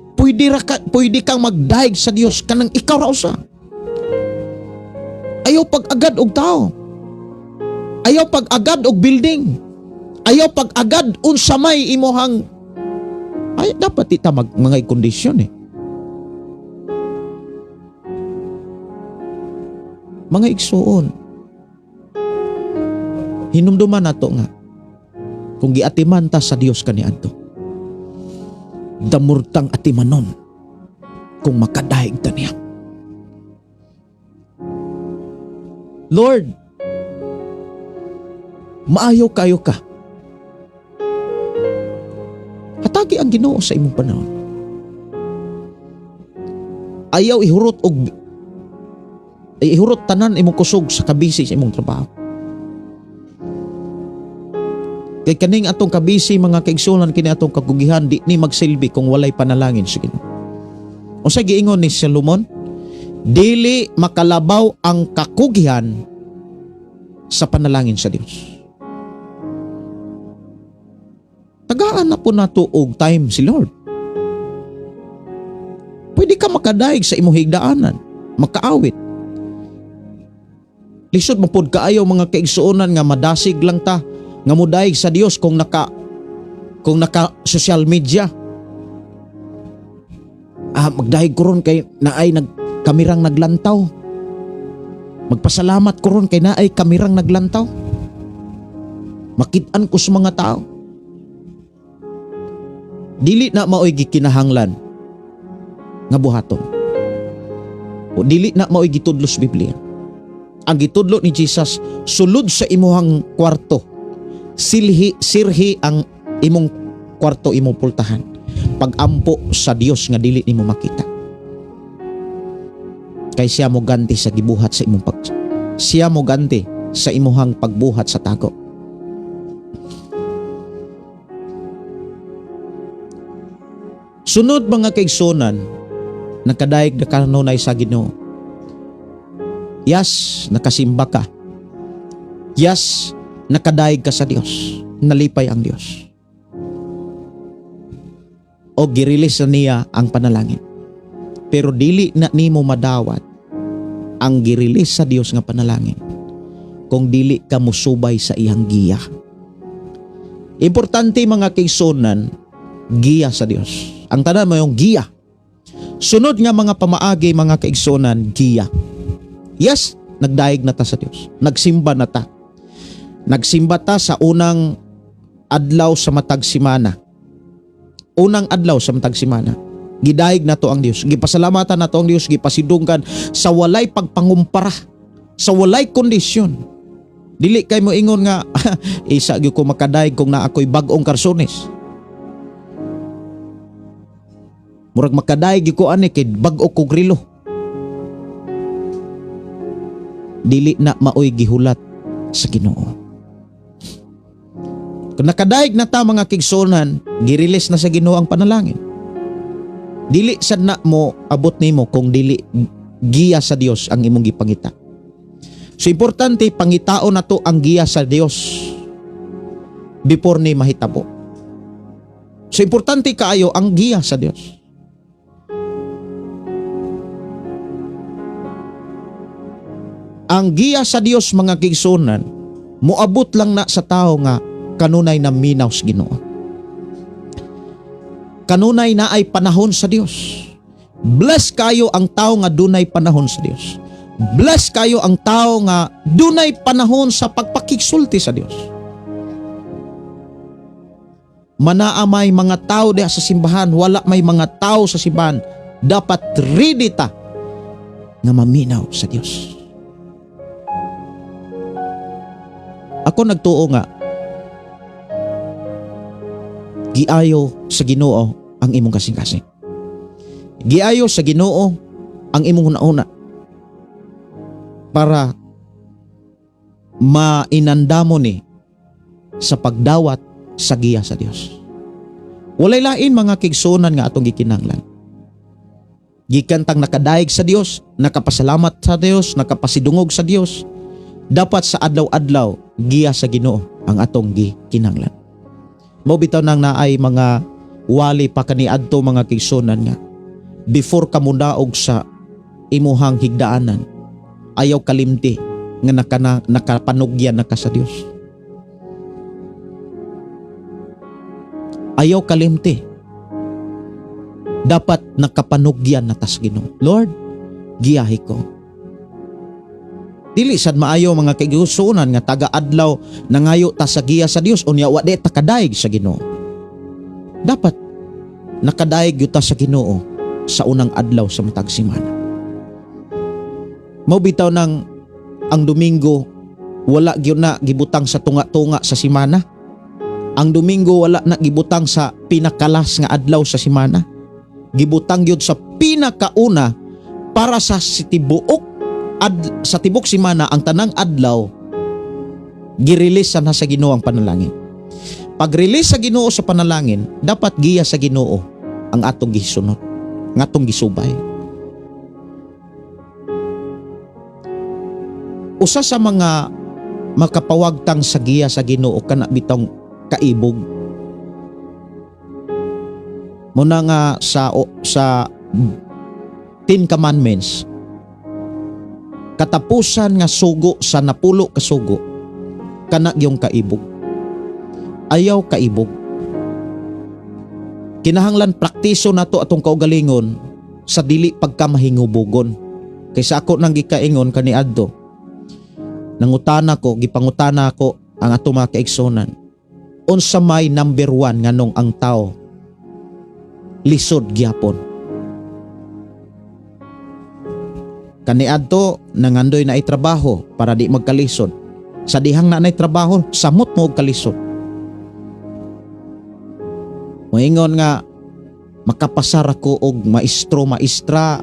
pwede kang magdayeg sa Dios kanang ikaw ra usa. Ayaw pag-agad og tao. Ayaw pag-agad og building. Ayaw pag-agad unsa may imuhang ay dapat ita mag mga kondisyon eh. Mga igsuon, hinumduman nato nga kung giatiman ta sa Dios kaniadto, damurtang atimanon kung makadaig ta niya. Lord, maayo kayo ka. Hatagi ang Ginoo sa imong panahon. Ayaw ihurot og ay ihurot tanan imong kusog sa kabisi sa imong trabaho. Kay kaning atong kabisi, mga kaigsuonan, kini atong kagugihan di ni magsilbi kung walay panalangin sa Ginoo. Unsa giingon ni Solomon? Dili makalabaw ang kakugihan sa panalangin sa Dios. Tagaan na po nato og time si Lord. Pwede ka makadaig sa imong higdaanan, makaawit. Lisod mo pod kaayo, mga kaigsuonan, nga madasig lang ta nga modaig sa Dios kung naka social media. Magdahig ko ron kay naay nag kamirang naglantaw. Magpasalamat ko ron kay naay kamirang naglantaw. Makit-an ko sa mga tao. Dili na maoy gikinahanglan nga buhaton. O dili na maoy gitudlo sa Biblia. Ang gitudlo ni Jesus, sulod sa imuhang kwarto. Silhi, sirhi ang imong kwarto, imong pultahan. Pagampo sa Dios nga dili nimo makita. Kay siya mo ganti sa gibuhat sa imong pag siya mo ganti sa imuhang pagbuhat sa tago. Sunod, mga kaigsunan, nakadayeg na kanunay sa Ginoo. Yes, nakasimba ka. Yes, nakadayeg ka sa Dios. Nalipay ang Dios. O girelease na niya ang panalangin. Pero dili na nimo madawat ang girelease sa Dios nga panalangin kung dili ka musubay sa iyang giya. Importante, mga kaigsunan, giya sa Dios. Ang tanan mo yung giya. Sunod nga mga pamaagi, mga kaigsunan, giya. Yes, nagdayeg na ta sa Dios. Nagsimba na ta. Nagsimba ta sa unang adlaw sa matag simana. Unang adlaw sa matag simana. Gidayeg na to ang Dios. Gipasalamatan na to ang Dios, gipasidunggan sa walay pagpangumpara, sa walay kondisyon. Dili kay mo ingon nga isa gyud ko makadayeg kung naa ako'y bag-ong karsones. Murag makadayeg gyud ko ani kay bag-o kog relo. Dili na maoy gihulat sa Ginoo. Kung nakadayeg na ta, mga kigsunan, girelease na sa Ginoo ang panalangin. Dili sad na mo abot nimo kung dili giya sa Dios ang imong gipangita. So importante pangitaon nato ang giya sa Dios before ni mahitabo. So importante kaayo ang giya sa Dios. Ang giya sa Dios, mga kaigsuonan, moabot lang na sa tao nga kanunay na minaw sa Ginoo. Kanunay na ay panahon sa Dios. Bless kayo ang tao nga dunay panahon sa Dios. Bless kayo ang tao nga dunay panahon sa pagpakigsulti sa Dios. Manaa may mga tao diha sa simbahan, wala may mga tao sa simbahan, dapat ready ta nga maminaw sa Dios. Ako nagtuo nga giayo sa Ginoo ang imong kasing-kasing. Giayo sa Ginoo ang imong hunahuna para mainandamo ni sa pagdawat sa giya sa Dios. Walay lain, mga kaigsuonan, nga atong gikinahanglan. Gikan tang nakadayeg sa Dios, nakapasalamat sa Dios, nakapasidungog sa Dios, dapat sa adlaw-adlaw giya sa Ginoo ang atong gikinahanglan. Mao bitaw nang naay mga wali pa kaniadto, mga kaigsuonan, nga before ka mudaog sa imuhang higdaanan, ayaw kalimti nga nakapanugyan na ka sa Dios. Ayaw kalimti. Dapat nakapanugyan na tas Ginoo. Lord, giyahi ko. Dili sad maayo, mga kaigsuonan, nga taga adlaw nangayo ta sa giya sa Dios unya wa di ta kadayeg sa Ginoo. Dapat nakadayeg gyud ta sa Ginoo sa unang adlaw sa matag semana. Mao bitaw nang ang Domingo wala gyud na gibutang sa tunga-tunga sa semana. Ang Domingo wala na gibutang sa pinakalas nga adlaw sa semana. Gibutang gyud sa pinakauna para sa tibuok sa tibok semana, ang tanang adlaw girelease na sa Ginoo ang panalangin. Pag-release sa Ginoo sa panalangin, dapat giya sa Ginoo ang atong gisunod, ang atong gisubay. Usa sa mga makapawagtang sa giya sa Ginoo kana bitong kaibog. Muna nga sa Ten Commandments, katapusan nga sugo sa 10 ka sugo kana yung kaibog. Ayaw kaibog. Kinahanglan praktiso nato atong kaugalingon sa dili pagkamahingubugon. Kaysa ako nang gikaingon kaniadto, nangutana ko, gipangutana ko ang ato mga kaigsuonan. Unsa may number one nganong ang tao lisod gyapon? Kaniadto nangandoy na trabaho para di magkalisod. Sa dihang na trabaho, samot mo og kalisod. Moingon nga makapasar ako og maestro, maestra,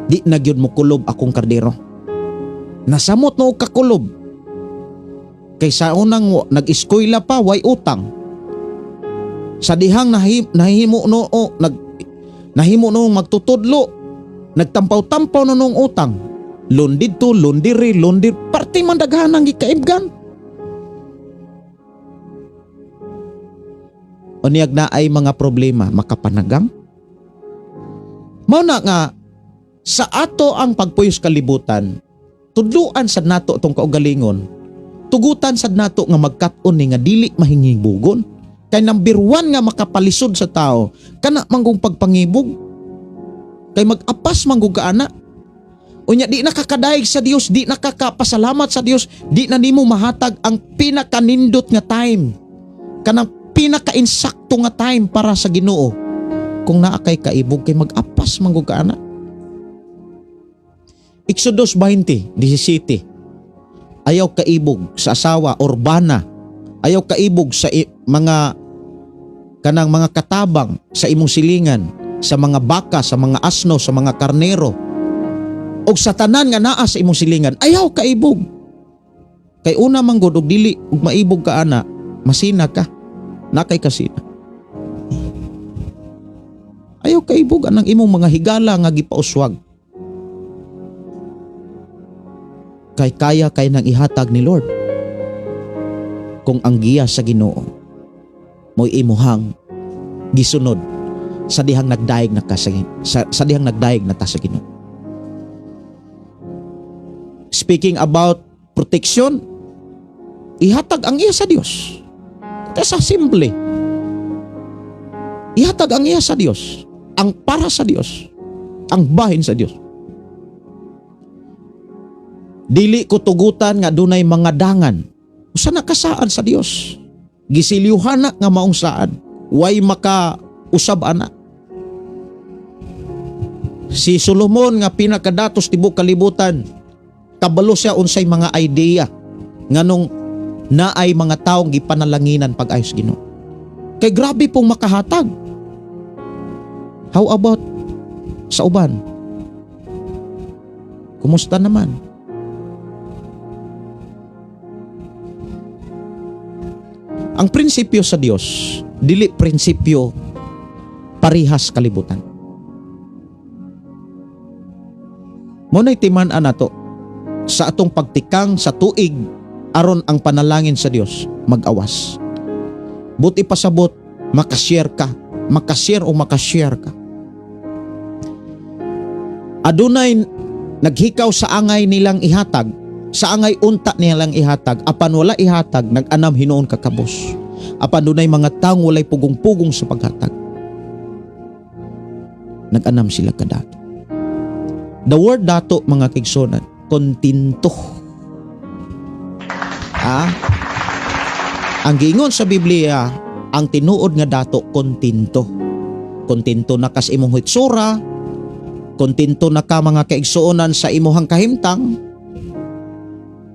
di na gyud mokulob akong kardero. Nasamot na og kakulob. Kay sa unang nag-eskwela pa, way utang. Sa dihang nahimo no o, nahimo no magtutudlo, nagtampaw-tampaw na noong utang. Loan didto, loan diri, loan diri, parte man daghan ang gikaibgan. Unyag na ay mga problema, makapanagang. Mao na nga sa ato ang pagpuyos kalibutan, tudluan sad nato atong kaugalingon, tugutan sad nato nga magkat-on ni nga dili mahingibugon. Kay number one nga makapalisod sa tao, kana manggong pagpangibog. Kay mag-apas manggong kaana. Unya di nakakadayeg sa Dios, di nakakapasalamat sa Dios, di na nimo mahatag ang pinakanindot nga time. Kanang pinakainsakto nga time para sa Ginoo. Kung naa kay kaibog, kay mag-apas manggong kaana. Exodus 20:17. Ayaw kaibog sa asawa or bana. Ayaw kaibog sa mga kanang mga katabang sa imong silingan, sa mga baka, sa mga asno, sa mga karnero, og sa tanan nga naa sa imong silingan, ayaw kaibog. Kay una man gud, og dili og maibog ka ana, masina ka. Nakay kasina. kaibog anang imong mga higala nga gipauswag? Kay kaya kay nang ihatag ni Lord. Kung ang giya sa Ginoo mo'y imuhang gisunod sa dihang nagdaig na ka sa, sa dihang nagdaig na ta sa Ginoo. Speaking about protection, ihatag ang iya sa Dios. Kaya simple. Ihatag ang iya sa Dios. Ang para sa Dios. Ang bahin sa Dios. Dili ko tugutan nga dunay mga dangan. Usa na kasaad sa Dios. Gisilyuhan na nga maong saad. Way maka usab ana. Si Solomon nga pinakadatos tibok kalibutan, kabalo siya unsay mga idea nganong naay mga taong gipanalanginan pag-ayos Ginoo. Kay grabe pong makahatag. How about sa uban? Kumusta naman? Ang prinsipyo sa Dios, dili prinsipyo parihas kalibutan. Mo na'y timan-an nato sa atong pagtikang sa tuig aron ang panalangin sa Dios mag-awas. Buti pasabot, makashare ka, makashare o makashare ka. Adunay naghikaw sa angay nilang ihatag, sa angay unta nilang ihatag, apan wala ihatag, nag-anam hinuon kakabos. Apan dunay mga taong walay pugong-pugong sa paghatag. Nag-anam sila kadato. The word dato, mga kaigsuonan, kontento. Ha? Ang giingon sa Biblia, ang tinuod nga dato, kontento. Kontento na kas imong hitsura, kontento na ka mga kaigsuonan sa imuhang kahimtang,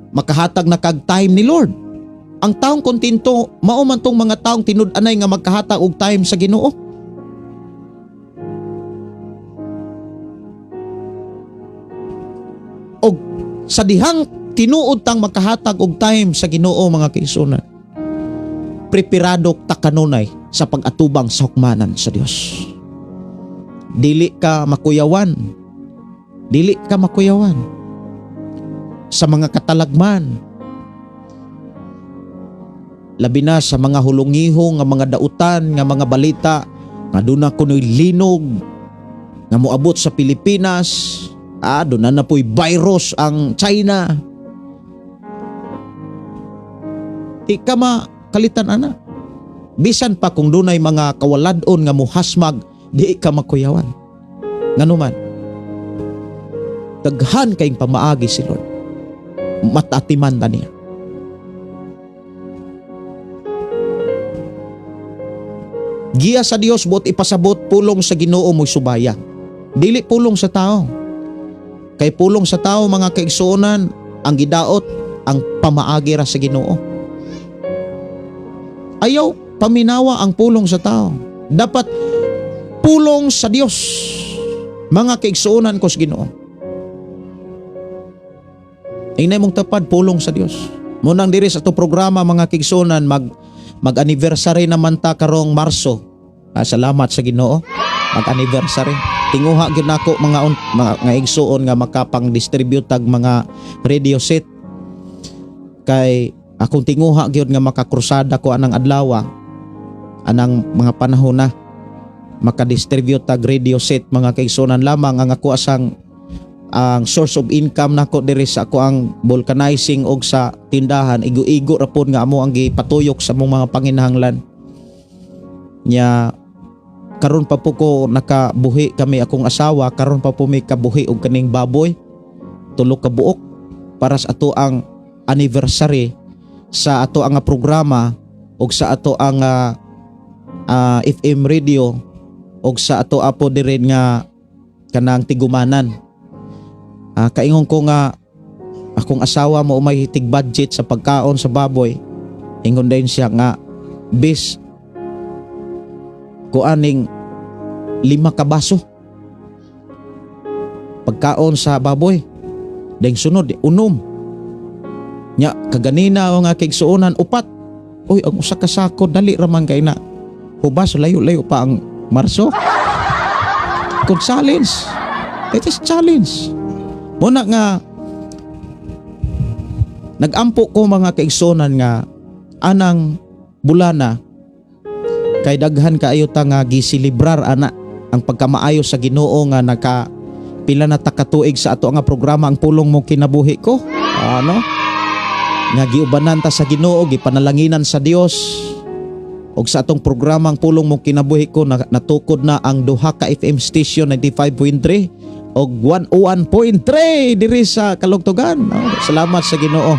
makahatag na kag time ni Lord. Ang taong kontento, mao man tong mga taong tinud-anay nga magkahatag og time sa Ginoo. Og sa dihang tinuod tang makahatag og time sa Ginoo mga kaigsuonan, preparado ta kanunay sa pag-atubang sa hukmanan sa Dios. Dili ka makuyawan. Dili ka makuyawan sa mga katalagman. Labi na sa mga hulungiho nga mga dautan nga mga balita nga duna kunoy linog nga moabot sa Pilipinas, duna na po'y virus ang China. Di ka makalitan ana. Bisan pa kung dunay mga kawaladon nga muhasmag, di ka makuyawan. Nganuman, daghan kayong pamaagi si Lord. Matatiman ta niya. Giya sa Dios buot ipasabot pulong sa Ginoo mo'y subaya. Dili pulong sa tao. Kay pulong sa tao mga kaigsuonan, ang gidaot ang pamaagi ra sa Ginoo. Ayaw paminawa ang pulong sa tao. Dapat pulong sa Dios. Mga kaigsuonan ko sa Ginoo. Inay mong tapad pulong sa Dios. Munang diri sa ato programa mga kaigsuonan, mag-anniversary naman ta karong Marso. Salamat sa Ginoo. Mag-anniversary. Tinguha gyud nako mga mga igsuon nga makapang-distribute tag mga radio set. Kay akong tinguha gyud nga makakrusada ko anang adlaw, anang mga panahon na makadistribute tag radio set mga kaigsuonan lamang ang ako asang ang source of income nako diri sa ako ang vulcanizing og sa tindahan, igo-igo ra pod nga amo ang gipatuyok sa among mga panginahanglan. Nya karon pa po ko nakabuhi kami akong asawa, karon pa po mi kabuhi og kaning baboy tulo ka buok para sa ato ang anniversary sa ato ang programa og sa ato ang FM radio og sa ato apo diri nga kanang tigumanan. Kaingon ko nga akong asawa mo may tig budget sa pagkaon sa baboy. Ingon din siya nga bis kuaning 5 ka baso pagkaon sa baboy. Dahil sunod unom. Nya kaganina o nga kigsuonan 4. Uy, ang usa ka sako dali ra man kay na. Hubas layo-layo pa ang Marso. Kung challenge. It is challenge. Muna nga nagampo ko, mga kaigsunan, nga anang bulana kay daghan kaayo ta nga gisilibrar ana ang pagkamaayo sa Ginoo nga naka pila na ta katuig sa ato nga programa, Ang Pulong Mo Kinabuhi Ko, ano nga giubanan ta sa Ginoo, gipanalanginan sa Dios. Ug sa atong programa, Ang Pulong Mo Kinabuhi Ko, na, natukod na ang duha ka FM station, 95.3 og 101.3 diri sa Kalugtugan. Oh, salamat sa Ginoo.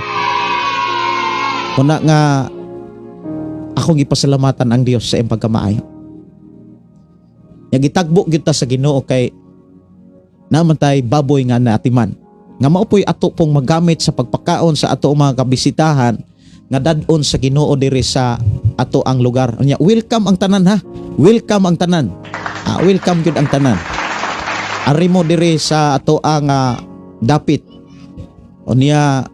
Kuna nga akong gipasalamatan ang Dios sa iyang pagkamaayo. Nya gitagbo gyud ta sa Ginoo kay naman tay baboy nga naatiman. Nga mao po'y ato pong magamit sa pagpakaon sa ato mga kabisitahan nga dad-on sa Ginoo diri sa ato ang lugar. Unya, welcome ang tanan ha. Welcome ang tanan. Ah, welcome gyud ang tanan. Ari mo diri sa ato ang dapit. Unya,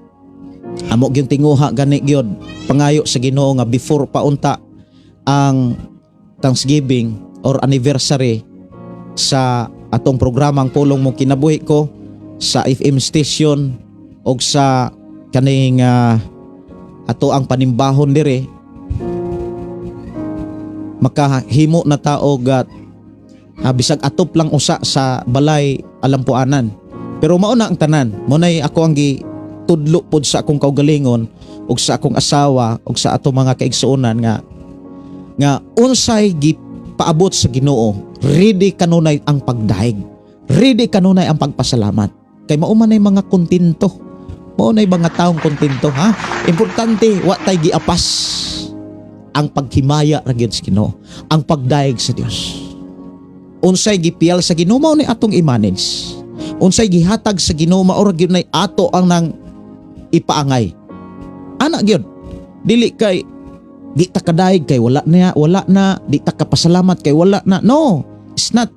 amo gyud tinguha gani gyud pangayo sa Ginoo nga before pa unta ang Thanksgiving or anniversary sa atong programang Pulong Mo Kinabuhi Ko sa FM station og sa kaning ato ang panimbahon dire, makahimo na ta og bisag atop lang usa sa balay alampuanan, pero mao na ang tanan mo nay ako ang gitudlo pod sa akong kaugalingon ug sa akong asawa ug sa ato mga kaigsuonan nga nga unsay gipaabot sa Ginoo, ready kanunay ang pagdayeg, ready kanunay ang pagpasalamat, kay mao man ay mga kontento, mao nay mga taong kontento ha. Importante wa tay giapas ang paghimaya ra gyud sa Ginoo, ang pagdayeg sa Dios. Unsay gipiyal sa Ginoo, mao ni atong i-manage. Unsay gihatag sa Ginoo, mao ra gyud nay ato ang nang ipaangay ana gyud. Dili kay di ta kadayeg kay wala na, wala na, di ta kapasalamat kay wala na. No, it's not.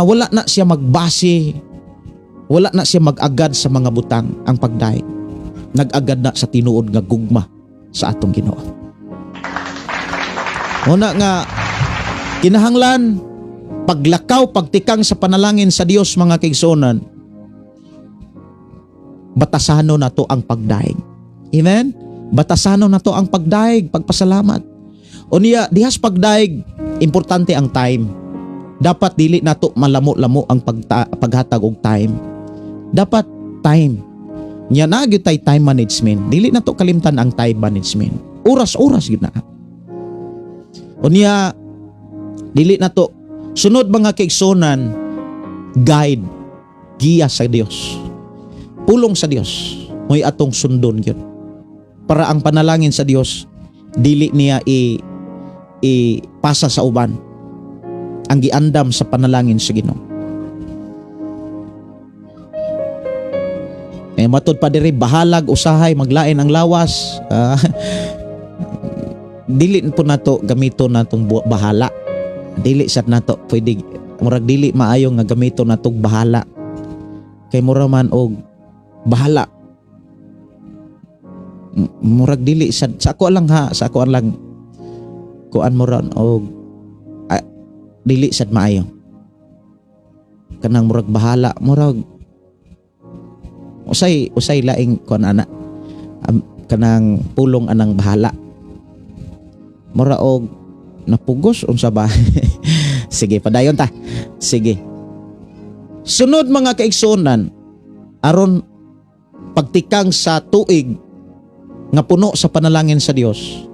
Wala na siya magbase, wala na siya mag-agad sa mga butang. Ang pagdayeg nag-agad na sa tinuod nga gugma sa atong Ginoo. Una nga kinahanglan paglakaw, pagtikang sa panalangin sa Dios, mga kaigsuonan, batasano nato ang pagdayeg. Amen. Batasano nato ang pagdayeg, pagpasalamat. Unya, dihas pagdayeg, importante ang time. Dapat dili nato malamo-lamo ang paghatag og time. Dapat time. Nya na gyud tay time management. Dili nato kalimtan ang time management. Oras-oras gyud na. Unya, dili nato sunod, mga kaigsunan, guide, giya sa Dios. Pulong sa Dios mo'y atong sundon gyud. Para ang panalangin sa Dios dili niya i ipasa sa uban ang giandam sa panalangin sa Ginoo. Eh, matud pa diri, bahalag usahay maglain ang lawas. Ah, dili po nato gamito natong bahala. Dili sad nato pwede, murag dili maayo nga gamito natong bahala. Kay mura man og bahala. Murag dili sad sa ako lang ha, sa ako lang kuan, mura og dili sad maayo. Kanang murag bahala, murag usay usay laing kuan ana. Kanang pulong anang bahala. Mura og napugos unsa ba? Sige, padayon ta. Sige. Sunod, mga kaigsuonan, aron pagtikang sa tuig nga puno sa panalangin sa Dios,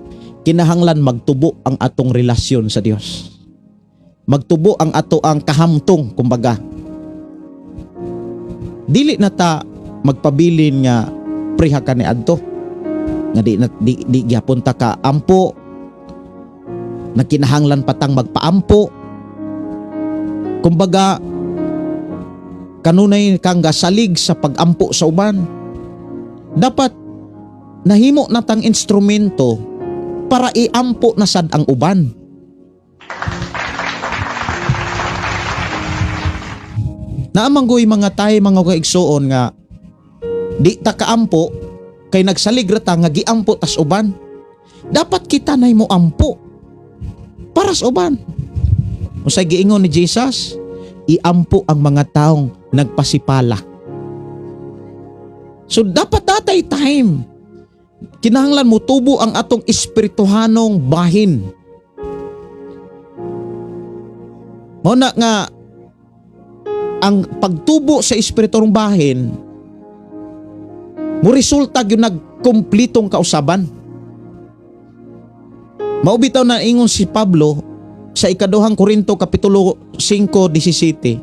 kinahanglan magtubo ang atong relasyon sa Dios. Magtubo ang ato ang kahamtong kumbaga. Dili na ta magpabilin nga preha ka ni adto nga di na di gyapon ta ka ampo, na kinahanglan patang magpaampo. Kumbaga, kanunay kang gasalig sa pagampo sa uban. Dapat nahimo na tang instrumento para iampo na sad ang uban. Naamanggoy mga tay, mga kaigsuon, nga di ta kaampo kay nagsalig ra ta nga giampo tas uban. Dapat kita nay mo ampo para sa uban. Unsay giingon ni Jesus? Iampo ang mga taong nagpasipala. So dapat tatay time. Kinahanglan mo tubo ang atong espirituhanong bahin. Mao na nga ang pagtubo sa espirituhanong bahin mo resulta gyud nagkumplitong kausaban. Mao bitaw na ingon si Pablo sa ikaduhang Korinto kapitulo 5:17,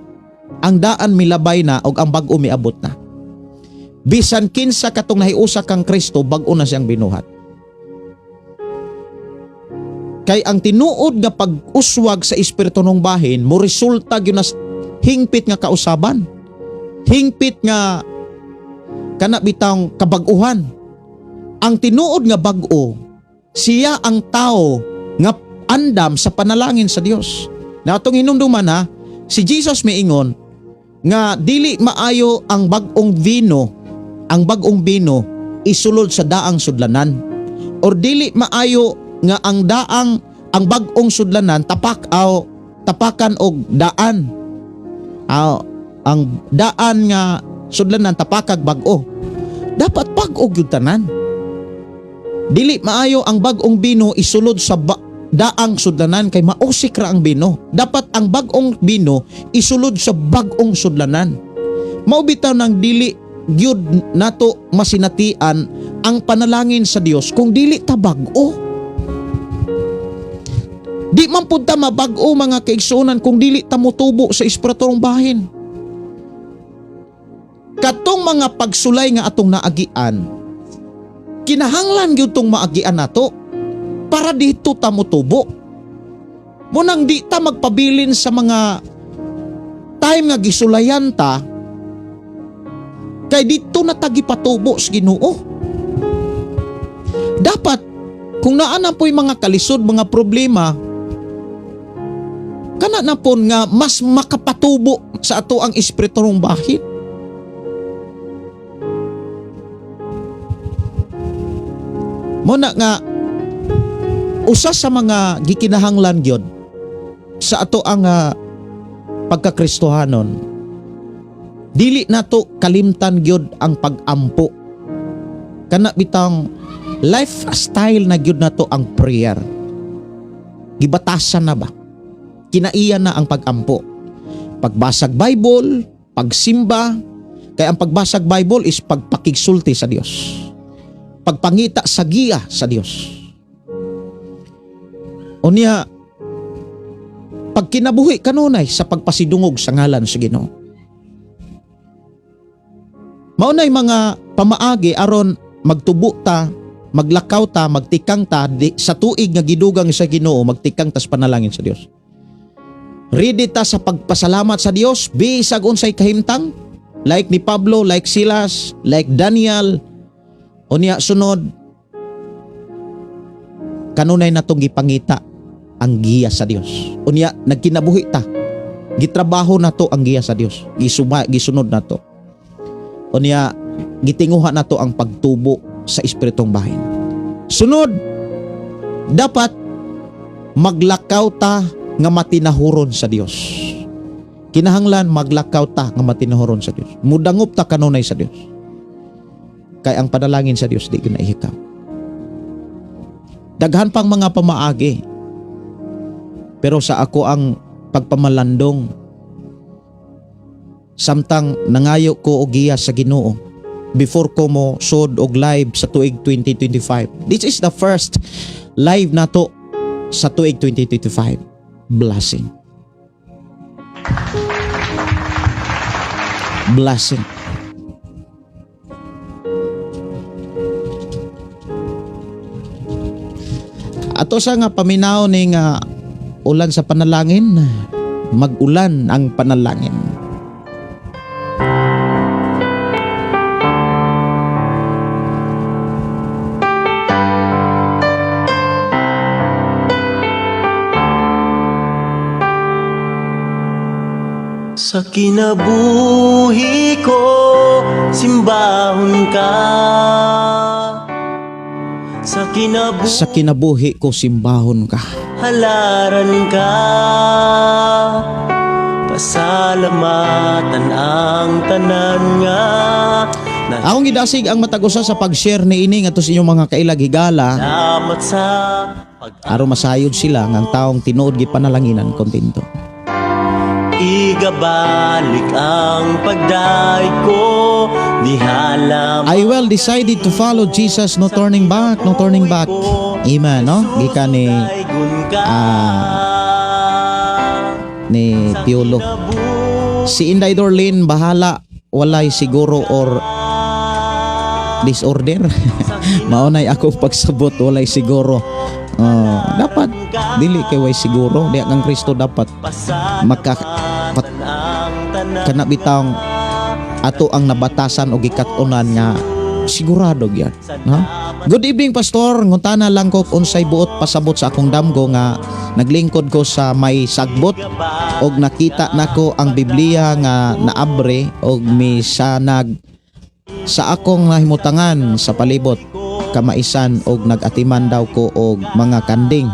ang daan milabay na og ang bag-o miabot na. Bisan kinsa katong nahiusa kang Kristo, bag-o na siyang binuhat. Kay ang tinuod nga pag-uswag sa espirituhanong bahin mo resulta gyud na hingpit nga kausaban. Hingpit nga kana bitang kabag-uhan. Ang tinuod nga bag-o, siya ang tao nga andam sa panalangin sa Dios. Na atong hinumduman ha, si Jesus miingon nga dili maayo ang bag-ong vino, ang bag-ong bino isulod sa daang sudlanan. Or dili maayo nga ang daang ang bag-ong sudlanan tapak aw tapakan og daan. Aw, ang daan nga sudlanan tapakag bag-o. Dapat bag-o gyud tanan. Dili maayo ang bag-ong bino isulod sa daang sudlanan kay mausik ra ang bino. Dapat ang bag-ong bino isulod sa bag-ong sudlanan. Mao bitaw nang dili gyud nato masinatian ang panalangin sa Dios kung dili ta bag-o. Di man pud ta mabag-o mga kaigsuonan kung dili ta motubo sa espiritualong bahin. Katong mga pagsulay nga atong naagian, kinahanglan gyud tong maagian nato para dito ta motubo. Munang di ta magpabilin sa mga time nga gisulayan ta, kay dito na ta gipatubo sa Ginoo. Dapat kung naa na po'y mga kalisod, mga problema, kana na po nga mas makapatubo sa ato ang espiritualong bahin. Muna nga usa sa mga gikinahanglan gyud sa ato ang pagkakristohanon, dili nato kalimtan gyud ang pag-ampo. Kana bitang lifestyle na gyud nato ang prayer. Gibatasan na ba? Kinaiya na ang pag-ampo. Pagbasag Bible, pagsimba, kay ang pagbasag Bible is pagpakigsulti sa Dios. Pagpangita sa giya sa Dios. Unya, pagkinabuhi kanunay sa pagpasidungog sa ngalan sa Ginoo. Maunay mga pamaagi aron magtubo ta, maglakaw ta, magtikang ta di, sa tuig nga gidugang sa Ginoo, magtikang tas panalangin sa Dios. Ready ta sa pagpasalamat sa Dios bisag unsay kahimtang, like ni Pablo, like Silas, like Daniel. Unya sunod, kanunay natong gipangita ang giya sa Dios. Unya nagkinabuhi ta, gitrabaho nato ang giya sa Dios, gisunod nato. Unya gitinguha nato ang pagtubo sa espiritong bahin. Sunod, dapat maglakaw ta nga matinahuron sa Dios. Kinahanglan maglakaw ta nga matinahuron sa Dios. Mudangop ta kanunay sa Dios. Kay ang panalangin sa Dios di gyud naihikaw. Daghan pang mga pamaagi. Pero sa ako ang pagpamalandong, samtang nangayo ko og giya sa Ginoo before ko mo sod og live sa tuig 2025. This is the first live nato sa tuig 2025. Blessing. Blessing. Ato sa nga paminaw ning ulan sa panalangin, mag-ulan ang panalangin. Sa kinabuhi ko, simbahon ka. Sa kinabuhi, Sa kinabuhi ko, simbahon ka. Halaran ka. Pasalamatan ang tanan nga Akong gidasig ang matag usa sa pag-share niini ngadto sa inyong mga kailag higala Salamat sa pag aron masayod sila nga ang taong tinuod gipanalanginan kontento. Igabalik ang pagday ko. Dihala I well decided to follow Jesus, no turning back, no turning back. Amen, no? Gikan ni ni Piolo. Si Inday Dorlin, bahala walay siguro or disorder. Maunay ako pagsabot, walay siguro. Oh, dapat dili kay way siguro, di kang Kristo dapat maka pat, kana bitawng ato ang nabatasan o gikat-unan nga sigurado gyud, no? Good evening, Pastor. Ngutana lang ko unsay buot pasabot sa akong damgo nga naglingkod ko sa may sagbot og nakita nako ang Biblia nga naabre og misanag sa akong nahimutangan sa palibot kamaisan og nagatiman daw ko og mga kanding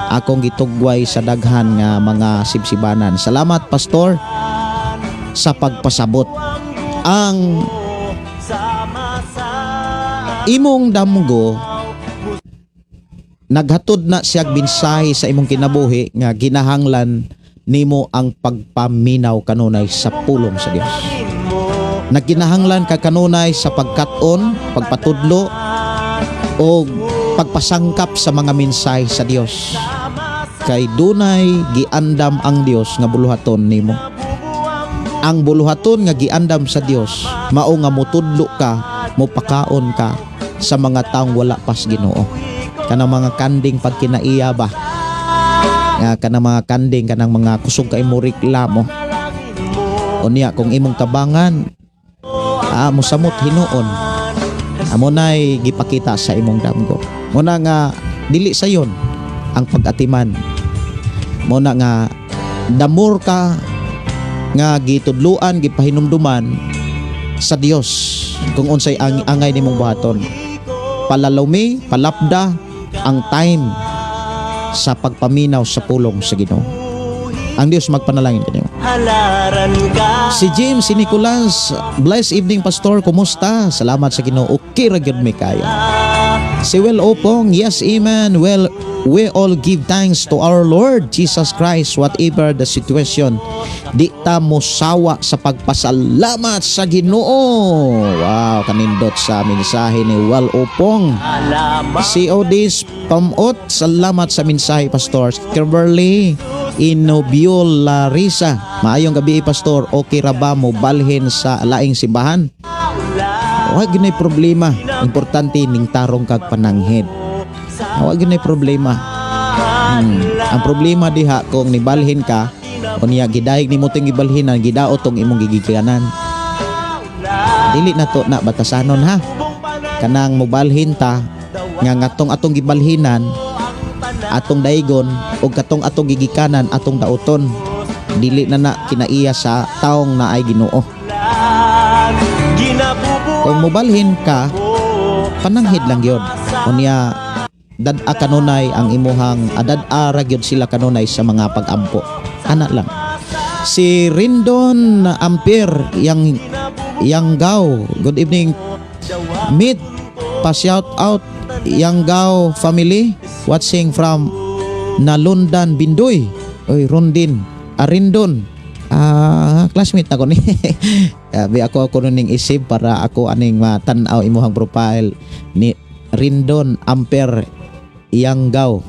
akong gitugway sa daghan nga mga sibsibanan. Salamat, Pastor, sa pagpasabot. Ang imong damgo naghatod na siyag mensahe sa imong kinabuhi nga ginahanglan nimo ang pagpaminaw kanunay sa pulong sa Dios. Nagkinahanglan ka kanunay sa pagkat-on, pagpatudlo o pagpasangkap sa mga mensahe sa Dios. Kay dunay giandam ang Dios nga buluhaton nimo. Ang buluhaton nga giandam sa Dios mao nga mutudlo ka, mopakaon ka sa mga taong wala pas Ginoo. Kanang mga kanding pagkinaiya ba? Nga kanang mga kanding, kanang mga kusog kay mo reklamo. Unya kung imong tabangan, mosamot hinuon. Amo nay gipakita sa imong damgo. Muna nga dili sayon ang pag-atiman. Muna nga damor ka nga gitudluan, gipahinumduman sa Dios kung unsay ang angay nimong buhaton. Palalumi, palapda ang time sa pagpaminaw sa pulong sa Ginoo. Ang Dios magpanalangin kanimo. Halaran ka. Si James, si Nicolas, bless evening, Pastor, kumusta? Salamat sa Ginoo. Okay ra gyud mi kayo. Si Will Opong, yes, amen. Well, we all give thanks to our Lord Jesus Christ, whatever the situation. Di ta mosawa sa pagpasalamat sa Ginoo. Wow, kanindot sa mensahe ni Will Opong. Si Odis Pamot, salamat sa mensahe, Pastor. Kimberly Inobiol Larissa, maayong gabi, Pastor. Okay ra ba mo balhin sa laing simbahan? Wa gyud problema. Importante ning tarong kag pananghid. Wa gyud problema. Ang problema diha kung nibalhin ka, unya gidayeg nimo ting gibalhinan, gidaot tong imong gigikanan. Dili na to na batasanon ha. Kanang mobalhin ta nga ngatong atong gibalhinan atong daygon og katong atong gigikanan atong dauton. Dili na na kinaiya sa taong naay Ginoo. Kung mobalhin ka, pananghid lang gyud. Unya dad-a kanunay ang imuhang adad-a ra gyud sila kanunay sa mga pag-ampo. Ana lang. Si Rindon Ampere yang Yanggao. Good evening. Meet pa shout out Yanggao family watching from Nalundan, Bindoy. Oy, Rondin. Arindon. Classmate ako ni. Abi ako ako ning isip para ako aning matan-aw imuhang profile ni Rindon Ampere Yanggao.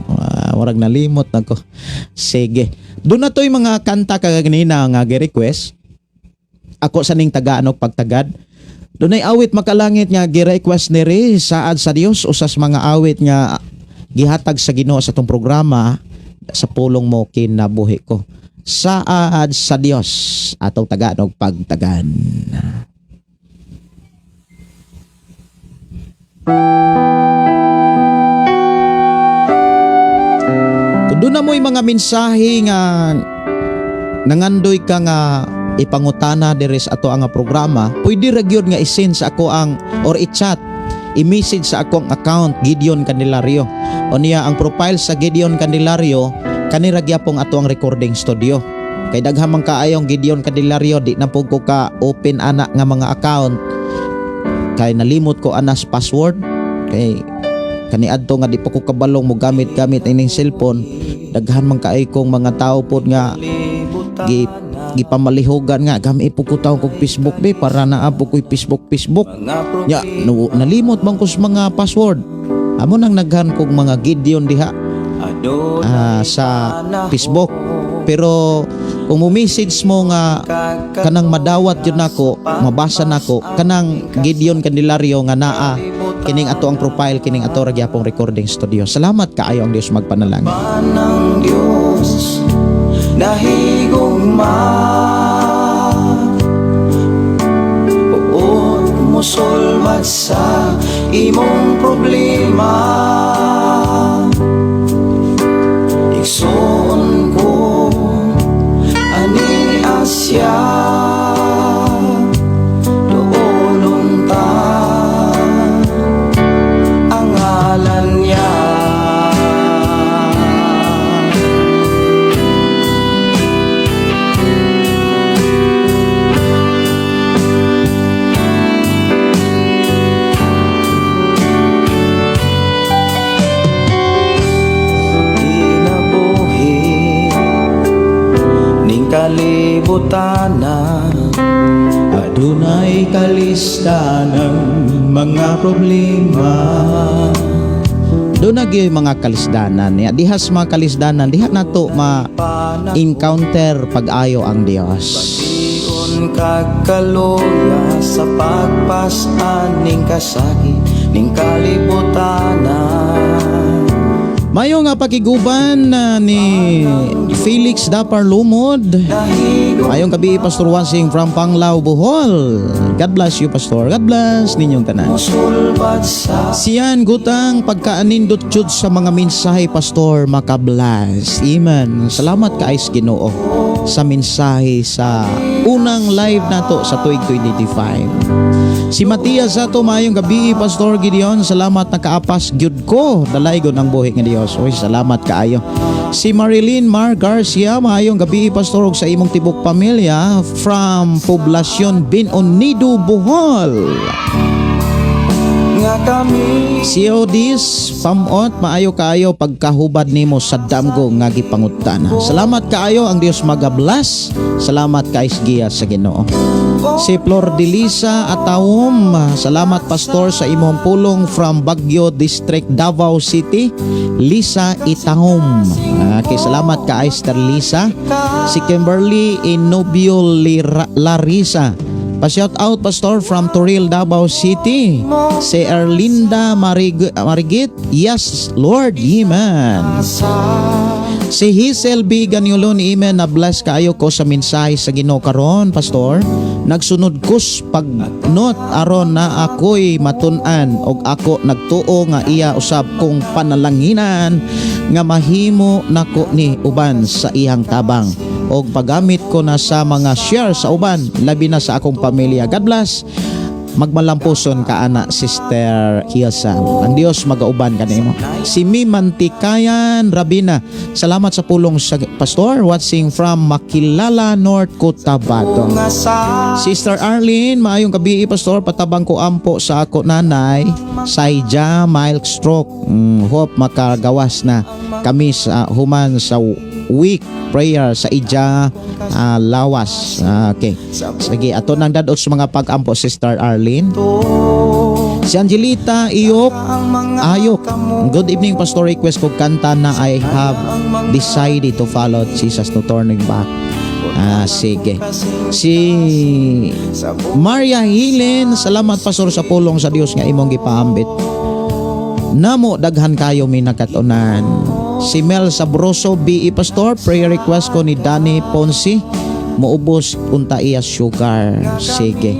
Murag nalimot nako. Sige. Doon na to'y mga kanta kaganina nga gi-request. Ako sa ning tagaan og pagtagad. Dunay awit makalangit nga gi-request ni Ray, saad sa Dios, usas mga awit nga gihatag sa Ginoo sa atong programa sa pulong mo kinabuhi ko. Saad sa Dios, atong tagaan og pagtagan. Kung doon na mo'y mga mensahe nga nangandoy ka nga ipangutana diri sa ato ang programa, pwede ra gyud nga i-send sa ako ang or i-chat, i-message sa akong account Gideon Candelario. O niya ang profile sa Gideon Candelario kani ra gyapon ato ang recording studio. Kay daghan man kaayong Gideon Candelario, di na pud ko ka open ana nga mga account kay nalimot ko anas password, kay kaniadto nga di pa ko kabalong mo gamit-gamit ining cellphone. Daghan man kaayo kong mga tao pod nga gipamalihogan nga gamit po ko taong kog Facebook be, para naa po ko'y Facebook Facebook ya no, nalimot man ko sa mga password. Amo nang naghan kog mga Gideon diha sa Facebook, pero kung mo message mo nga kanang madawat yun nako, mabasa nako kanang Gideon Candelario nga naa kining ato ang profile, kining ato ra gyapong recording studio. Salamat kaayo, ang Dios magpanalangin. Ng Diyos nahigugma, oo, musulmat sa imong problema. Igsoon ko ani Asya, doon ta ang ngalan niya. Kinabuhi ning kalibutan. Adunay kalista ng mga problema. Doon na gyud mga kalisdanan niya. Diha sa mga kalisdanan, diha nato ma-encounter pag-ayo ang Dios. Tion kag kaluya sa pagpasan ning kasakit ning kalibutan. Mayo nga pakiguban ni Felix Dapar Lumod. Mayong gabi, Pastor Wansing from Panglao, Bohol. God bless you, Pastor. God bless ninyong tanan. Musulbat sa Siyan gutang pagkaanindot jud sa mga mensahe, Pastor, makabless. Amen. Salamat kay Ginoo sa mensahe sa unang live nato sa tuig 2025. Si Matias ato, maayong gabi, Pastor Gideon, salamat, nakaapas gyud ko. Dalaygon ang buhi nga Dios. Oy, salamat kaayo. Si Marilyn Mar Garcia, maayong gabi, Pastor, ug sa imong tibok pamilya from Poblacion Bien Unido, Bohol. Nga kami. Si Odis Pamot, maayo kaayo pagkahubad nimo sa damgo nga gipangutana. Salamat kaayo, ang Dios magabless. Salamat kay giya sa Ginoo. Si Flor de Lisa Atawom, salamat, Pastor, sa imong pulong from Baguio District, Davao City. Lisa Itangom. Okay, salamat ka, Esther Lisa. Si Kimberly Inobio Larissa. Pa-shout out, Pastor, from Toril, Davao City. Si Erlinda Marigit. Yes, Lord. Amen. Si Hazel B. Ganyulon, amen, na bless kaayo ko sa mensahe sa Ginoo karon, Pastor. Nagsunod kus pagnot aron na ako'y matun-an og ako nagtuo nga iya usab kong panalanginan nga mahimo nako ni uban sa iyang tabang og paggamit ko na sa mga share sa uban, labi na sa akong pamilya. God bless. Magmalampuson ka ana, Sister Hilsa. Ang Dios magauban kanimo. Si Mi Mantikayan Rabina. Salamat sa pulong sa Pastor, watching from Makilala, North Cotabato. Nga sa Sister Arlene, maayong gabi, Pastor, patabang ko ampo sa ako nanay, Saija mild stroke. Hope makagawas na kami sa human sa week prayer sa ija lawas. Okay. Sige, ato nang dadot sa mga pag-ampo, Sister Arlene. Si Angelita Iyok Ayok. Good evening, Pastor, request ko kanta na "I Have Decided to Follow Jesus, No Turning Back." Sige. Si Maria Helen, salamat, Pastor, sa pulong sa Dios nga imong gipaambit. Namo daghan kayo mi nakatunan. Si Mel Sabroso, BE Pastor, prayer request ko ni Danny Ponce, muubos unta iya sugar. Sige.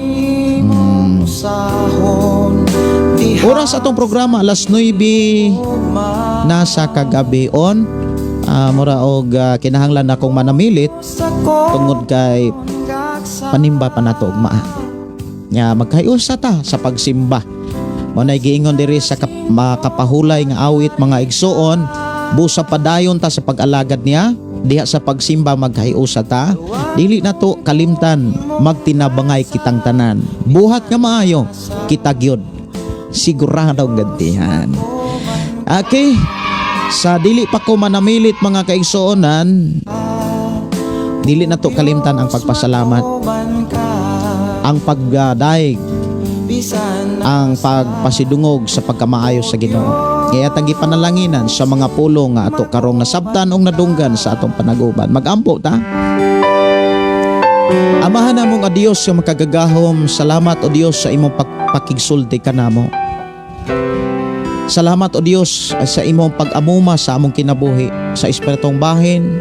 Oras atong programa alas 9 na sa kagabi on. Mura og kinahanglan akong manamilit tungod kay panimba pa nato ugma. Nya magkayusa ta sa pagsimba. Mao nay giingon diri sa makapahulay nga awit, mga igsuon, busa padayon ta sa pag-alagad niya. Diha sa pagsimba magkahiusa ta, dili nato kalimtan magtinabangay kitang tanan. Buhat nga maayo, kita gyud siguradong gantihan. Okay, sa dili pa ko manamilit, mga kaigsuonan, dili nato kalimtan ang pagpasalamat, ang pagdayeg, ang pagpasidungog sa pagkamaayo sa Ginoo. Kaya atang gipanalanginan sa mga pulong nga ato karong nasabtan og nadunggan sa atong panaguban. Magampo ta. Amahan namo nga Dios nga makagagahom, salamat, o Dios, sa imong pagpakigsulti kanamo. Salamat, o Dios, sa imong pag-amuma sa among kinabuhi sa espiritong bahin,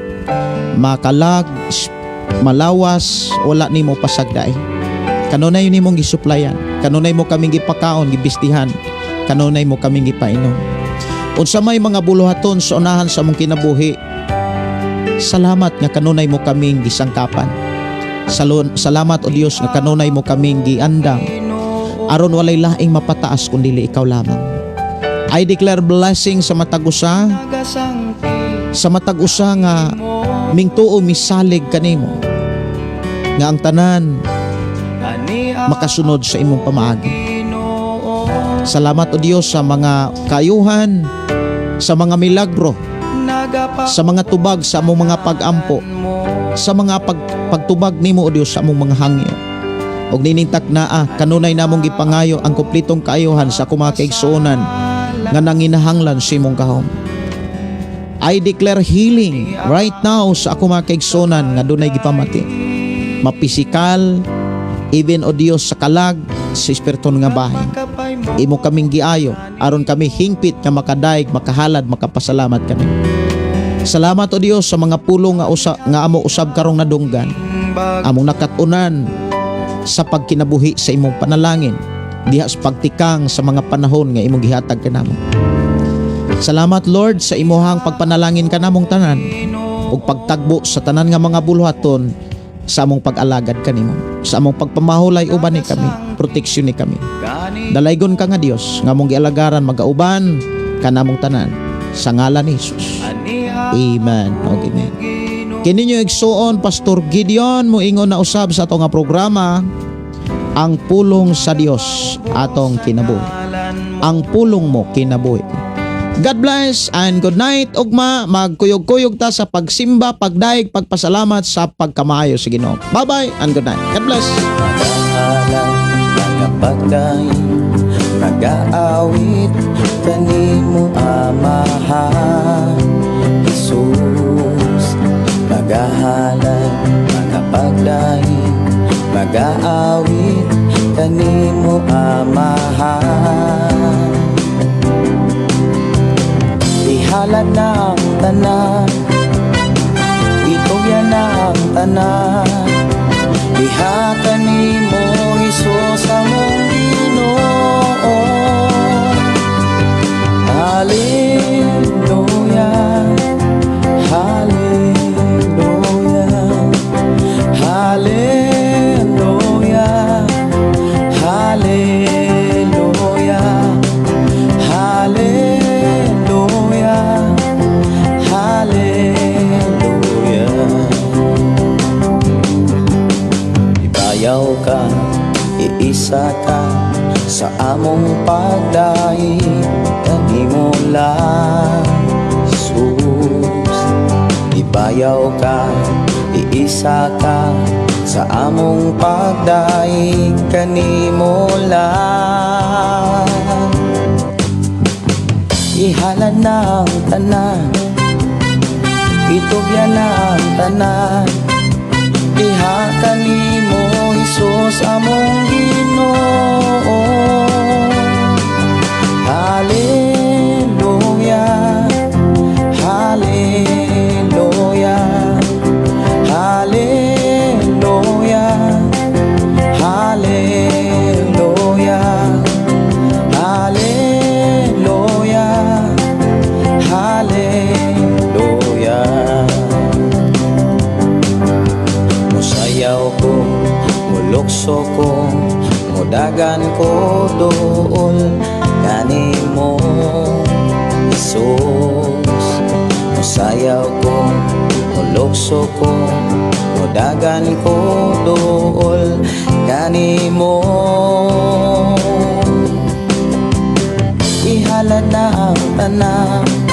makalag, malawas, wala nimo pasagday. Kanunay nimong gisuplayan, kanunay mo kaming gipakaon, gibistihan, kanunay mo kaming gipainom. Unsa may mga buluhaton sa unahan sa among kinabuhi, salamat nga kanunay mo kaming gisangkapan. Salamat, o Dios, nga kanunay mo kaming giandam aron walay laing mapataas kun dili ikaw lamang. I declare blessing sa matag usa nga mingtuo, misalig kanimo, nga ang tanan makasunod sa imong pamaagi. Salamat, o Dios, sa mga kayuhan, sa mga milagro, sa mga tubag sa among mga pag-ampo, sa mga pagtubag nimo, o Dios, sa among mga hangyo. Og nining taknaa, kanunay namong gipangayo ang kumplitong kaayuhan sa akong mga kaigsuonan nga nanginahanglan sa imong gahom. I declare healing right now sa akong mga kaigsuonan nga dunay gipamati. Mapisikal, even, o Dios, sa kalag, sa espiritu nga bahin. Imo kaming giayo aron kami hingpit nga makadaig, makahalad, makapasalamat kami. Salamat, o Dios, sa mga pulong nga amo usab karong nadunggan. Among nakatunan sa pagkinabuhi sa imong panalangin diha sa pagtikang sa mga panahon nga imong gihatag kanamo. Salamat, Lord, sa imuhang pagpanalangin kanamong tanan ug pagtagbo sa tanan nga mga buluhaton sa among pag-alagad kanimo. Sa among pagpamahulay, uban ni kami, proteksyon ni kami. Dalaygon ka nga Dios nga among gialagaran, magauban kanamong tanan sa ngalan ni Jesus. Amen. Og amen. Kini inyong igsuon, Pastor Gideon, moingon na usab sa atong nga programa, Ang Pulong sa Dios Atong Kinabuhi. Ang pulong mo, kinabuhi ko. God bless and good night. Ugma, magkuyog-kuyog ta sa pagsimba, pagdaig, pagpasalamat sa pagkamaayo sa Ginoo. Bye-bye and good night. God bless. Magahalad, magapagdaig, magaawit kanimo, Amahan Jesus. Magahalad, magapagdaig, magaawit kanimo, Amahan. Ihalad na ang tanan, itugyan na ang tanan diha kanimo, Hesus, among Ginoo. Hallelujah, Hallelujah, Hallelujah, Hallelujah, Hallelujah, Hallelujah. Ibayaw ka, iisa ka sa among pagdaig kanimo lang, Jesus. Ibayaw ka, iisa ka sa among pagdaig kanimo lang. Ihalad na ang tanan, itugyan na ang tanan diha kanimo, Hesus, among Ginoo. Hallelujah, Hallelujah, Hallelujah, Hallelujah, Hallelujah, Hallelujah. Musayaw ko, mulukso ko, mudagan ko dool kanimo, Jesus. Musayaw ko, mulukso. Lukso ko, mudagan ko duol kanimo. Ihalad na ang tanan.